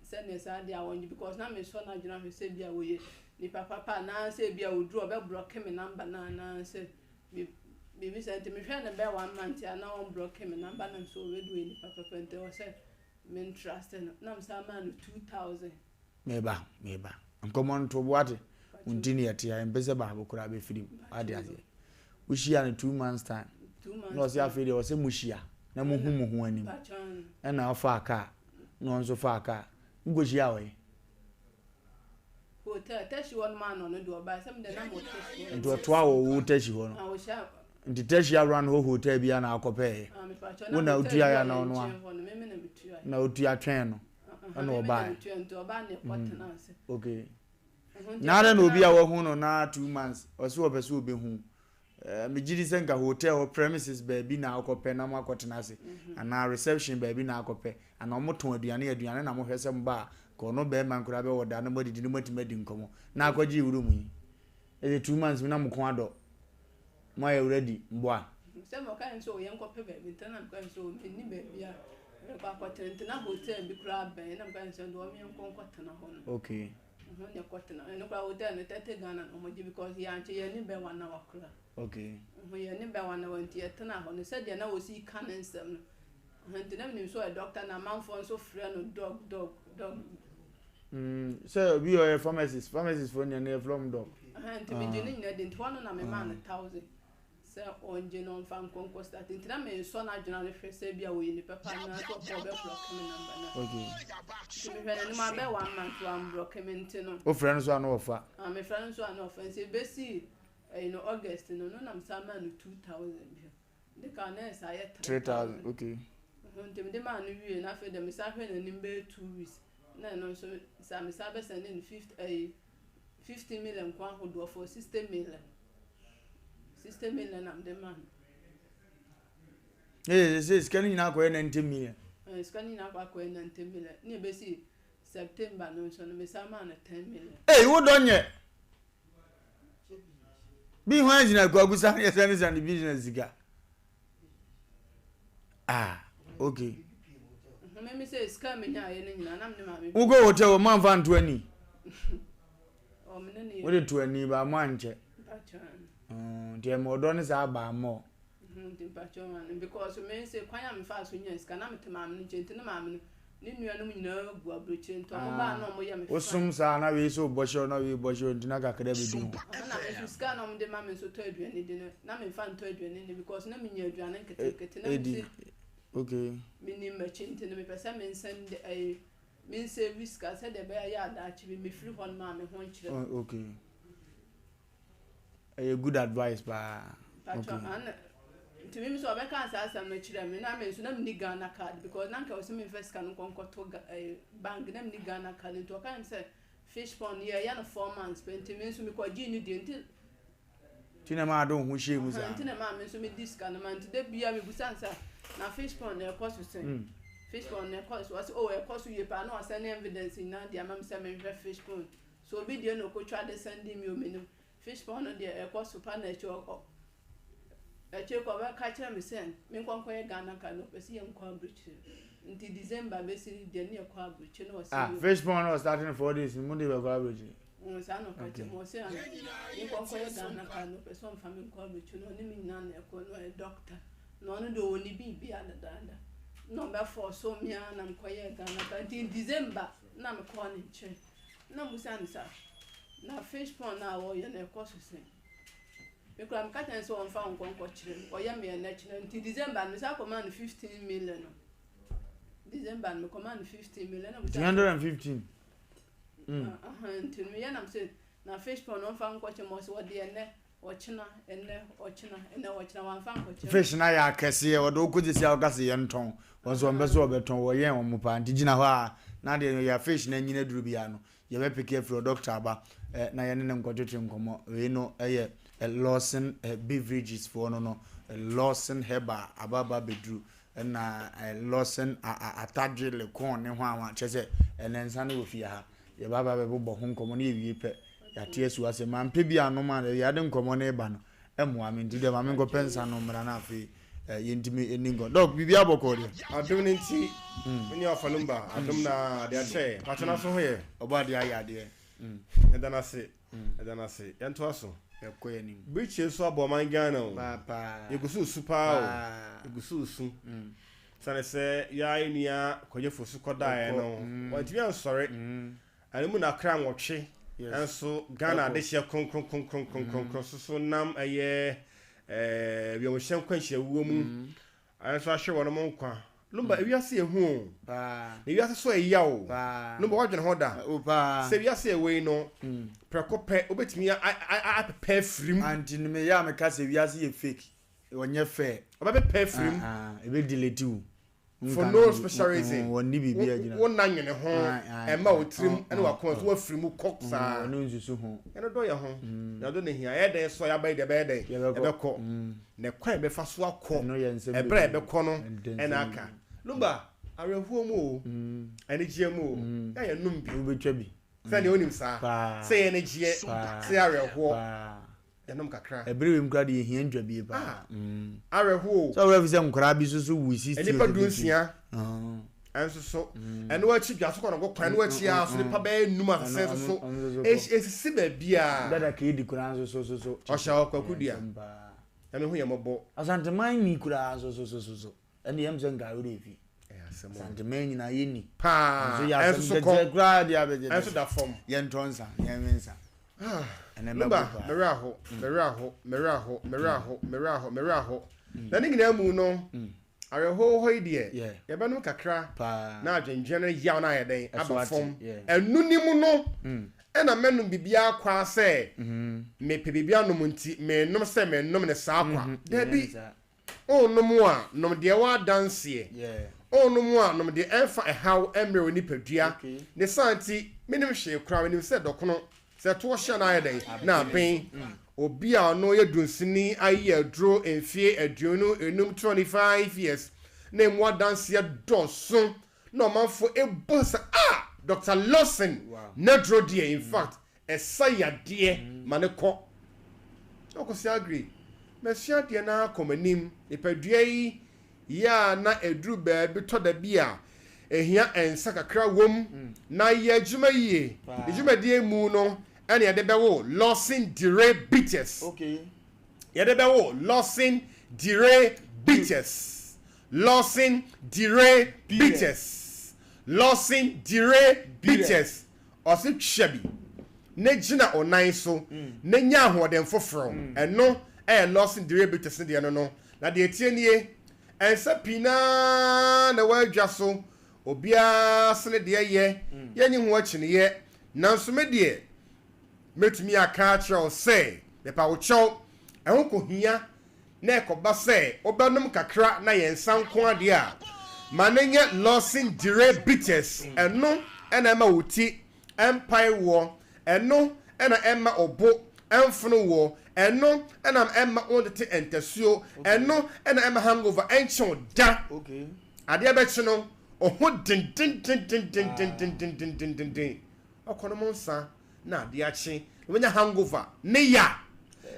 sɛdeɛ saa deɛ a wɔngye because na mesɔ no adwene ahwɛ sɛ bi a wɔyɛ nipa papa anaasɛ bi a ɔduru ɔbɛblɔke me number no anaasɛ biribi sɛ nti mehwɛ no bɛyɛ one month a na ɔmblɔke me number na mesɛ ɔwɛdi ɔyɛ nipa papa nti ɛwɔ sɛ mentrust no na mesan maa no 2000. Meba, meba. Nkɔmmɔ no to bo ate. Wo nti ne yɛte ha, yɛmpɛ sɛ baako koraa bɛfiri mu. Wate aseɛ? Wohyia no 2 months time. Na ɔsɛ afei deɛ ɔsɛ mo hyia na mohu mo ho anim. Ɛna ɔfaa kaa, na ɔno nso faa kaa. Mokɔhyia wɔ he? hotel tɛhyi hɔ nom a na ɔno deɛ ɔbaeɛ sɛ me deɛ na mewɔ tɛhyi hɔ nom. Nti ɔtoa wɔ wo tɛhyi hɔ no? Ah ɔhyia. Nti tɛhyi around hɔ hotel biara na akɔpɛɛyɛ? Ah mepakyɛw Wo na na hotel bi wotuaeɛ wɔ anaa yɛn ɔno a? nkyɛn hɔ no me me na metuaeɛ. Na wotua twɛn no Aha ɛna me me na ɔbaeɛ? metuaeɛ nti ɔbaa na yɛkɔ tenaa ase. Okay. Ɛho nti Na adɛn na obi a yɛkɔtenaa. wahu no na 2 months ɔse ɔpɛ sɛ ɔbɛhu wo Eh, megye di sɛ nka hotel hɔ premises baabi na akɔpɛ na moakɔtena ase, anaa reception baabi na akɔpɛ, anaa wɔtɔn aduane, aduane na mohwɛ sɛ moba a, nka ɔno barima koraa bɛwɔ da na moadidi na moatumi adi nkɔmmɔ. Na akɔgye room yi. Ɛsɛ 2 months mu na mo kɔn adɔ. Moayɛ ready, mboa. Sɛ ma ɔka yɛn sɛ ɔyɛ nkɔpɛ baabi ntena na meka yɛn sɛ menni baabi a mekɔ akɔtena nti na hotel bi koraa bɛn na meka yɛn sɛ deɛ ɔmeɛ nkɔ nkɔtena hɔ no. Okay. Ɛhɔ na ɛkɔtena. Ɛno koraa hotel no 30 Ghana na wɔgye because yɛankyɛ yɛn ani bɛn one hour koraa. Okay. Ɛhɔ yɛn ani bɛn one hour nti yɛtena hɔ no sɛdeɛ na wɔsi ka ne nsɛm no. Ɛhɔ nti na menim sɛ ɔyɛ doctor na amanfoɔ nso frɛ no dog dog dog. Sɛ obi ɔyɛ pharmacist, pharmacist foɔ nyɛ no yɛfrɛ wɔn dog. Ɛhɔ nti megye ne nyinaa di nti hɔ no na memaa no 1000. Sɛ ɔngye na ɔmfa nkɔ nkɔ start nti na mensɔ n'adwene ano hwɛ sɛ ebia ɔyɛ nipa pa anaa sɛ ɔpɛ ɔbɛ blɔke me number no a. Okay. Nti mehwɛ n'anim abɛyɛ one month wamblɔke me nti no. Wofrɛ no so a na ɔfa? Ah mefrɛ no nso a na ɔfa nti ebesi ɛyi no August no no na mesan maa no 2000 bio. De ka na ɛsɛ ayɛ 3000. 3000 okay. Nti mede maa no wie na afei deɛ mesan hwɛ n'anim bɛyɛ 2 weeks na ɛno nso sa mesan bɛsɛnde no 50 ɛyi 50 million nko ahodoɔ for 60 million. 60 million na mede maa no. Ee, sɛ sika no nyinaa akɔyɛ 90 million. Ɛɛ, sika no nyinaa akɔ akɔyɛ 90 million. Ne ebesi September no nso no, mesan maa no 10 million. Ee, wo dɔ nyɛ. Bi ho agyina kwaku sa yɛ sɛ ne sa ne business sika. Ah, okay. Meme sɛ sika menya ayɛ no nyinaa na mene maame. Wokɔ hotel wɔ mamfa nto ani. Wode to ani ba mo ankyɛ. Nti ɛma ɔdɔ ne saa baa mmɔ. Nti mpakyɛ ma no because me nse kwan a mefa so nya sika na mete maame no nkyɛn nti ne maame no ne nuanom nyinaa gu aburokyire nti ɔmo baa na ɔmo yɛ me fine. Wosom saa na wei sɛ ɔbɔ hyɛ na wei bɔ hyɛ nti na kakra bi di ho. Ɛna me nso sika na ɔmo de ma me nso tɔ aduane di no na memfa ntɔ aduane ni because na menya aduane nketenkete na mese Okay. Menim m'akyi nti no mepɛ sɛ me nsɛn ɛyi me nsave sika sɛdeɛ ɛbɛyɛ yɛ adaakye bi mefiri hɔ no maa me ho nkyerɛ. Oh, okay. Ɛyɛ good advice paa. Okay. Nti mi nso ɔbɛka saa asɛm no kyerɛ me na me nso na menni Ghana card because na nka ɔsɛ memfa sika no nkɔ nkɔto eh, bank na menni Ghana card nti ɔka kyerɛ sɛ fish pond yɛyɛ no 4 months pɛ nti me nso mekɔgyee ne deɛ nti. Nti na maa de wo ho hyɛɛ mu saa. Nti na maa me nso medi sika no ma nti da bia mebusa no sɛ na fish pond na ɛkɔ so sɛn fish pond na ɛkɔ so ɔsɛ oh ɛkɔ so yie paa na ɔsɛn ne evidence nyinaa de ama me sɛ menhwɛ fish pond so obi deɛ na ɔkɔtwa de sɛn de mi omenim fish pond no deɛ ɛkɔ so pa na akyi ɔ akyire kɔ ɔbɛka kyerɛ me sɛ menkɔ nkɔyɛ Ghana card na ɔpɛ sɛ yɛnkɔ aburokyire nti December bɛsi deɛ ne yɛkɔ aburokyire na ɔsɛ Ah, fish pond no starting 4 days mo de bɛkɔ aburokyire. Saa na ɔka kyerɛ me, ɔse ah menkɔ nkɔyɛ Ghana card no, ɔpɛ sɛ ɔmfa me nkɔ aburokyire na ɔne me nyinaa na ɛkɔ na ɔyɛ doctor na ɔno deɛ ɔwɔ ne biribia dadaada na ɔbɛfɔɔso me ara na mekɔyɛɛ Ghana card nti December na mekɔɔ ne nkyɛn na mbusa no sɛ na fish pond a wɔyɛ no ɛkɔ so sɛn me koraa meka kyerɛ no sɛ ɔmfa nkɔ nkɔkyerɛ me ɔyɛ me ɛnɛ kyerɛ nti December no mesan kɔmaa no 15 million no December no mekɔmaa no 15 million na mbusa 315. Nti no meyɛ nam sɛ na fish pond ɔmfa nkɔkyɛ mu ɔsɛ ɔde ɛnɛ ɔkyena ɛnɛ ɔkyena ɛnɛ ɔkyena wamfa nkɔkyɛ. Fish na yɛ akɛseɛ ɔde wokɔ sisi a wɔka sɛ yɛntɔn wɔn nso wɔn pɛ sɛ wɔbɛtɔn wɔyɛn wɔn paa nti gyina hɔ a na deɛ yɛ fish na nyina duru biara no yɛbɛpeke afiri doctor aba na yɛne ne nkɔtwetwe nkɔmmɔ. Wei no yɛ Lawson Beverages foɔ no, Lawson Herbal aba aba abɛduru ɛna Lawson atadwe lekɔn ne hwanhwa kyerɛ sɛ ɛnɛ nsa no wɔ fie ha. Yɛba aba bɛbobɔ ho nkɔmmɔ na yɛwie pɛ yɛate asi hɔ asɛ mampɛ bi anom a yɛde nkɔmmɔ no reba no ɛmmoa me nti deɛ ma menkɔpɛ nsa no mmra na afei yɛntumi nni nkɔmmɔ. Dɔk, biribi abɔkɔɔ deɛ? Adom no nti, me nua ɔfa number, adom na ade akyɛ yɛ. Pakyɛ na so ho yɛ? Ɔbɔ adeɛ ayɛ adeɛ. Yɛda no ase, yɛda no ase. Yɛntoa so. Yɛkɔ yɛn anim. Birikyie nso abɔ ɔman Ghana o. Paa paa. Yɛgu so resu paa o. Yɛgu so resu. Sane sɛ yɛa yɛn nua Kwadwo Fosu kɔdaeɛ no, wantumi ansɔre. Ɛno mu na akra 8 nso Ghana adehyeɛ kronkron kronkron kronkron so so nam ɛyɛ wiemhyɛn nkwanhyia wuo mu nso ahwere wɔn nkwa. Lumba, ewiase yɛ hu o. Na ewiase so ɛya o. Lumba, woadwene ho da? Sɛ wiase a ɛwɔ yi no, prɛko pɛ, wobɛtumi apepɛ afiri mu. Anti no meyɛ a meka sɛ wiase yɛ fake, ɔnyɛ fair. Ɔbɛpepɛ afiri mu. Ebe delete wo. For no special reason. Wɔnni biribi agyina. Wo nna nwene ho, ɛma wo tirim ne w'akoma so wafiri mu kɔ saa. Ɔno nsusu ho. Yɛn dɔ yɛ ho. Na ɔdɔ na hia. Ɛyɛ dɛn so a yɛaba yi deɛ ɛbɛyɛ dɛn? Yɛbɛkɔ. Na ɛkwan a yɛbɛfa so akɔ, ɛberɛ a yɛbɛkɔ no ɛna aka. Lumba, awerɛhoɔ mu o, anigyeɛ mu o, yɛ a yɛnom bi. Wobɛtwa bi. Sɛdeɛ wonim saa. Sɛ yɛ anigyeɛ, sɛ yɛ awerɛhoɔ. Yɛnom kakra. Ɛbere wei mu koraa deɛ yɛhia ntwabie paa. Ah, awerɛhoɔ o. Sɛ ɔwerɛ fi sɛ nkoraa bi nso so wui 60 Nnipa dunsia nso so. Ɛno akyi dwa so kɔnɔgo kwan ɛno akyi ara so nnipa bɛyɛ nnum asese nso so. Esisi baabiara. Dada keedi koraa nso so so so. Ɔhyɛ hɔ Kwaku Dua. Nyame hu yɛn mmɔbɔ. Asanteman ni koraa nso so so so. Ɛnde ɛm sɛ nka werɛ fi. Asanteman nyinaa yɛnni. Paa, Nso yɛ ɛnso asɛm so kɔ. kɛseɛ koraa de abɛgye. Ɛnso da fam. Yɛntɔ nsa, yɛnwe nsa. Ɛnɛ mɛbo Lumba, paa. me werɛ aho, me werɛ aho, me werɛ aho, me werɛ aho, me werɛ aho, me werɛ aho. Na ne nyinaa mu no, awerɛhow hɔ yi deɛ, yɛbɛnom kakra na adwendwen no yaw no ayɛ dɛn aba fam. Ɛno ni mu no, ɛna mɛnom biribiara kwa sɛ mepɛ biribi anom nti menom sɛ menom no saa kwa. Dabi. Worenom a, nom deɛ ɛwɔ adanseɛ. Worenom a, nom deɛ ɛmfa ɛhaw mmrɛ wo nipadua. Ne saa nti, mennim hwee koraa, menim sɛ dɔkono, sɛ ɛtoɔ hyɛ a na ayɛ dɛn? Na aben. Obi a ɔno yɛ dunsini ayɛ aduro mfeɛ 25, 25 years, na ɛmu adanseɛ dɔɔso, na ɔmanfoɔ bu sɛ, ah! Doctor Lawson n'aduro deɛ, in fact, Ɛsa yadeɛ ma no kɔ. Ɔkɔsi agri. Masua adeɛ no ara kɔ m'anim. Nipadua yi yɛ a na ɛduru baabi tɔ da bi a ɛhia nsa kakra wom na ayɛ adwuma yie. Ne dwumadie mu no ɛna yɛde bɛwo Lawson Dire Bitters. Yɛde bɛwo Lawson Dire Bitters. Lawson Dire Bitters. Lawson Dire Bitters. Ɔse twa bi na gyina wo nan so na nya ahoɔden foforɔ. Ɛno yɛ Lawson Diabetes no deɛ no no. Na deɛ ɛteɛ nie, nsa pii no ara na ɛwɔ adwa so, obiara se ne deɛ yɛ, yɛnnye ho akyinnyeɛ. Nanso me deɛ, mɛtumi aka akyerɛ wo sɛ, mepa wo kyɛw, ɛho kɔhia na ɛkɔba sɛ wobɛnom kakra na yɛ nsa nko ara deɛ a, ma no nyɛ Lawson Dire Bitters. Ɛno na ɛma wo ti mpae woɔ, ɛno na ɛmma wo bo mfono woɔ, ɛno na ɛmma wontete ntasuo, ɛno na ɛmma hangover nkye wo da. Adeɛ bɛkye no, wo ho dendendendendendendendendenden. Ɔkɔnom nsa na adeɛ akye na wanya hangover ne ya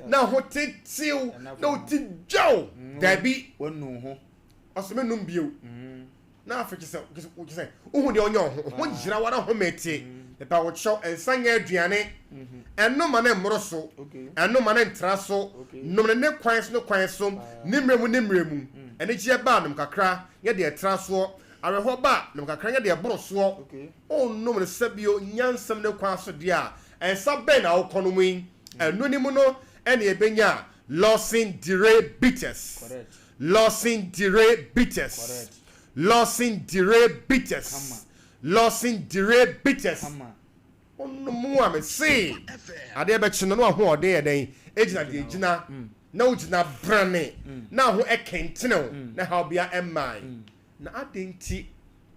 na ho tetew na wo ti dwaw mm. daabi ɔsɛ me nom bio mm. na afei kyesɛ kyesɛ wohu deɛ ɔnyɛ ɔho ho ah. gyina wara ho mete mm. nipa wɔkyɛw nsa nyɛ aduane mm-hmm. ɛno ma ne mmoro so ɛno ma ne ntra so nom ne ne kwan so ne kwan so ah. ne mmerɛ mu ne mmerɛ mu anigyeɛ baa nom kakra nyɛ deɛ ɛtra soɔ awerɛhoɔ ba nom kakra nyɛ deɛ ɛboro soɔ Wonnom no sɛ bio nyansam ne kwan so deɛ a, nsa bɛn na wokɔnom yi? Ɛno ne mu no ɛna yɛbɛnya Lawson Dire Bitters. Lawson Dire Bitters. Lawson Dire Bitters. Lawson Dire Bitters. Wonom a mese adeɛ bɛkye no na wahoɔden yɛ dɛn? Egyina deɛ egyina na wogyina brane na ho ɛkentene wo na haw bia ɛmmae. Na adɛn nti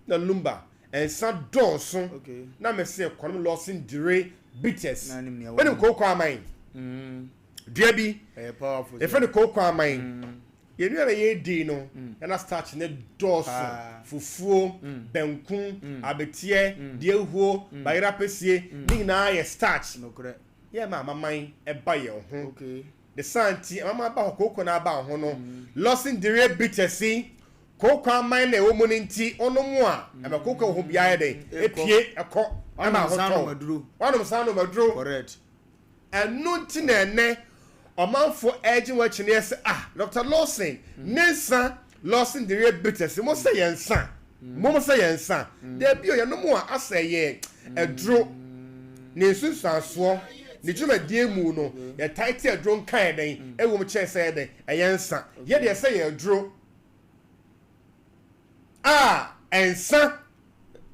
na Lumba nsa dɔɔso na mese kɔnom Lawson Dire bitters. Wonim kooko aman? Mm. Dua bi. Yɛfrɛ no kooko aman. Mm. Yɛn nua na yɛredi no, mm. na starch ne dɔɔso. Fufuo, banku, abeteɛ, deɛ ehuo, bayerɛ apɛsie, ne nyinaa yɛ starch. Yɛ ma amaman ɛba yɛn ho. Ne saa nti, amaman ba hɔ, kooko na aba ho no. Lawson Dire bitters yi, Kooko aman na ɛwɔ mu no nti, wonom a, ɛma kooko a ɛwɔ hɔ biara yɛ dɛn? Epue, ɛkɔ, ɛma ahotɔ wo. Woanom saa nom aduro. Correct. Ɛno nti na ɛnnɛ ɔmanfoɔ ɛregye wɔn akyinnyeɛ sɛ, ah, Doctor Lawson, ne nsa, Lawson de yɛ bitters, mo sɛ yɛn nsa, mo sɛ yɛn nsa. Dabi o, yɛnom a asɛ ɛyɛ aduro. Ne nsunsuansoɔ, ne dwumadie mu no, yɛtae te aduro nka yɛ dɛn, ɛwɔ mu kyɛn sɛ ɛyɛ dɛn, ɛyɛ nsa. Yɛ deɛ sɛ yɛ aduro. A nsa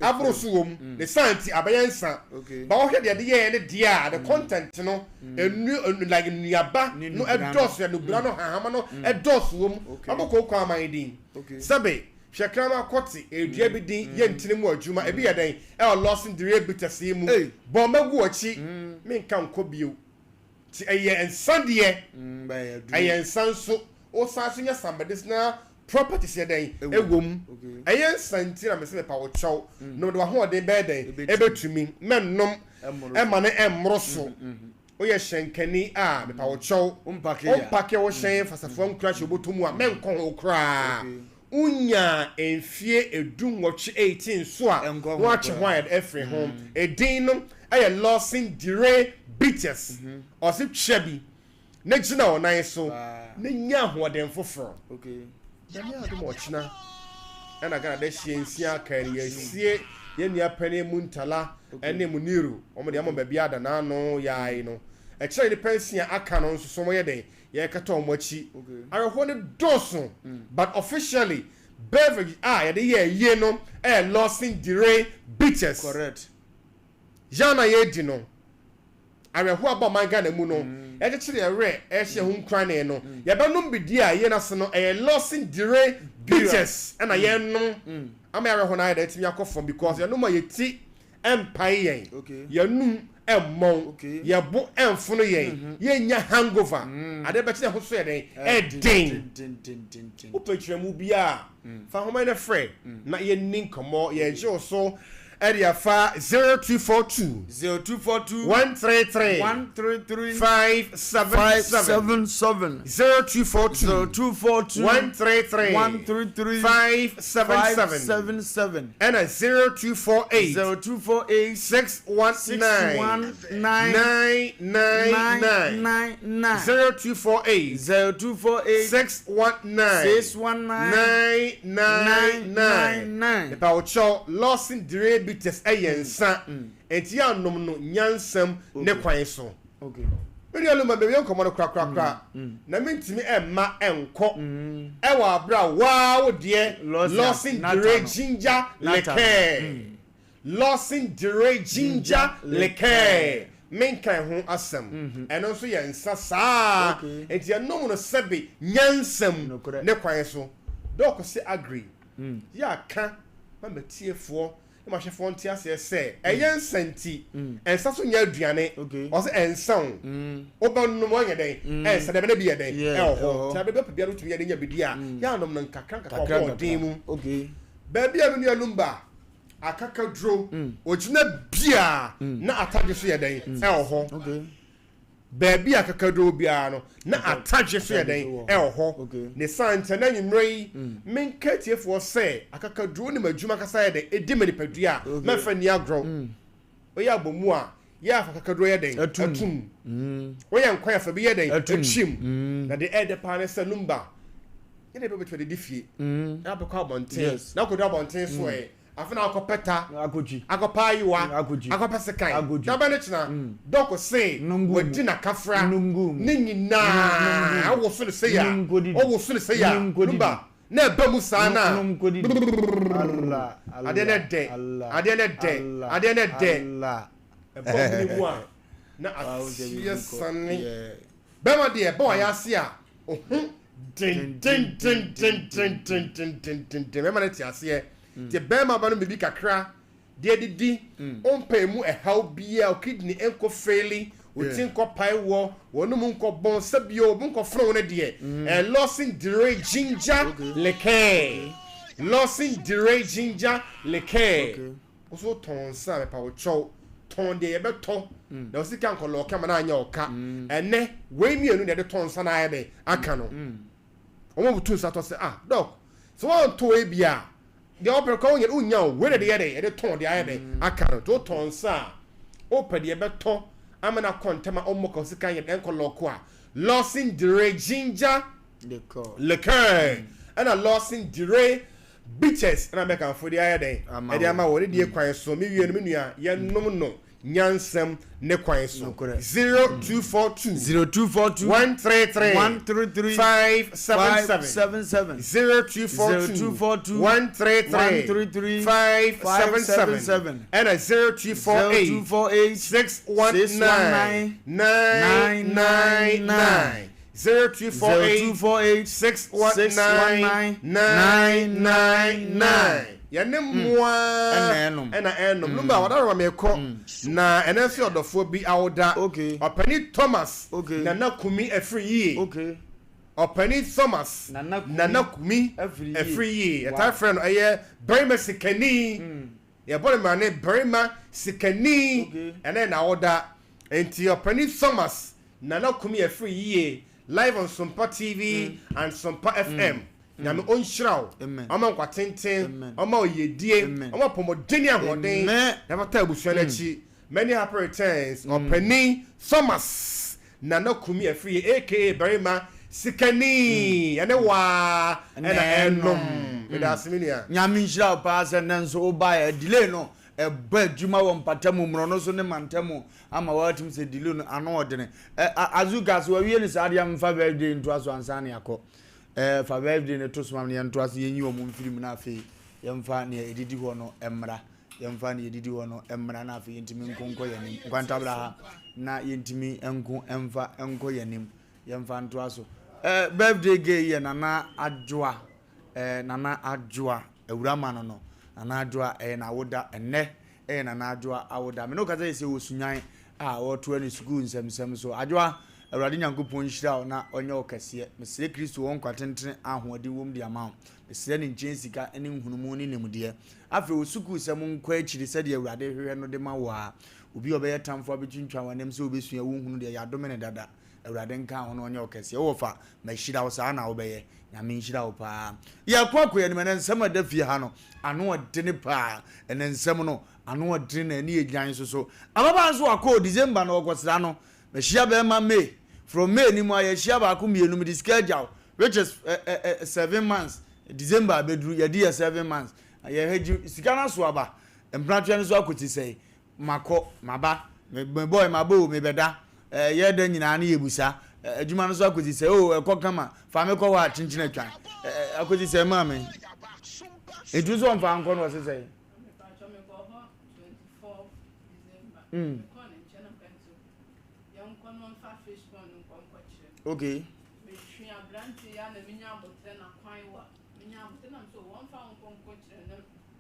aboro so wɔ mu mm. Ne saa nti abɛyɛ nsa ba wɔhwɛ deɛ de yɛɛ ne deɛ a the mm. content no enu like nnuaba no ɛdɔɔso yɛ nubura no hahama no ɛdɔɔso wɔ mu. Ɔbɔ kooko aman din sɛbe hwɛ kraman kɔte edua bi din yɛ ntini mu adwuma ebi yɛ dɛn ɛwɔ lɔsin dire bitters yi mu bɔn bɛgu akyi menka nkɔ bio. Nti ɛyɛ nsa deɛ, ɛyɛ nsa nso, wosan nso nya some medicinal properties yɛ dɛn ɛwɔ mu. Ɛyɛ nsa nti na mese mepa wo kyɛw, nom de w'ahoɔden bɛyɛ dɛn ɛbɛtumi, mɛnnom ɛma no ɛmmoro so. Woyɛ hyɛnkani a, mepa wo kyɛw, wompake wo hyɛn fa safoa nkura hyɛ wo bɔtɔ mu a, mɛnkɔ ho koraa. Wonyaa mfie edunwɔtwe, 18, so a, na wɔatwe ho ayɛ dɛ afiri ho. Edin no yɛ Lawson Dire Bitters. Ɔse twa bi na gyina wo nan so na nya ahoɔden foforɔ. Nyame adom a ɔkyena ɛna Ghana dahyeɛ nsia aka yi no yɛasie yɛn nua panin Muntala ɛne Muniru. Wɔn deɛ ama baabi ada n'ano yae no. Ɛkyerɛ nnipa nsia aka no nso so wɔyɛ dɛn? Yɛrekata wɔn akyi. Awerɛhoɔ no dɔɔso but officially beverage a yɛde yɛ ayie no yɛ Lawson Dire Bitters. Correct. Yɛn a yɛredi no, awerɛhoɔ aba ɔman Ghana mu no, yɛkyekyere yɛn werɛ ɛrehyɛ ho nkuranee no, yɛbɛnom bi di a yɛn ase no ɛyɛ Lawson Dire Bitters ɛna yɛrenom ama yɛn awerɛhoɔ no ayɛ dɛ atumi akɔ fam because yɛnom a yɛti ɛmpae yɛn, yɛn anum mmɔn, yɛn bo mfono yɛn, yɛnnya hangover, adeɛ bɛkye na ɛho so yɛ dɛn? Ɛden. Wopɛ nkyerɛmu biara a, fa nhoma yi na frɛ na yɛnni nkɔmmɔ. Yɛgye wo so de afa 0242 0242 133 133 577 577 0242 0242 133 133 577 577 ɛna 0248 0248 619 619 999 999 0248 0248 619 619 999 999. Mepa wo kyɛw, Lawson Dire Bitters ɛyɛ nsa, enti yɛ anom no nyansam ne kwan so. Okay. Me nua Luma, mewie nkɔmmɔ no korakorakora, na mentumi mma ɛnkɔ ɛwɔ abere a waa wo deɛ Lawson Dire Ginger Liqueur, Lawson Dire Ginger Liqueur, menka ɛho asɛm, ɛno nso yɛ nsa saa, enti yɛnom no sɛbe nyansam ne kwan so. Dɔk se agri, yɛ aka ma matiefoɔ na mahwɛfoɔ nte aseɛ sɛ ɛyɛ nsa nti nsa so nyɛ aduane. Ɔsɛ ɛnsa o, wobɛnom ɔnyɛ dɛn ɛnsa dɛbɛ na bi yɛ dɛn ɛwɔ hɔ. Nti abɛ bi ɔpɛ biara wotumi yɛ de nya bi di a, yɛ anom no nkakra nkakra wɔ ɔden mu. Baabi a me nua Lumba akakaduro ogyina biara na atadwe so yɛ dɛn ɛwɔ hɔ. Baabi a akakaduro wɔ biara no, na atadwe nso yɛ dɛn? Ɛwɔ hɔ. Ne saa nti, ɛnnɛ anwummerɛ yi, menka atiefoɔ sɛ akakaduro nim adwuma ankasa yɛ dɛn? Ɛdi ma nipadua a, mɛmfa nni agorɔ. Woyɛ abomu a, yɛ afa akakaduro yɛ dɛn? Atum. Woyɛ nkwan a, fa bi yɛ dɛn? Akyim. Na deɛ ɛyɛ dɛ paa ne sɛ, Lumba, yɛ deɛ bɛbɛtumi adidi fie, na wabɛkɔ abɔnten, na wokɔduru abɔnten so ɛ, Afe na akɔpɛ ta, akɔpɛ ayewa, akɔpɛ sekan. Da bɛn ne kyena, Dɔk se wadi n'akafra ne nyinaa, wowoso no sei a, wowoso no sei a, Lumba, na ɛba mu saa no a, brrrr, adeɛ no ɛdɛ, adeɛ no ɛdɛ, adeɛ no ɛdɛ. Ɛbɔ mene mu a, na aseɛ sane. Bɛrima deɛ, ɛbɔ wayɛ ase a, oho dendendendendendendendenden. Bɛrima no te aseɛ. Nti bɛrima ba no biribi kakra de adidi, ɔmpɛ emu ɛhaw biara, wo kidney nkɔ faili, wo ti nkɔ pae wɔ, w'anum nkɔ bɔn, sɛbio obi nkɔ fono wo no deɛ, ɛyɛ Lawson Dire Ginger Liqueur. Lawson Dire Ginger Liqueur. Wo so tɔn nsa a mepa wo kyɛw, tɔn deɛ yɛbɛtɔ na wo sika nkɔ lɔɔke ama no anyɛ ɔka. Ɛnɛ wei mmienu na yɛde tɔ nsa na ayɛ dɛn aka no. Wɔn a wɔtu nsa tɔ sɛ ah dɔk sɛ wɔantɔ wei bi a deɛ wɔpɛ kora wonyɛ wonnya o wei na yɛde yɛ dɛn yɛde tɔn deɛ ayɛ dɛn aka no. Nti wotɔn nsa a wopɛ deɛ yɛbɛtɔ ama no akɔ ntɛm a ɔmmɔ ka wo sika nyɛ dɛn nkɔ lɔɔko a Lawson Dire Ginger Liqueur ɛna Lawson Dire Bitters na mɛkamfo de ayɛ dɛn? Ɛde ama wɔ ne die kwan so. Me wie no, me nua, yɛnom no. nyansam ne kwan so. 0242 0242 133 133 577 577 0242 133 133 577 ɛna 0248 0248 619 999 0248 619 999 yɛne mmoa ɛna ɛnom numba wadaro ma mekɔ na ɛnɛ nso yɛ ɔdɔfoɔ bi awoda ɔpani Thomas Nana Kumi afiri yie ɔpani Thomas Nana Kumi afiri yie yɛtaa frɛ no ɛyɛ barima sikani Yɛbɔ no mmarane barima sikani ɛnɛ na awoda nti ɔpani Thomas Nana Kumi afiri yie live on Sompa TV and Sompa FM Nyame ɔnhyira wo ɔma nkwa tenten ɔma wo yiedie ɔma apɔmuden ne ahoɔden na fata abusua no akyi many happy returns ɔpani Thomas Nana Kumi afiri yie aka barima sikani ɛne waa ɛna ɛnom meda ase me nua. Nyame nhyira wo paa sɛ nnɛ nso wo baeɛ. Delay no ɛbɔ adwuma wɔ mpatamu, mmorɔno so ne mantamu ama woatumi sɛ delay no ano ɔdene. Ɛ Azuka so wawie no saa deɛ mfa birthday ntoa so ansa na yɛakɔ. Ɛ fa birthday no to so ma me na yɛntoa so yɛnyi wɔn mfiri mu na afei yɛmfa nea ɛdidi hɔ no mmra. Yɛmfa nea ɛdidi hɔ no mmra na afei yɛntumi nko nkɔ yɛn anim. Nkwantabra ha na yɛntumi nko mfa nkɔ yɛn anim. Yɛmfa ntoa so. Eh, birthday girl yi yɛ Nana Adwoa. Eh, Nana Adwoa, Awurama no no. Nana Adwoa, ɛyɛ n'awoda. Ɛnnɛ ɛyɛ Nana Adwoa awoda. Me ne wo kasa yi sɛ wɔ Sunyan a ɔretoa ne sukuu nsɛmsɛm so. Adwoa, Awurade Nyankopɔn nhyira wo na ɔnyɛ wo kɛseɛ. Mesrɛ Kristo wɔ nkwa tentene a ahoɔden wom de ama wo. Mesrɛ ne nkyɛn sika ne nhunumu ne nimdeɛ. Afei wo sukuusɛm nkɔ akyiri sɛdeɛ Awurade hwehwɛ no de ma wo ara. Obi a ɔbɛyɛ tamfo abɛtwintwan w'anim sɛ wobɛsua wonhunu deɛ yɛadome no dada. Awurade nka ho na ɔnyɛ wo kɛseɛ. Wo wɔfa, mahyira wo, saa na wobɛyɛ. Nyame nhyira wo paa. Yɛkɔ akɔ yɛn anim, ɛnɛ nsɛm a ɛda fie ha no, ano ɔdene paa. Ɛnɛ nsɛm no, ano ɔdene na ani yɛ gyan nso so. Ababaa nso wakɔ o, December no wɔkɔsra no. Mahyia bɛrima May, from May no mu a yɛahyia baako mmienu, mede sika agya wo, which is eh, eh, eh, 7 months. December abɛduru, yɛadi yɛ 7 months. Yɛhwɛ gye sika no aso aba, mpenatweɛ no nso akɔsi sɛe. Makɔ, maba, me me boy maba o, mebɛda. Eh, yɛ da nyinaa ne yɛbusa. Eh, adwuma no so akɔsi sɛ, o, ɛkɔ kama, fa me kɔ hɔ a kyenkyen atwan. Eh, eh, akɔsi sɛ maa me. Nti nso ɔmfa nkɔ no ɔse sɛ. Mepakyɛ mekɔ hɔ 24 December. Mekɔ ne nkyɛn na meka nso yɛnkɔ no mfa fish pond nkɔ nkɔkyerɛ. Okay. Metwe aberante ya na menya abotrɛ na kwan wa. Menya abotrɛ na mso wɔmfa nkɔ nkɔkyerɛ na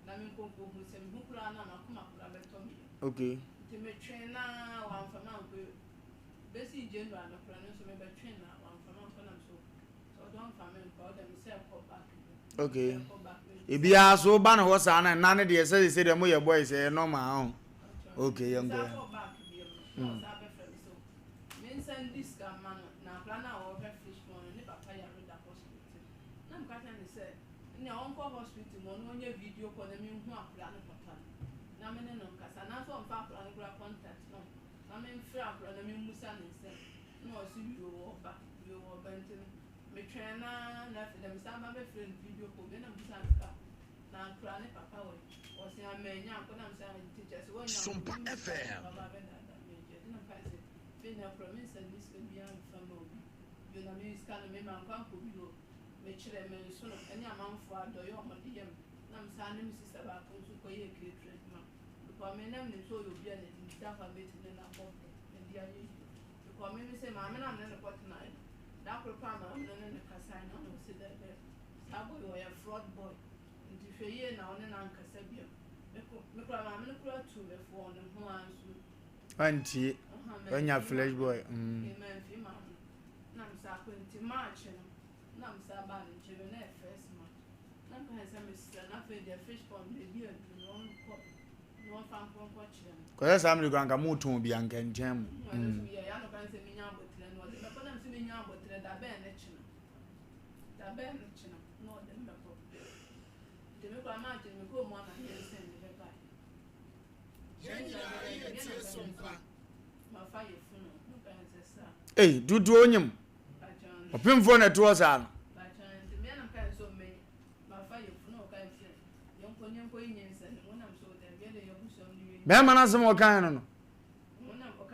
na menkɔ nkɔhu sɛ mehu koraa na makoma koraa bɛtɔ me yam. Okay. Nti metwe na wamfa mankɔ bɛsi January no koraa no nso mebɛtwe na wamfa mankɔ na mso sɛ ɔdɔ mfa me nkɔ ɔdɛ me sɛ kɔ back bi. Okay. Kɔ back bi. Ebiara so woba ne hɔ saa na nna ne deɛ sɛ sɛ deɛ moyɛ boys ɛyɛ normal ho. Okay, yɛnkɔ Mesan yɛn. kɔɔ back bio no, na ɔsan bɛfrɛ me sɛ mensan di sika mma no na akwadaa no a ɔrehwɛ fish pond no ne papa yare da hospital. Na meka kyerɛ no sɛ nea ɔnkɔ hospital mu ɔno ɔnyɛ video call na menhu akwadaa no papa no na me ne no nkasa anaasɛ ɔmfa akwadaa no koraa contact ma me na memfrɛ akwadaa no na memmusa ne nsɛm na ɔse yoo ɔba yoo ɔba nti no metwɛn no ara na afei dɛ mesan ba bɛfrɛ no video call bio na mebusa no sɛ na akwadaa ne papa wɔ he ɔse ah mannya ankɔ na mesɛ ah nti kyerɛ sɛ woannya ankɔ Sompa menim sika FM. papa bɛdaadaa me nti ɛnti na mekae sɛ me nnɛ koraa mensan nni sika biara mfa mma obi bio na me sika no me mankɔ ankɔ bi hɔ mekyerɛ me nsono ne amanfoɔ adɔeɛ a wɔde yɛ me na mesan ne me sista baako nso kɔyɛɛ catering adwuma because me na menim sɛ ɔyɛ obi a n'ani da hɔ a mɛtumi ne no abɔ brɛ na de ayɛ yie because me me sɛ maame no a me ne no kɔtenaeɛ no da koro paa maame no ne no kasae no na ɔse dɛdɛ saa boy ɔyɛ fraud boy nti hwɛ yie na wo ne no ankasa biom me ko me koraa maame no koraa tuu me fo wɔ ne ho ara nso Wantie. Ɔha Wanya mamfii flesh maame boy. no mamfii maame no na mesan kɔ nti March no na mesan baa ne nkyɛn bio na ɛyɛ first March na meka sɛ mesrɛ no afei deɛ fish pond baabi aduru no ɔnkɔ na ɔmfa nkɔ nkɔkyerɛ me. Kɔsɛ saa mmere koraa anka motɔn bi anka nkyɛn mu. Ɛno nso yɛ ya no kan sɛ menya abotrɛ no ɔde bɛkɔ na mesɛ menya abotrɛ da bɛn ne kyena da bɛn ne kyena na ɔde me bɛkɔ nti me koraa March no mekɔɔ mu ana yɛnsɛn de bɛbae. Yɛn nyinaa yɛtie Sompa. Mafa yɛ funu no kan sɛ saa. Ei, tutuo onyim. Ɔpemfoɔ na ɛtoɔ saa no. Bɛrima no asɛm a ɔkaeɛ no no.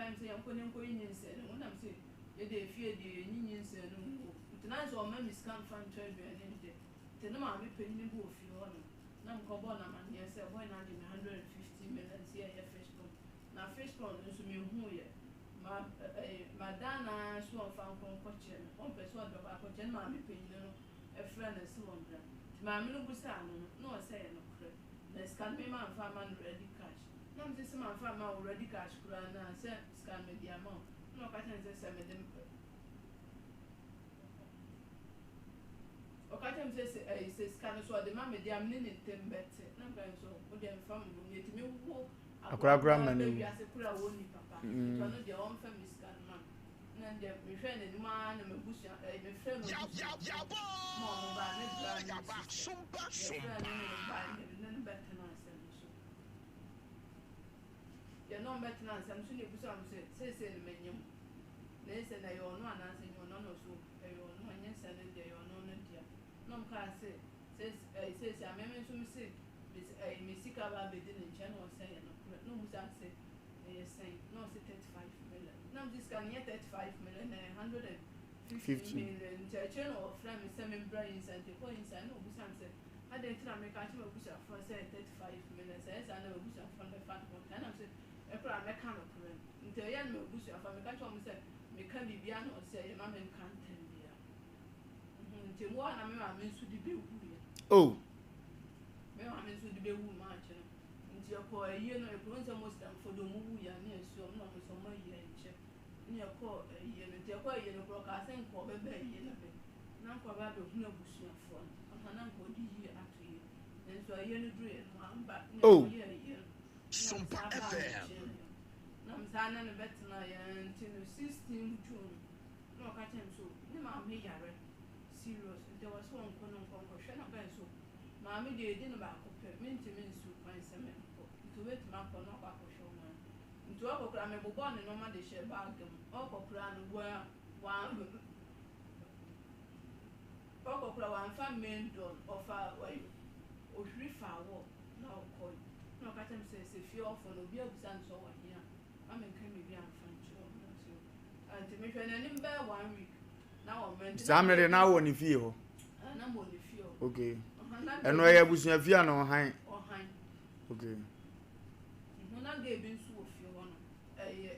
ɔka kyerɛ me sɛ yɛnkɔ na yɛnkɔyi nyinsɛn no ngu na mese yɛde efie deɛ yɛnyi nyinsɛn no ngu nti na ayɛ sɛ ɔmma me sika mfa ntɔ aduane ndɛ nti ne maame panyin bi wɔ fie hɔ nom na mekɔbɔɔ no amanneɛ sɛ boy no agye me 150 million sɛ yɛnyɛ fish pond na fish pond no nso menhuuiɛ ma ɛɛ madan no ara so ɔmfa nkɔ nkɔkyerɛ me ɔmpɛ sɛ ɔde bɛkɔ akɔkyerɛ ne maame panyin no frɛ no sɛ ɔmmra nti maame no bisaa no no na ɔsɛ ɛyɛ nokorɛ na sika no me mamfa amma no ready cash na mese sɛ mamfa amma wo ready cash koraa no a sɛ sika no mede ama wo na ɔka kyerɛ me sɛ sɛ mede ɔka kyerɛ me sɛ sɛ ɛyi sɛ sika no so ɔde ma me deɛ a me ne ne ntam bɛte na meka sɛ wo deɛ mfa me ho yɛtumi wo Akora koraa ma no wu. wiase koraa wɔ ni papa nti ɔno deɛ ɔmfa me sika no ma me na deɛ mehwɛ n'anim ara na m'abusua ɛyi mefrɛ m'abusuafoɔ ma ɔmo baa me bra ne me sister yɛfrɛ no ne no baa ne ne no bɛtena asɛm no so yɛne ɔmo bɛtena asɛm so na ebusa ɔmo sɛ seesei no manyɛ mu na ɛsɛ na ɛyɛ ɔno anaasɛ nyɛ ɔno na ɔso ɛyɛ ɔno ɛnyɛ sɛ no deɛ ɛyɛ ɔno no dea na ɔmo kaa sɛ seesei seesei a meme nso mese ɛyi me sika ba abɛdi ne nkyɛn na ɔsɛ yɛ nokorɛ na ɔmo sa sɛ ɛyɛ sɛn na ɔse 35 million na mese sika no nyɛ 35 million na ɛyɛ 150 million nti akyire na ɔfrɛ me sɛ membra inside nti ɛkɔ inside na ɔbusa me sɛ adɛn nti na meka kyerɛ m'abusuafoɔ sɛ 35 million sɛ ɛyɛ saa na m'abusuafoɔ no bɛfa ne ho nka na mese ɛkora mɛka nokorɛ no nti ɛyɛ no m'abusuafoɔ meka kyerɛ wɔn sɛ meka biribiara na ɔsɛ ɛyɛ ma menka ntɛm biara nti mu a na me maame nso de bɛwuiɛ oh me maame nso de bɛwu March no nti yɛkɔɔ ayie no ɛkuro nsɛ Muslimfoɔ de ɔmo wuiɛ a ne yɛsi ɔmo na ɔmo sɛ ɔmo ayie nkyɛ ne yɛkɔɔ ayie no nti yɛkɔɔ ayie no korɔ ɔkaa sɛ nka ɔbɛba ayie no bɛ na nka ɔbɛ abɛhunu abusuafoɔ no ɔha na nka ɔde yie ato yie nanso ayie no duruiɛ no wamba ne Oh. yɛkɔyɛ ayie no na Sompa mesan baa ne FM. nkyɛn bio na mesan ne no bɛtena yɛn nti no 16 June na ɔka kyerɛ me so ne maame yare serious nti ɛwɔ sɛ ɔnkɔ no nkɔ nkɔhwɛ na ɔkae so maame deɛ ɛdi no baako pɛ mentumi nsiw kwan sɛ menkɔ nti wobɛtumi akɔ na ɔkɔ akɔhwɛ wo maame nti ɔkɔ koraa mebobɔɔ ne nɔɔma de hyɛ bag mu ɔkɔ koraa no wa wa ɔkɔ koraa wamfa main door no ɔfa wayi ohwiri fa wɔ na ɔkɔe na ɔka kyerɛ me sɛ sɛ fie ɔfo no obi abisa no sɛ ɔwɔ he a ma menka biribi amfa nkyerɛ ɔmo na ɔsɛ nti mehwɛ n'anim bɛyɛ one week na wɔmmrɛ nti saa mmerɛ de na wɔ ne fie hɔ Ah, na mewɔ ne fie hɔ okay Ɔha, na ɛno girl ɛyɛ bi- abusua fie ana ɔhan ɔhan okay Mhm, na girl bi nso wɔ fie hɔ no ɛyɛ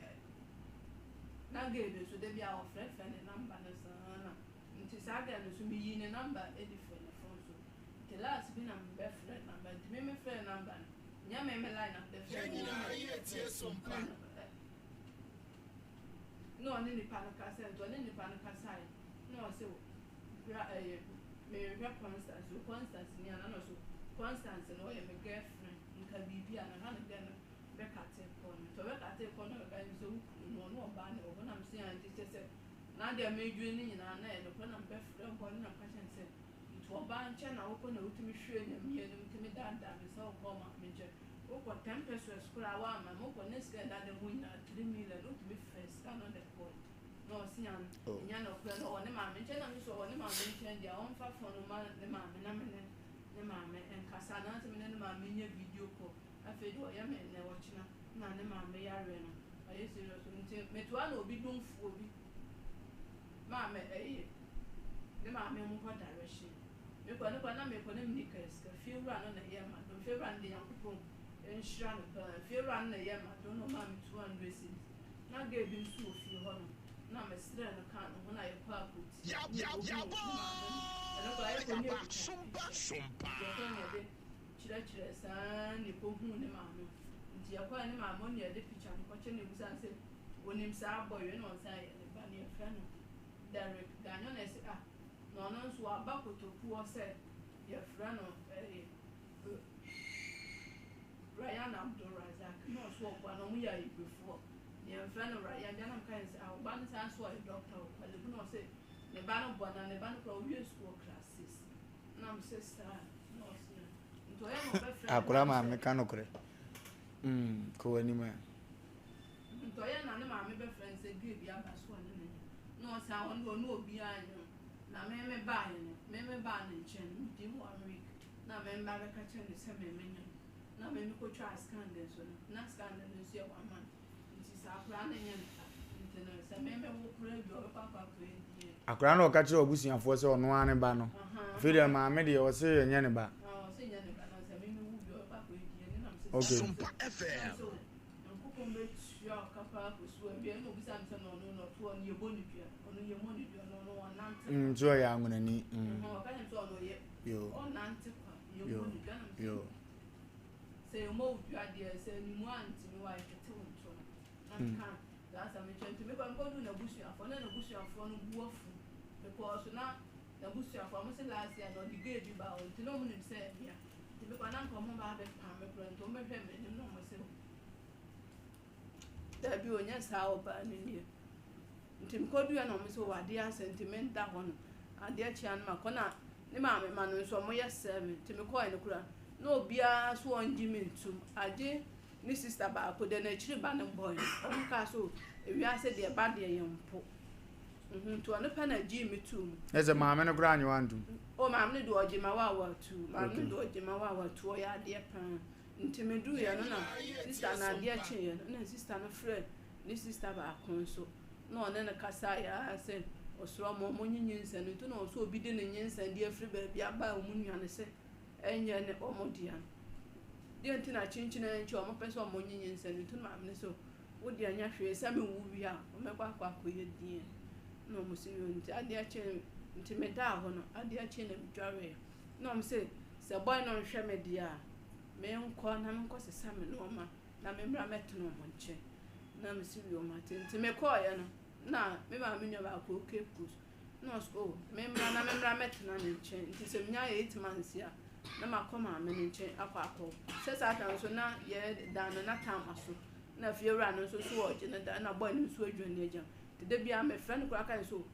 na girl bi nso da bi a ɔfrɛfrɛ ne number no saa na nti saa girl no nso meyii ne number de firi ne phone so nti last bi na mebɛfrɛ number nti me mefrɛ number no nyɛ me me line na mede frɛ Yɛn no nyinaa yɛtie Sompa. na ɔne nipa no kasa nti ɔne nipa no kasaeɛ na ɔse bra ɛyɛ mehwɛ Constance o Constance ni ana na ɔse Constance no ɔyɛ me girlfriend nka biribi a na ha ne dɛn no bɛkate kɔ no nti ɔbɛkate kɔ no ɔbɛka sɛ wo kunu no ɔno ɔbaa ne wɔ hɔ na mese a nti kyɛ sɛ na deɛ medwene ne nyinaa na ɛyɛ nokorɛ na mebɛfrɛ bɔ no na meka kyerɛ no sɛ nti ɔbaa nkyɛn na wokɔ na wotumi hwɛ nyame anim tumi daadaa me sɛ wokɔ maame nkyɛn wokɔ 10 pesos koraa woama me wokɔ ne sika ɛda ne ho nyinaa 3 million wotumi fɛ sika no de kɔe na ɔse an Oh. ɛnyɛ nokorɛ na ɔwɔ ne maame nkyɛn na me so ɔwɔ ne maame nkyɛn deɛ ɔmfa phone no ma ne maame na me ne ne maame nkasa anaasɛ me ne ne maame nyɛ video call afei deɛ ɔyɛ me nnɛ ɔkyena na ne maame yareɛ no ɔyɛ serious nti metoa na obi domfoɔ bi maame ɛyɛ ne maame mo hɔ direction mekɔ ne kɔ na mekɔ na meni ka sika fie wura no na ɛyɛ ma dom fie wura no de Nyankopɔn nhyira no paa fie wura no na ɛyɛ ma dom na ɔmaa me 200 cedis na girl bi nso wɔ fie hɔ no na mesrɛ no kaa ne ho na yɛkɔ akɔti ne yɛkɔhu ne maame no ɛno koraa yɛkɔ ne yɛkuta picture yɛkɔ ne yɛde kyerɛkyerɛ saa ne yɛkɔhuu ne maame nti yɛkɔɛ ne maame ɔne yɛde picture no kɔkyɛ ne yɛbusa no sɛ onim saa boy wei na ɔnsan yɛ ne ba ne yɛfrɛ no Derek Daniel na ɛsɛ ah na ɔno nso waba kotokuo sɛ yɛfrɛ no ɛyɛ Ryan Abdul Razak na ɔso ɔboa na ɔmo yɛ ayigbefoɔ na yɛmfrɛ no Ryan deɛ na meka yɛn sɛ ah ɔba no saa nso ɔyɛ doctor wɔ Korle Bu na ɔsɛ ne ba no boa na ne ba no koraa ɔwie school wɔ class 6 na mesɛ saa na ɔse nti ɔyɛ na ɔbɛfrɛ ne akora ba no maame sɛ ka nokorɛ mm kɔ w'anim a nti ɔyɛ na ne maame bɛfrɛ no sɛ girl bi aba so ɔne no nyɛ na ɔsɛ a ɔno ɔne obiara nyɛ na me me baeɛ no me me baa ne nkyɛn no medi one week na me mba bɛka kyerɛ no sɛ me me nyɛ no na me me kɔtwaa scan no nso no na scan no nso yɛ one month nti Sɛ akwadaa no nyɛ ne ba nti no, sɛ me mewo koraa wie a, ɔbɛkɔ akɔ akɔyɛ DNA. Akwadaa no a ɔka kyerɛɛ abusuafoɔ sɛ ɔno ara ne ba no, afei deɛ maame deɛ ɔse ɛnyɛ ne ba. Ah, ɔse ɛnyɛ ne ba na sɛ me mewo wie a, ɔbɛkɔ akɔyɛ DNA na mesɛ Okay. Sompa FM. Na mesɛ Nyankopɔn bɛtua wo ka paa kɔsi awie. Ɛna ɔbisaa me sɛ na ɔno na ɔto ɔno yɛbɔ ne dua, ɔno yɛmmɔ ne dua na ɔno ɔnante kwa. Nti ɔyɛ anwonani. Mm. Ɔka kyerɛ me sɛ ɔno ɔyɛ ɔnante kwa, yɛmmɔ ne dua na mesɛ. Yo. Sɛ yɛmmɔ wo dua deɛ, sɛ animu antumi wo a, yɛtete wo ntorɔ. Na meka saa asɛm no kyerɛ no. Nti mekɔ mekɔduu n'abusuafoɔ, na n'abusuafoɔ no bo afu. Mekɔɔ so na n'abusuafoɔ, wɔn se last year no ɔde gay bi baa hɔ, nti na wɔn nim sɛ ɛyɛ mea. Nti mekɔ a na nka wɔn ba abɛpam me koraa, nti wɔbɛhwɛɛ m'anim na wɔn se, Dabi o, nyɛ saa ɔbaa no nie. Nti mekɔduiɛ na wɔn se o adeɛ asa nti menda hɔ no. Adeɛ kyeɛ no makɔ na ne maame ma no nso wɔyɛ seven nti mekɔɛ no koraa na obiara so ɔngye me ntum agye ne sister baako deɛ n'akyiri ba no bɔe no ɔno kaa so ewiase deɛ ba deɛ yɛn mpo nti ɔno pɛ na gyee me tuu mu. Ɛsɛ maame no koraa nye wantum. O maame no deɛ ɔgye ma wa tu maame no deɛ ɔgye ma wa tu ɔyɛ adeɛ paa nti meduiɛ no na sister no adeɛ kyeeɛ no na sister no frɛ ne sister baako nso na ɔne no kasaeɛ ara sɛ ɔsrɛ wɔn a wɔnye nyinsɛn no nti na ɔsɛ obi de ne nyinsɛn de afiri baabi aba a wɔn nua no sɛ ɛnyɛ ne wɔn dea no. Deɛ nti na kyenkyen ara nti wɔpɛ sɛ wɔnye nyinsɛn no nti na maame no sɛ wo deɛ nyɛ hwee sɛ mewu wie a wɔbɛkɔ akɔ akɔyɛ DNA na wɔn sɛ yoo nti adeɛ kye nti medaa hɔ no adeɛ kye na medwareeɛ na wɔn sɛ sɛ boy no nhwɛ me deɛ a menkɔ na menkɔ sesa me nneɛma na memmra mmɛtena wɔn nkyɛn. Na mese wio mate. Nti mekɔeɛ no, na me maame nua baako wɔ Cape Coast. Na ɔse oh, memmra na memmra mmɛtena ne nkyɛn. Nti sɛ menya 8 months a, na makɔ maame no nkyɛn akɔ akɔ. Sɛ saa ta nso na yɛ dan no na tam aso. Na fiewura no nso so ɔgye ne dan na boy no nso adwane agya. Nti da biara mefrɛ no koraa ka ne so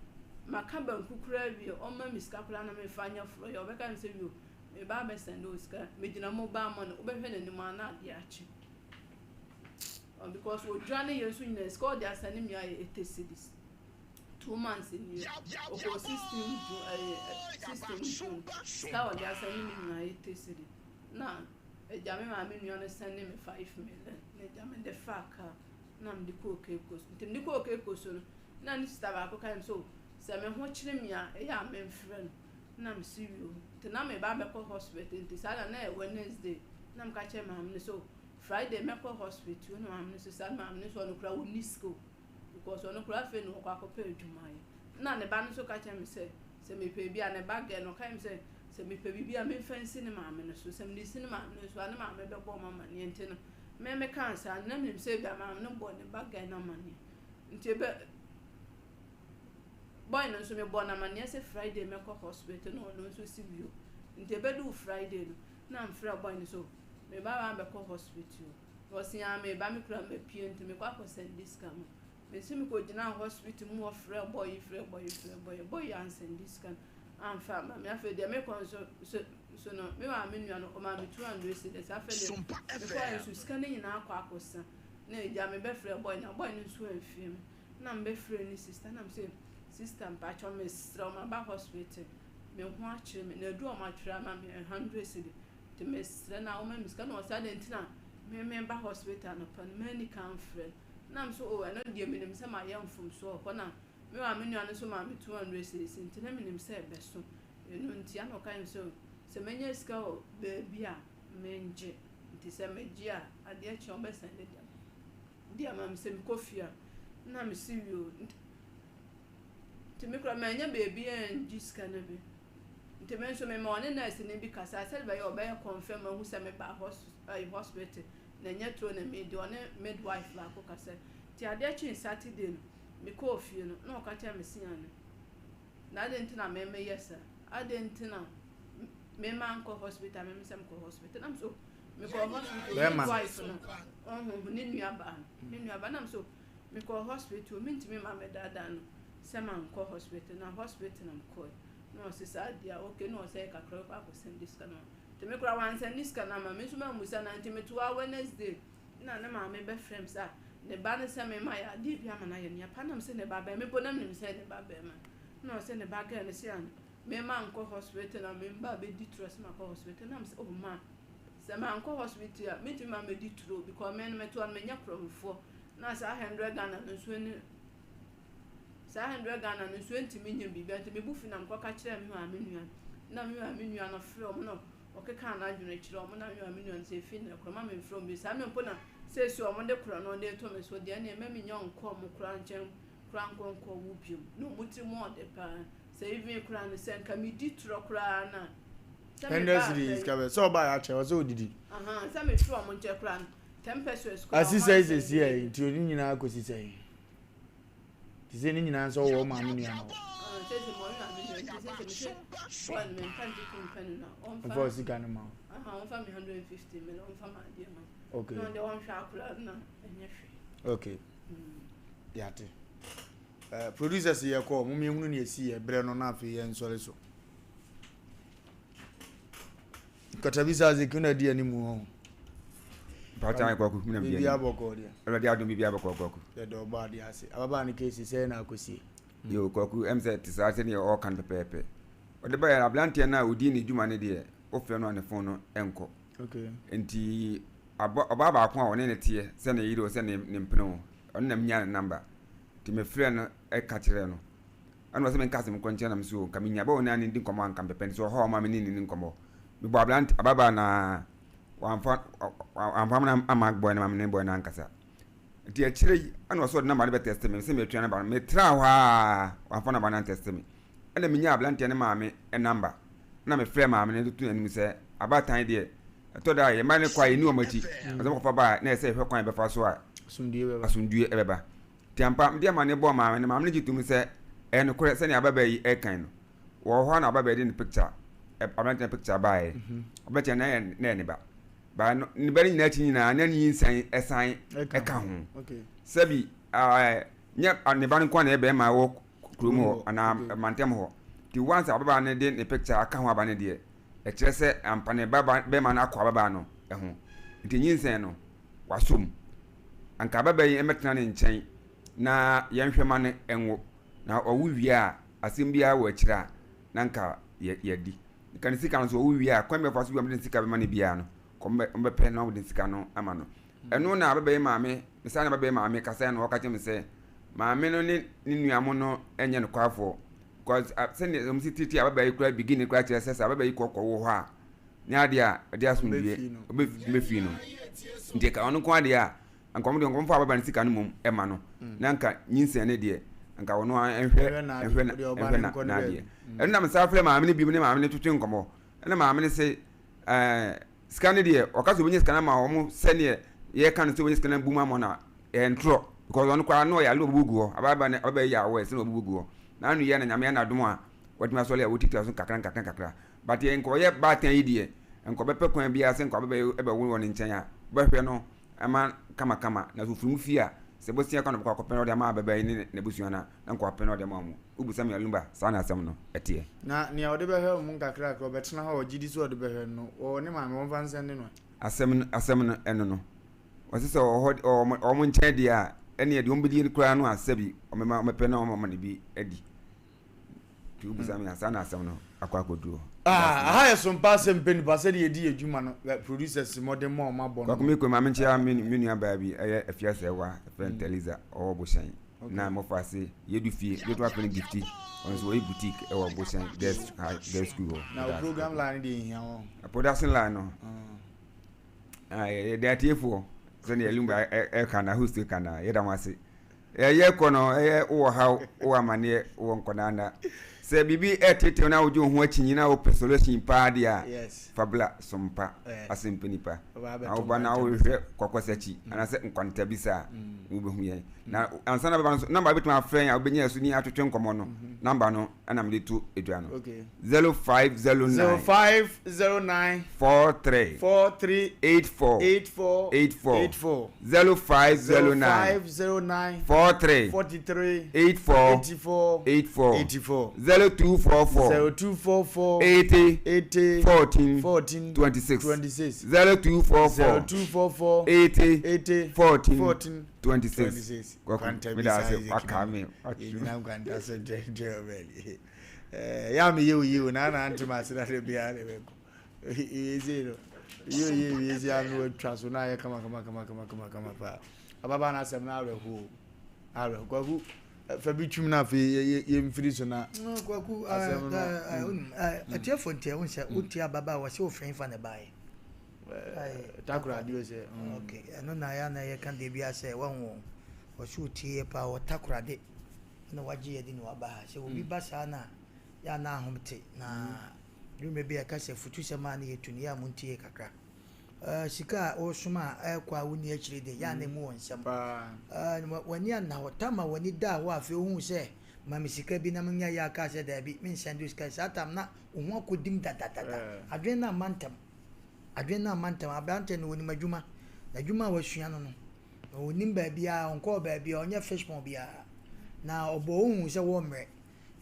maka banku koraa awie, ɔmma me sika koraa na memfa nyɛ forɔeɛ. Ɔbɛka me sɛ wio, meba abɛsɛnde wo sika. Megyina mobile money, wobɛhwɛ n'anim a na adeɛ akye. Because odwa ne yɛn nso nyinaa sika ɔde asɛne me ayɛ 80 cedis. 2 months nie. Ɔkɔ 16 June, ɛyɛ 16 June. Sika ɔde asɛne me nyinaa 80 cedis. Na agya me maame nua no sɛne me 5 million. Na agya me de fa car na mede kɔɔ Cape Coast. Nti mede kɔɔ Cape Coast no, na ne sister baako ka me sɛ, sɛ me ho kyere me a, ɛyɛ a memfrɛ no. Na mese wio. Nti na meba abɛkɔ hospital nti saa da na ɛyɛ Wednesday. Na meka kyerɛ maame no sɛ Friday mɛkɔ hospital na maame no nso saa maame no nso ɔno koraa ɔnni sika o because ɔno koraa afei na ɔkɔ akɔpɛ adwuma ayɛ. Na ne ba no nso ka kyerɛ me sɛ sɛ mepɛ bi a ne ba girl no ɔka kyerɛ me sɛ sɛ mepɛ biribi a memfa nsi ne maame no so sɛ mede si ne maame no so a ne maame bɛbɔ ɔmo amaneɛ nti no me mekaa saa no na menim sɛ ebi a maame no bɔ ne ba girl no amaneɛ nti ebe boy no nso mebɔ no amaneɛ sɛ Friday mɛkɔ hospital na ɔno nso si bio nti ebeduu Friday no na mfrɛ boy no so me ba ba bɛkɔ hospital ɔse aa me ba me kura mapue nti mekɔ akɔ sɛnde sika ma mesi mekɔ gyina hospital mu hɔ frɛ boy yi frɛ boy yi frɛ boy yi boy yi ansɛnde sika no amfa ama me afei deɛ mekɔ nso so so no me maame nua no ɔmaa me 200 cedis afei deɛ mekɔ nso sika no nyinaa akɔ akɔsa na agya mebɛfrɛ boy na boy no nso amfie me na mebɛfrɛ ne sister na mesɛ sister mpakyɛw mesrɛ wo maba hospital me ho akyere me na aduru a wɔatwerɛ ama me 100 cedis nti mesrɛ na woma me sika na ɔsɛ adɛn nti na me meba hospital anɔpa no manni kan mfrɛ no na me so oh ɛno deɛ menim sɛ mayɛ mfomsoɔ wɔ hɔ na me maame nua no nso maa me 200 cedis nti na menim sɛ ɛbɛso ɛno nti ana ɔka yɛn sɛ sɛ manya sika wɔ baabi a mengye nti sɛ megye a adeɛ kye ɔbɛsɛn de de ama me sɛ mekɔ fie a na mese wio nti me koraa manya baabi angye sika no bi nti me nso mema ɔne nurse no bi kasa sɛde bɛyɛ ɔbɛyɛ confirm ahu sɛ meba hospital na ɛnyɛ turo na medi ɔne midwife baako kasa nti adeɛ kyee Saturday no mekɔɔ fie no na ɔka kyerɛ me se ane na adɛn nti na me meyɛ saa adɛn nti na mema nkɔ hospital meme sɛ mekɔ hospital na so mekɔ hospital midwife no ɔho ne nuabaa no ne nuabaa na so mekɔ hospital mentumi ma medaadaa no sɛ mankɔ hospital na hospital na mekɔɛ na ɔse saa deɛ a okay na ɔsɛ yɛ kakra kɔ akɔsɛnde sika no nti me koraa wansɛnde sika no ama me nso mammusa no nti metoa Wednesday na ne maame bɛfrɛ me sɛ ne ba no sɛ mema yɛ adeɛ bi ama no ayɛ nea pa nam sɛ ne ba bɛrima mpo na menim sɛ ne ba bɛrima na ɔsɛ ne ba girl no sɛ ano mema nkɔ hospital na memba bɛdi turo sɛ makɔ hospital nam sɛ oh ma sɛ mankɔ hospital a mentumi ma mɛdi turo because me no metoa no menyɛ korɔmfoɔ. Na saa 100 Ghana no nso ne saa 100 Ghana no nso ntumi nyɛ biribiara nti me bo fi na mekɔka kyerɛɛ me maame nua no. Na me maame nua no frɛɛ wɔn na ɔkekaa n'adwene kyerɛɛ wɔn na me maame nua no sɛ efi nnɛ korɔ mma memfrɛ wɔn bio. Saa mmerɛ mpo na seesei wɔn de korɔ no de reto me so deɛ ɛnneɛ mma mennya nkɔ wɔn koraa nkyɛn koraa nkɔ nkɔ wo bio. Na wɔn tirim ɔɔdɛ paa. Sɛ even koraa no sɛ nka medi torɔ koraa no a sɛ Hundred mebaa cedis sɛ sika bɛ sɛ ɔbaa yɛ akyɛ ɔsɛ odidi. Ahaa sɛ mefiri wɔn nkyɛn koraa no ten pesewas koraa Asi wɔn sɛe ansɛn sɛsi ɛ bi. nti ne nyinaa kɔsi sɛn? Te sɛ ne nyinaa nso ɔwɔ maame nua no hɔ. Ah sɛsɛ mo maame nua nti sɛsɛ me sɛ boy no memfa nkyekye mfa no na ɔmfa Ɔmfa wo sika no ma wo. Aha ɔmfa me 150 me na ɔmfa m'adeɛ ma me. Okay. Na ɔno deɛ ɔnhwɛ akwadaa no na ɛnyɛ hwee. Okay. Yɛate. Eh, producers yɛ kɔ, mom yɛhunu ne ɛsi yɛ berɛ no na afei yɛnsɔre so. Katabisa ase kuna di anim hɔ. Pata kwaku mina bi. Bibi abɔkɔ deɛ. Awurade adom bibi abɔkɔ kwaku. Yɛdɔ ɔbɔ adeɛ ase. Ababaa no kesi sɛ na akɔsie. Yo kwaku ɛm sɛ te saa sɛdeɛ ɔɔka no pɛpɛɛpɛ. Ɔde baeɛ aberanteɛ no a ɔdii ne dwuma no deɛ wofrɛ no a ne fon no ɛnkɔ. Okay. Nti abɔ ɔbaa baako a ɔne ne teɛ sɛ ne yere o sɛ ne ne mpene o ɔno na menya ne namba. Nti mefrɛ no ɛka kyerɛ no. Ɛna ɔsɛ menka asɛm korɔ nkyerɛ na me so nka menya bɛ ɔne ne di nkɔmmɔ a nka mepɛpɛ nti ɔhɔ a ɔma me ne ne ni nkɔmmɔ. Mebɔ aberante ababaa no ara wamfa wamfa me amma boy no ma me ne boy no ankasa. Nti akyire yi ɛna ɔsɛ ɔde namba no bɛtɛste me sɛ metua namba no metraa hɔ ara wamfa namba no antɛste me. Ɛna menyaa aberanteɛ no maame namba na mefrɛɛ maame no de to n'anim sɛ abaatan deɛ ɛtɔ da a yɛn mma no kɔ a yɛnni wɔn akyi ɔsɛ mokɔfa ba a na ɛsɛ yɛhwɛ kwan a yɛbɛfa so a asomdwie bɛba. Nti ampa, mede amanneɛ bɔɔ maame no, maame no gye toom sɛ ɛyɛ nokorɛ sɛnea ababaa yi rekan no. Wɔwɔ hɔ a na ababaa yi de ne picture, aberanteɛ no picture baeɛ. Aberanteɛ no na ɛyɛ na ɛyɛ ne ba. Ba no, ne ba no nyinaa akyi nyinaa na ne nyinsɛn ɛsan ɛka ho. Sɛbi ɛɛ nyɛ ne ba no nko ara na ɛyɛ bɛrima wɔ kurom hɔ anaa mantam hɔ. Nti once ababaa no de ne picture aka ho aba no deɛ, ɛkyerɛ sɛ ampa ne ba bɛrima no akɔ ababaa no ho. Nti nyinsɛn no, wasɔ mu. Anka ababaa yi mmɛtena ne nkyɛn na yɛnhwɛ ma no nwo, na ɔwo wie a, asɛm biara wɔ akyire a, na anka yɛadi. Nka ne sika no nso, ɔwo wie a, kwan bi a ɔfa so bi a wɔde ne sika bɛma no biara no, wɔbɛpɛ na wɔde ne sika no ama no. Ɛno na ababaa yi maame, mesan ne ababaa yi maame kasaeɛ na ɔka kyerɛ me sɛ, maame no ne ne nua mo no nyɛ nokwafoɔ. Because sɛdeɛ wɔn si tete ababaa yi koraa beginning koraa kyerɛ sɛ sɛ ababaa yi kɔ kɔwo hɔ a, nyɛ adeɛ a ɛde asomdwoeɛ ɔbɛfii no nti ɛka ɔno nko adeɛ a anka ɔmo deɛ nka ɔmfa ababa no sika no mmom ɛma no mm. na nka nyinsɛn ne deɛ nka ɔno nhwɛ nhwɛ nhwɛ na n'adeɛ mm. ɛno na mesan frɛ maame no bi mu ne maame no twetwe nkɔmɔ ɛna maame no se ɛɛ sika no deɛ ɔka sɛ ɔbɛnya sika no ama wɔn sɛdeɛ yɛka no sɛ ɔbɛnya sika no bu mu ama no a ɛyɛ ntorɔ because ɔno koraa na ɔyɛ ale ɔbubu gu hɔ ababa no ababa yi yɛ awɔ ɛsɛ na ɔbubu gu hɔ na ano yɛ na nyame anadom a wɔtumi asɔre a wɔtitira so nkakra nkakra nkakra But nka ɔyɛ baatan yi deɛ, nka ɔbɛpɛ kwan biara sɛ nka ɔbɛbɛ ɛbɛwo wɔ ne nkyɛn a, ɔbɛhwɛ no ama kama kama. Na sɛ ɔfiri mu fie a, sɛ bosea kwan na ɔbɛkɔ akɔpɛ na ɔde ama ababaa yi ne n'abusua no a, na nka wapɛ na ɔde ama wɔn. Wobisa me a, Lumba, saa na asɛm no ɛteɛ. Na nea ɔde bɛhwɛ wɔn nkakrakra, ɔbɛtena hɔ a ɔgye di sɛ ɔde bɛhwɛ no, ɔwɔ ne maame, wɔmfa nsɛnde no ɛ. Asɛm no, asɛm no, ɛno no. Wɔse sɛ ɔwɔ hɔ, ɔwɔ wɔn nkyɛn deɛ a, ɛnneɛ deɛ wɔbɛdi no koraa no a, sɛbi wɔbɛma, wɔbɛpɛ na wɔama no bi adi. Nti wobisa me a, saa na asɛm no akɔ akɔduru hɔ. Ah, aha yɛ sompa asɛm pɛ nipa sɛdeɛ yɛdi yɛ adwuma no producers mmɔden mɔ ɔma bɔ no. Kwaku me kɔ maame nkyia me me nua baa bi ɛyɛ afiasɛwa ɛfrɛ no Teliza ɔwɔ Bohyɛn na mmɔfra ase yɛdu fie yɛtu afrɛ no Gifti ɔno nso ɔyɛ boutique ɛwɔ Bohyɛn girls high girls school hɔ. Na o program line deɛ nhia wɔn. Production line no ah yɛde atiefoɔ sɛdeɛ Lumba ɛka na host ka na yɛda mo ase. Ɛyɛ kɔ no, ɛyɛ wowɔ haw, wowɔ amaneɛ, wowɔ nkɔnaana. Sɛ biribi ɛretetew na wogye wo ho akyinnye na wopɛ solution paa deɛ a, fa bla sompa asɛmpɛ nipa. Na woba na wohwehwɛ kɔkɔsakyi anaasɛ nkwantabisa a, wobɛhu yɛn. Na ansa na bɛba no nso, namba wobɛtumi afrɛ yɛn a wobɛnya yɛn so ne atwetwe nkɔmmɔ no, namba no ɛna mede to dwa no. 0509 0509 43 43 84 84 84 84 0509 0509 43 43 84 84 84 84 0244 0244 80 80 14 14 26 26 0244 0244 80 80 14 14 26 26 Kwaku meda ase waka me yɛnyina nkwanta so nkyɛnkyɛn ɔbɛli yɛ a meyɛ wo yie o na na ante ma ase na de biara de bɛkɔ yɛsei no yɛ yie wie si ano atwa so na ayɛ kama kama kama kama kama kama paa. Ababaa no asɛm no awerɛhoɔ o. Awerɛho. Kwaku, fa bi twim na afei yɛmfiri so na Kwaku, asɛm no. Wonim, atiefo nti ɛho sɛ wotie ababaa wɔ sɛ ofiri fa na ɛbaeɛ. Takoradi o sɛ. Okay, ɛno na yɛ na yɛka deɛ bi asɛ wahu wɔn. Wɔsɛ wotie yɛ paa wɔ Takoradi na wagye yɛ di na waba ha. Sɛ obi ba saa na yɛ ana ahom te na dwuma bi a ɛka sɛ futusɛm a na yɛtu no yɛ a montie kakra. Sika a woresoma a ɛrekɔ a wonni akyire de, yɛ a na emu wɔ nsɛm. W'ani anna hɔ. Tam a w'ani daa hɔ a afei wohuu sɛ ma me sika bi na menyɛ yɛ a kaa sɛ daabi, mensɛnde wo sika. Saa tam na wo ho akɔdim dadadada. Adwene no amma ntɛm. Adwene no amma ntɛm. Aberanteɛ no, ɔnim adwuma. N'adwuma a wasua no no, ɔnnim baabiara, ɔnkɔɔ baabiara, ɔnyɛ fish pond biara. Na ɔbɔɔ wo hu sɛ wɔmmrɛ.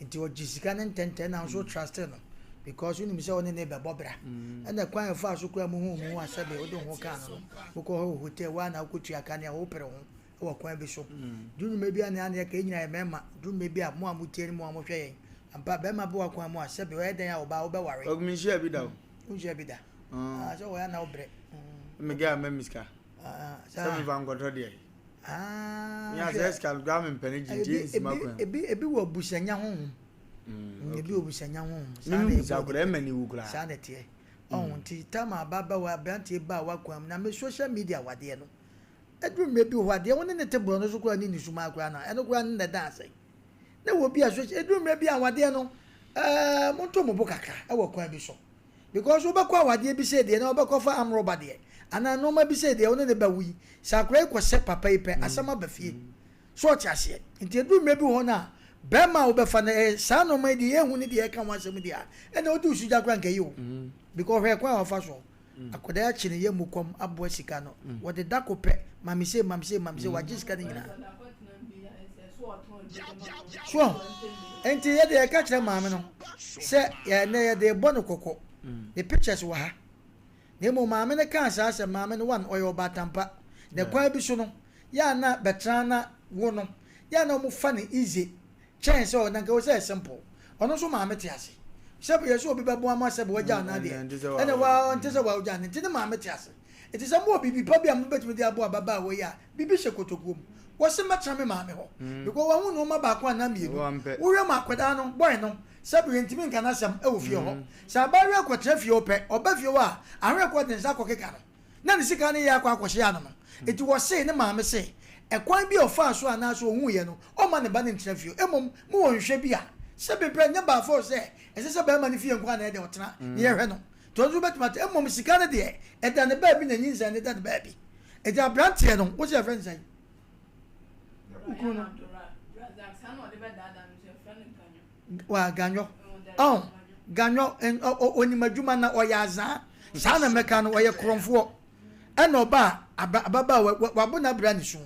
Nti ɔgye sika no ntɛntɛn na nso trust no because wonim sɛ ɔne ne bɛbɔ bra. Ɛna kwan a ɛfaa so koraa muhuu mo ho a sɛbe wode wo ho kaa no no, mokɔ hɔ wɔ hotel woa na wokɔtua ka nea wopere ho wɔ kwan bi so. Duru mmerɛ bi a na yɛka yɛn nyinaa yɛ mmarima, duru mmerɛ bi a mo a motie ne mo a mohwɛ yɛn, ampa barima bi wɔ akwan mu a sɛbe ɔyɛ dɛn a ɔbaa wobɛware. Kwaku menhyiaa bi da o. Wonhyiaa bi da? Ah, sɛ wɔyɛ a na wobrɛ. Me girl ma me sika. Sɛ memfa nkɔtɔ deɛ. Ah, Nya sɛ sika no koraa mempɛ no gye nti ɛnsi m'akwan mu. Ebi ebi wɔ abusanya honhom. Mm, ebi wɔ abusanya honhom. Saa na ɛbɔ koraa ɛma ni wu koraa. Saa na ɛteɛ. Ɔho mm. nti tam aba ba wɔ aberanteɛ ba a wakwan mu na me social media wadeɛ no. Ɛduru mmerɛ bi wɔ hɔ adeɛ wo ne ne te borɔ no so koraa ne ne sumaa koraa no ɛno koraa ne na ɛda asɛe. Na wɔ bi a social ɛduru mmerɛ bi a wadeɛ no ɛɛ monto mo bo kakra ɛwɔ kwan bi so. Because wobɛkɔ awadeɛ bi sei deɛ na wobɛkɔ fa amrɔba deɛ anaa nnoɔma bi sei deɛ wo ne no bɛwo yi sɛ akwadaa yi kɔsɛ papa yi pɛ asɛm aba fie so ɔte aseɛ nti ɛduru mmerɛ bi wɔ hɔ no a bɛrima a wobɛfa no ɛyɛ saa nnoɔma yi deɛ yɛhu ne deɛ ɛka ho asɛm deɛ a ɛna wode wo sugya koraa nka yi o because hwɛ kwan a wafa so akwadaa yi akye ne yam mu kɔm aboa sika no wɔde da ko pɛ mame sei mame sei mame sei wagye sika no nyinaa So ahu? Enti yɛde yɛka kyerɛ maame no sɛ ɛnɛ yɛde rebɔ no kɔkɔ. Ne pictures wɔ ha. Na mmom maame no kaa saa sɛ maame no one ɔyɛ ɔbaatampa. Na kwan bi so no, yɛ a na bɛtena na wo no, yɛ a na wɔfa no easy kyɛn sɛ ɔna nka wɔ sɛ simple. Ɔno nso maame te ase. Sɛ yɛ sɛ obi bɛboa ma sɛ wagya anaa deɛ. Ɛna wa nte sɛ wagya no nti ne maame te ase. Enti sɛ mowɔ biribi pa bi a mobɛtumi de aboa ababaawa yi a, biribi hyɛ kotokuo mu. Wɔse mɛtena me maame hɔ. Because wahu nnoɔma baako anaa mmienu. Wohwɛ ma akwadaa no, boy no, sɛbe yɛntumi nka n'asɛm wɔ fie hɔ. Sɛ abaayewa kɔtena fie hɔ pɛ, ɔba fie hɔ a, ahwɛkoɔ de ne nsa akɔkeka no. Na ne sika no yɛ akɔ akɔhye ano no. Enti wɔse, ne maame se, ɛkwan bi a ɔfaa so anaasɛ ɔhuuiɛ no, ɔmma ne ba no ntena fie hɔ. Mmom, mowɔ nhwɛ bi a, sɛbe berɛ nyɛ by force sɛ ɛsɛ sɛ barima no fie nko ara na ɛyɛ dɛn ɔtena na yɛhwɛ no. Nti ɔno nso bɛtumi ate. Mmom sika no deɛ, ɛda ne baabi na nyinsɛn no da ne baabi. Nti aberanteɛ no, wo sɛ yɛfrɛ no sɛn? Wo kunu no? Wa Ganyɔ. Ɔn, Ganyɔ, ɔnim adwuma na ɔyɛ azaa. Saa na mɛka no, ɔyɛ korɔmfoɔ. Ɛna ɔba a, ababaawa, wabo n'abira ne su.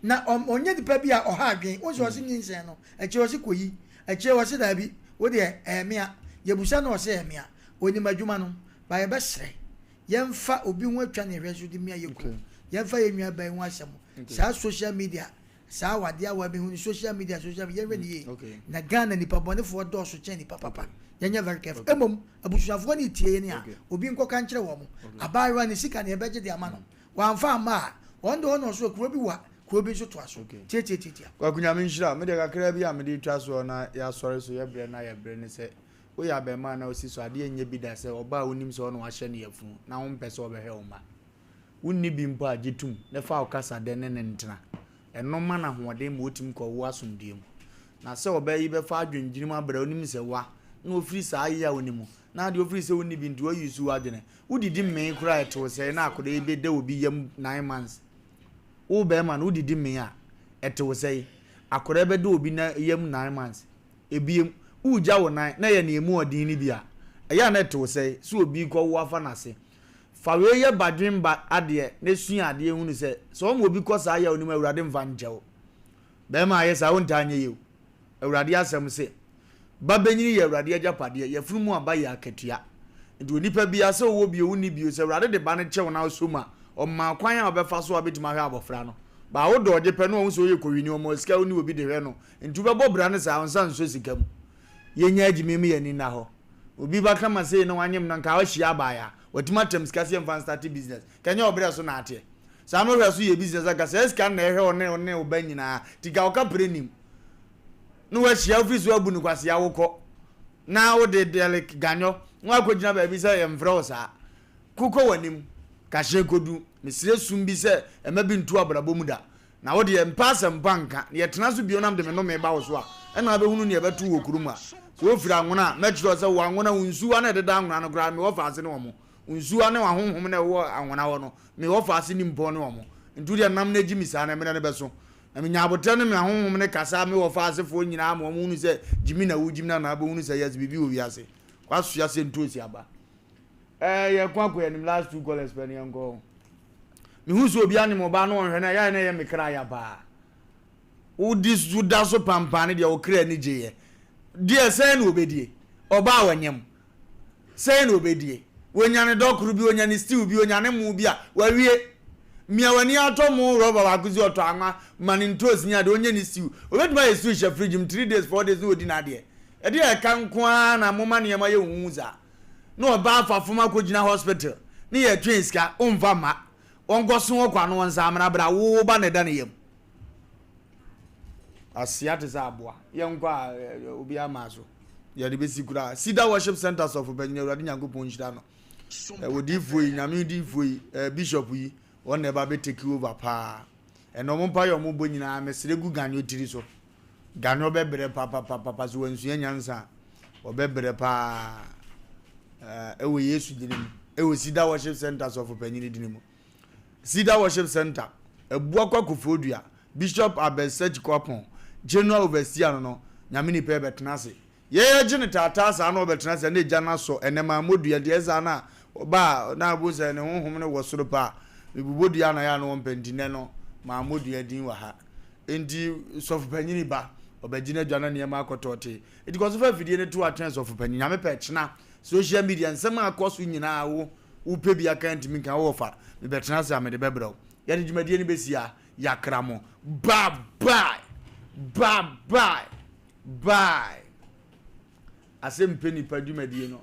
Na ɔnyɛ nipa bi a ɔha adwene. Wo sɛ ɔse nyinsɛn no, akyire ɔse kɔyi. Akyire ɔse daabi, wo deɛ ɛyɛ mea. Yɛbusa no ɔse ɛyɛ mea. Onim adwuma no but yɛbɛsrɛ yɛnfa obi ho atwa ne hwɛ so de mia yɛ kunu yɛnfa yɛn nua ba yi ho asɛm saa social media saa awadeɛ awa bi ho no social media social media yɛnhwɛ ne yie na Ghana nipa bɔnefoɔ dɔɔso kyɛn nipa papa yɛnyɛ very careful mmom abusuafoɔ ne tie yɛn a obi nkɔka nkyerɛ wɔn abaayewa ne sika ne yɛbɛgye de ama no wɔamfa amma a wɔn de wɔn na ɔso kuro bi wa kuro bi nso toa so tiatiatiatia. Kwaku Nyame nhyira wo. Me deɛ kakra bi a mede retwa soɔ na yɛasɔre so yɛbrɛ na yɛbrɛ ne sɛ Woyɛ abarimaa na wosi so a, adeɛ nyɛ bi da sɛ ɔbaa a wonim sɛ ɔna wahyɛ no yafunu na wompɛ sɛ ɔbɛhwɛ wo mma. Wonni bi mpo a, gye tom na fa wo kasadɛ ne no ntena. Ɛno ma no ahoɔden ma ɔtumi kɔ wo asomdwoeɛ mu. Na sɛ ɔbaa yi bɛfa adwendwene mu abrɛ a wonim sɛ wa na ɔfiri saa yaw no mu na adeɛ ɔfiri sɛ wonni bi nti wayi so w'adwene. Wodidi mmee koraa a ɛte wo sɛe na akwadaa yi bɛda obi yam nine months. Wo barima no wodidi mmee a ɛte wo sɛe. Akwadaa bɛda obi yam nine months. Ebiem, woregya wo nan na ɛyɛ nea emu wɔ den no bi a, ɛyɛ a na ɛte wo sɛn sɛ obi rekɔwo afa n'ase? Fa wei yɛ badwemba adeɛ na sua adeɛ hunu sɛ, sɛ wɔma obi kɔ saa yaw no mu a, Awurade mfa nkyɛ wo. Barima a ayɛ saa, wontaa nyɛ yie o. Awurade asɛm se, Ba bɛnyini yɛ Awurade agyapadeɛ, yafunu mu aba yɛ akatua. Nti onipa biara, sɛ ɔwɔ bi o, wonni bi o, sɛ Awurade de ba no kyɛ wo na wosɔ mu a, ɔma kwan a wobɛfa so a wobɛtumi ahwɛ abɔfra no. Baa wodɔ ɔgye pɛ na wahu sɛ woyɛ kɔwini, ɔma wo sika, wone obi de hwɛ no, Nti wobɛbɔ bra no saa, wo nsa nsɔ sika mu. Yɛnya agyimi mu yɛn ani nna hɔ. Obi ba kama sei na wanyem no nka wahyia abaayaa, watumi atam sika sɛ yɛmfa nstarte business. Nka ɛnyɛ ɔbrɛ so na ateɛ. Saa no hwɛ so yɛ business anka saa sika no na ɛhwɛ wo ne wo ne wo ba nyinaa nti ka wo kapre nim na wahyia wofiri so abu no kwasea wokɔ na wode Derek Ganyɔ na wakɔgyina baabi sɛ yɛmfrɛ wo saa kokɔ w'anim kahyɛ kɔdu mesrɛ sum bi sɛ ɛma bi ntu abrabɔ mu da na wo deɛ mpɛ asɛmpa nka na yɛtena so bio na mede me nnome ba wo so a ɛna wobɛhunu nea ɛbɛto wɔ kurom a sɛ wofiri anwona a mɛkyerɛ sɛ wo anwona wo nsuwa na ɛdeda anwona no koraa mewɔ faase ne wɔn Nsuwa ne w'ahonhom na ɛwɔ anwona hɔ no, me wɔfaase nimpɔn ne wɔn. Nti wo deɛ nam na gyi me saa na mmerɛ no bɛso. Na menya aboterɛ ne me ahonhom no kasa me wɔfaasefoɔ nyinaa ma wɔn hunu sɛ gyimi na wogyimi na na abɛhunu sɛ yes biribi wɔ wiase. Wasoa sɛ ntoosi aba. Ɛɛ yɛko akɔ yɛn anim last two callers pɛ ne yɛnkɔ hɔ. Mehu sɛ obi anim ɔbaa no ɔnhwɛ no ɛyɛ na ɛyɛ me kra ya paa. Wodi so da so pampaa ne deɛ wo kra ani gyeeɛ. Deɛ sɛn na obɛdie? Ɔbaa wanyam. Sɛn na ɔbɛdie? Ɔnya ne dɔkoro bi, ɔnya ne stew bi, ɔnya ne mo bi a, wawie. Mia w'ani atɔ mo rɔba baako si ɔtɔ anwa ma ne ntoosi ne adeɛ, ɔnyɛ ne stew. Ɔbɛtumi ayɛ stew hyɛ fridge mu 3 days, 4 days na ɔdi n'adeɛ. Ɛdeɛ ɛka nko ara na moma nneɛma yɛ huhu saa. Na ɔbaa afa fam akɔgyina hospital ne yɛtwɛn sika, womfa mma. Ɔnkɔso hɔ kwa no ɔnsan mmra berɛ a wo wo ba na ɛda ne yam. Asia te sɛ aboa. Yɛnkɔ a obi ama so. Yɛde bɛsi koraa. Cedar Worship Center sɔfo panyin Awurade Nyankopɔn nhyira no. Odiyifoɔ yi, Nyame diyifoɔ yi, bishop yi, wɔn na ɛba bɛ take over paa. Ɛna wɔn mpa yɛ wɔn bɔ nyinaa mesrɛ gu Ganyo tiri so. Ganyo bɛbrɛ papapapa so wɔnsua nyansa a wɔbɛbrɛ paa. Ɛwɔ Yesu dini mu. Ɛwɔ Cedar Worship Center sɔfo panyin dini mu. Cedar Worship Centre, Abuakwa Koforidua, Bishop Albert Search Kwapong, General Overseer no no, Nyame nipa ɛbɛtena ase. Yɛyɛ gye no taataa saa na ɔbɛtena ase a na egya no asɔ, ɛnɛ maa mmɔ dua nti ɛsaa no a ɔba a na abu sɛ ne honhom no wɔ soro paa. Mebobɔ dua na yɛ a na ɔmpɛ nti nɛ no maa mmɔ dua din wɔ ha. Enti sɔfo panyini ba, ɔbɛgye n'adwa na nneɛma akɔ tɔɔtee. Enti kɔ so fa afidie no to atwɛn sɔfo panyin. Nyame pɛ kyena social media nsɛm a akɔ so nyinaa wo Wopɛ bi aka ntumi nka wowɔ fa mebɛtena ase a mede bɛbrɛ wo. Yɛde dwumadie no bɛsi ha. Yɛakra mo. Bye bye. Bye bye. Bye. Asɛm mpɛ nipa dwumadie no.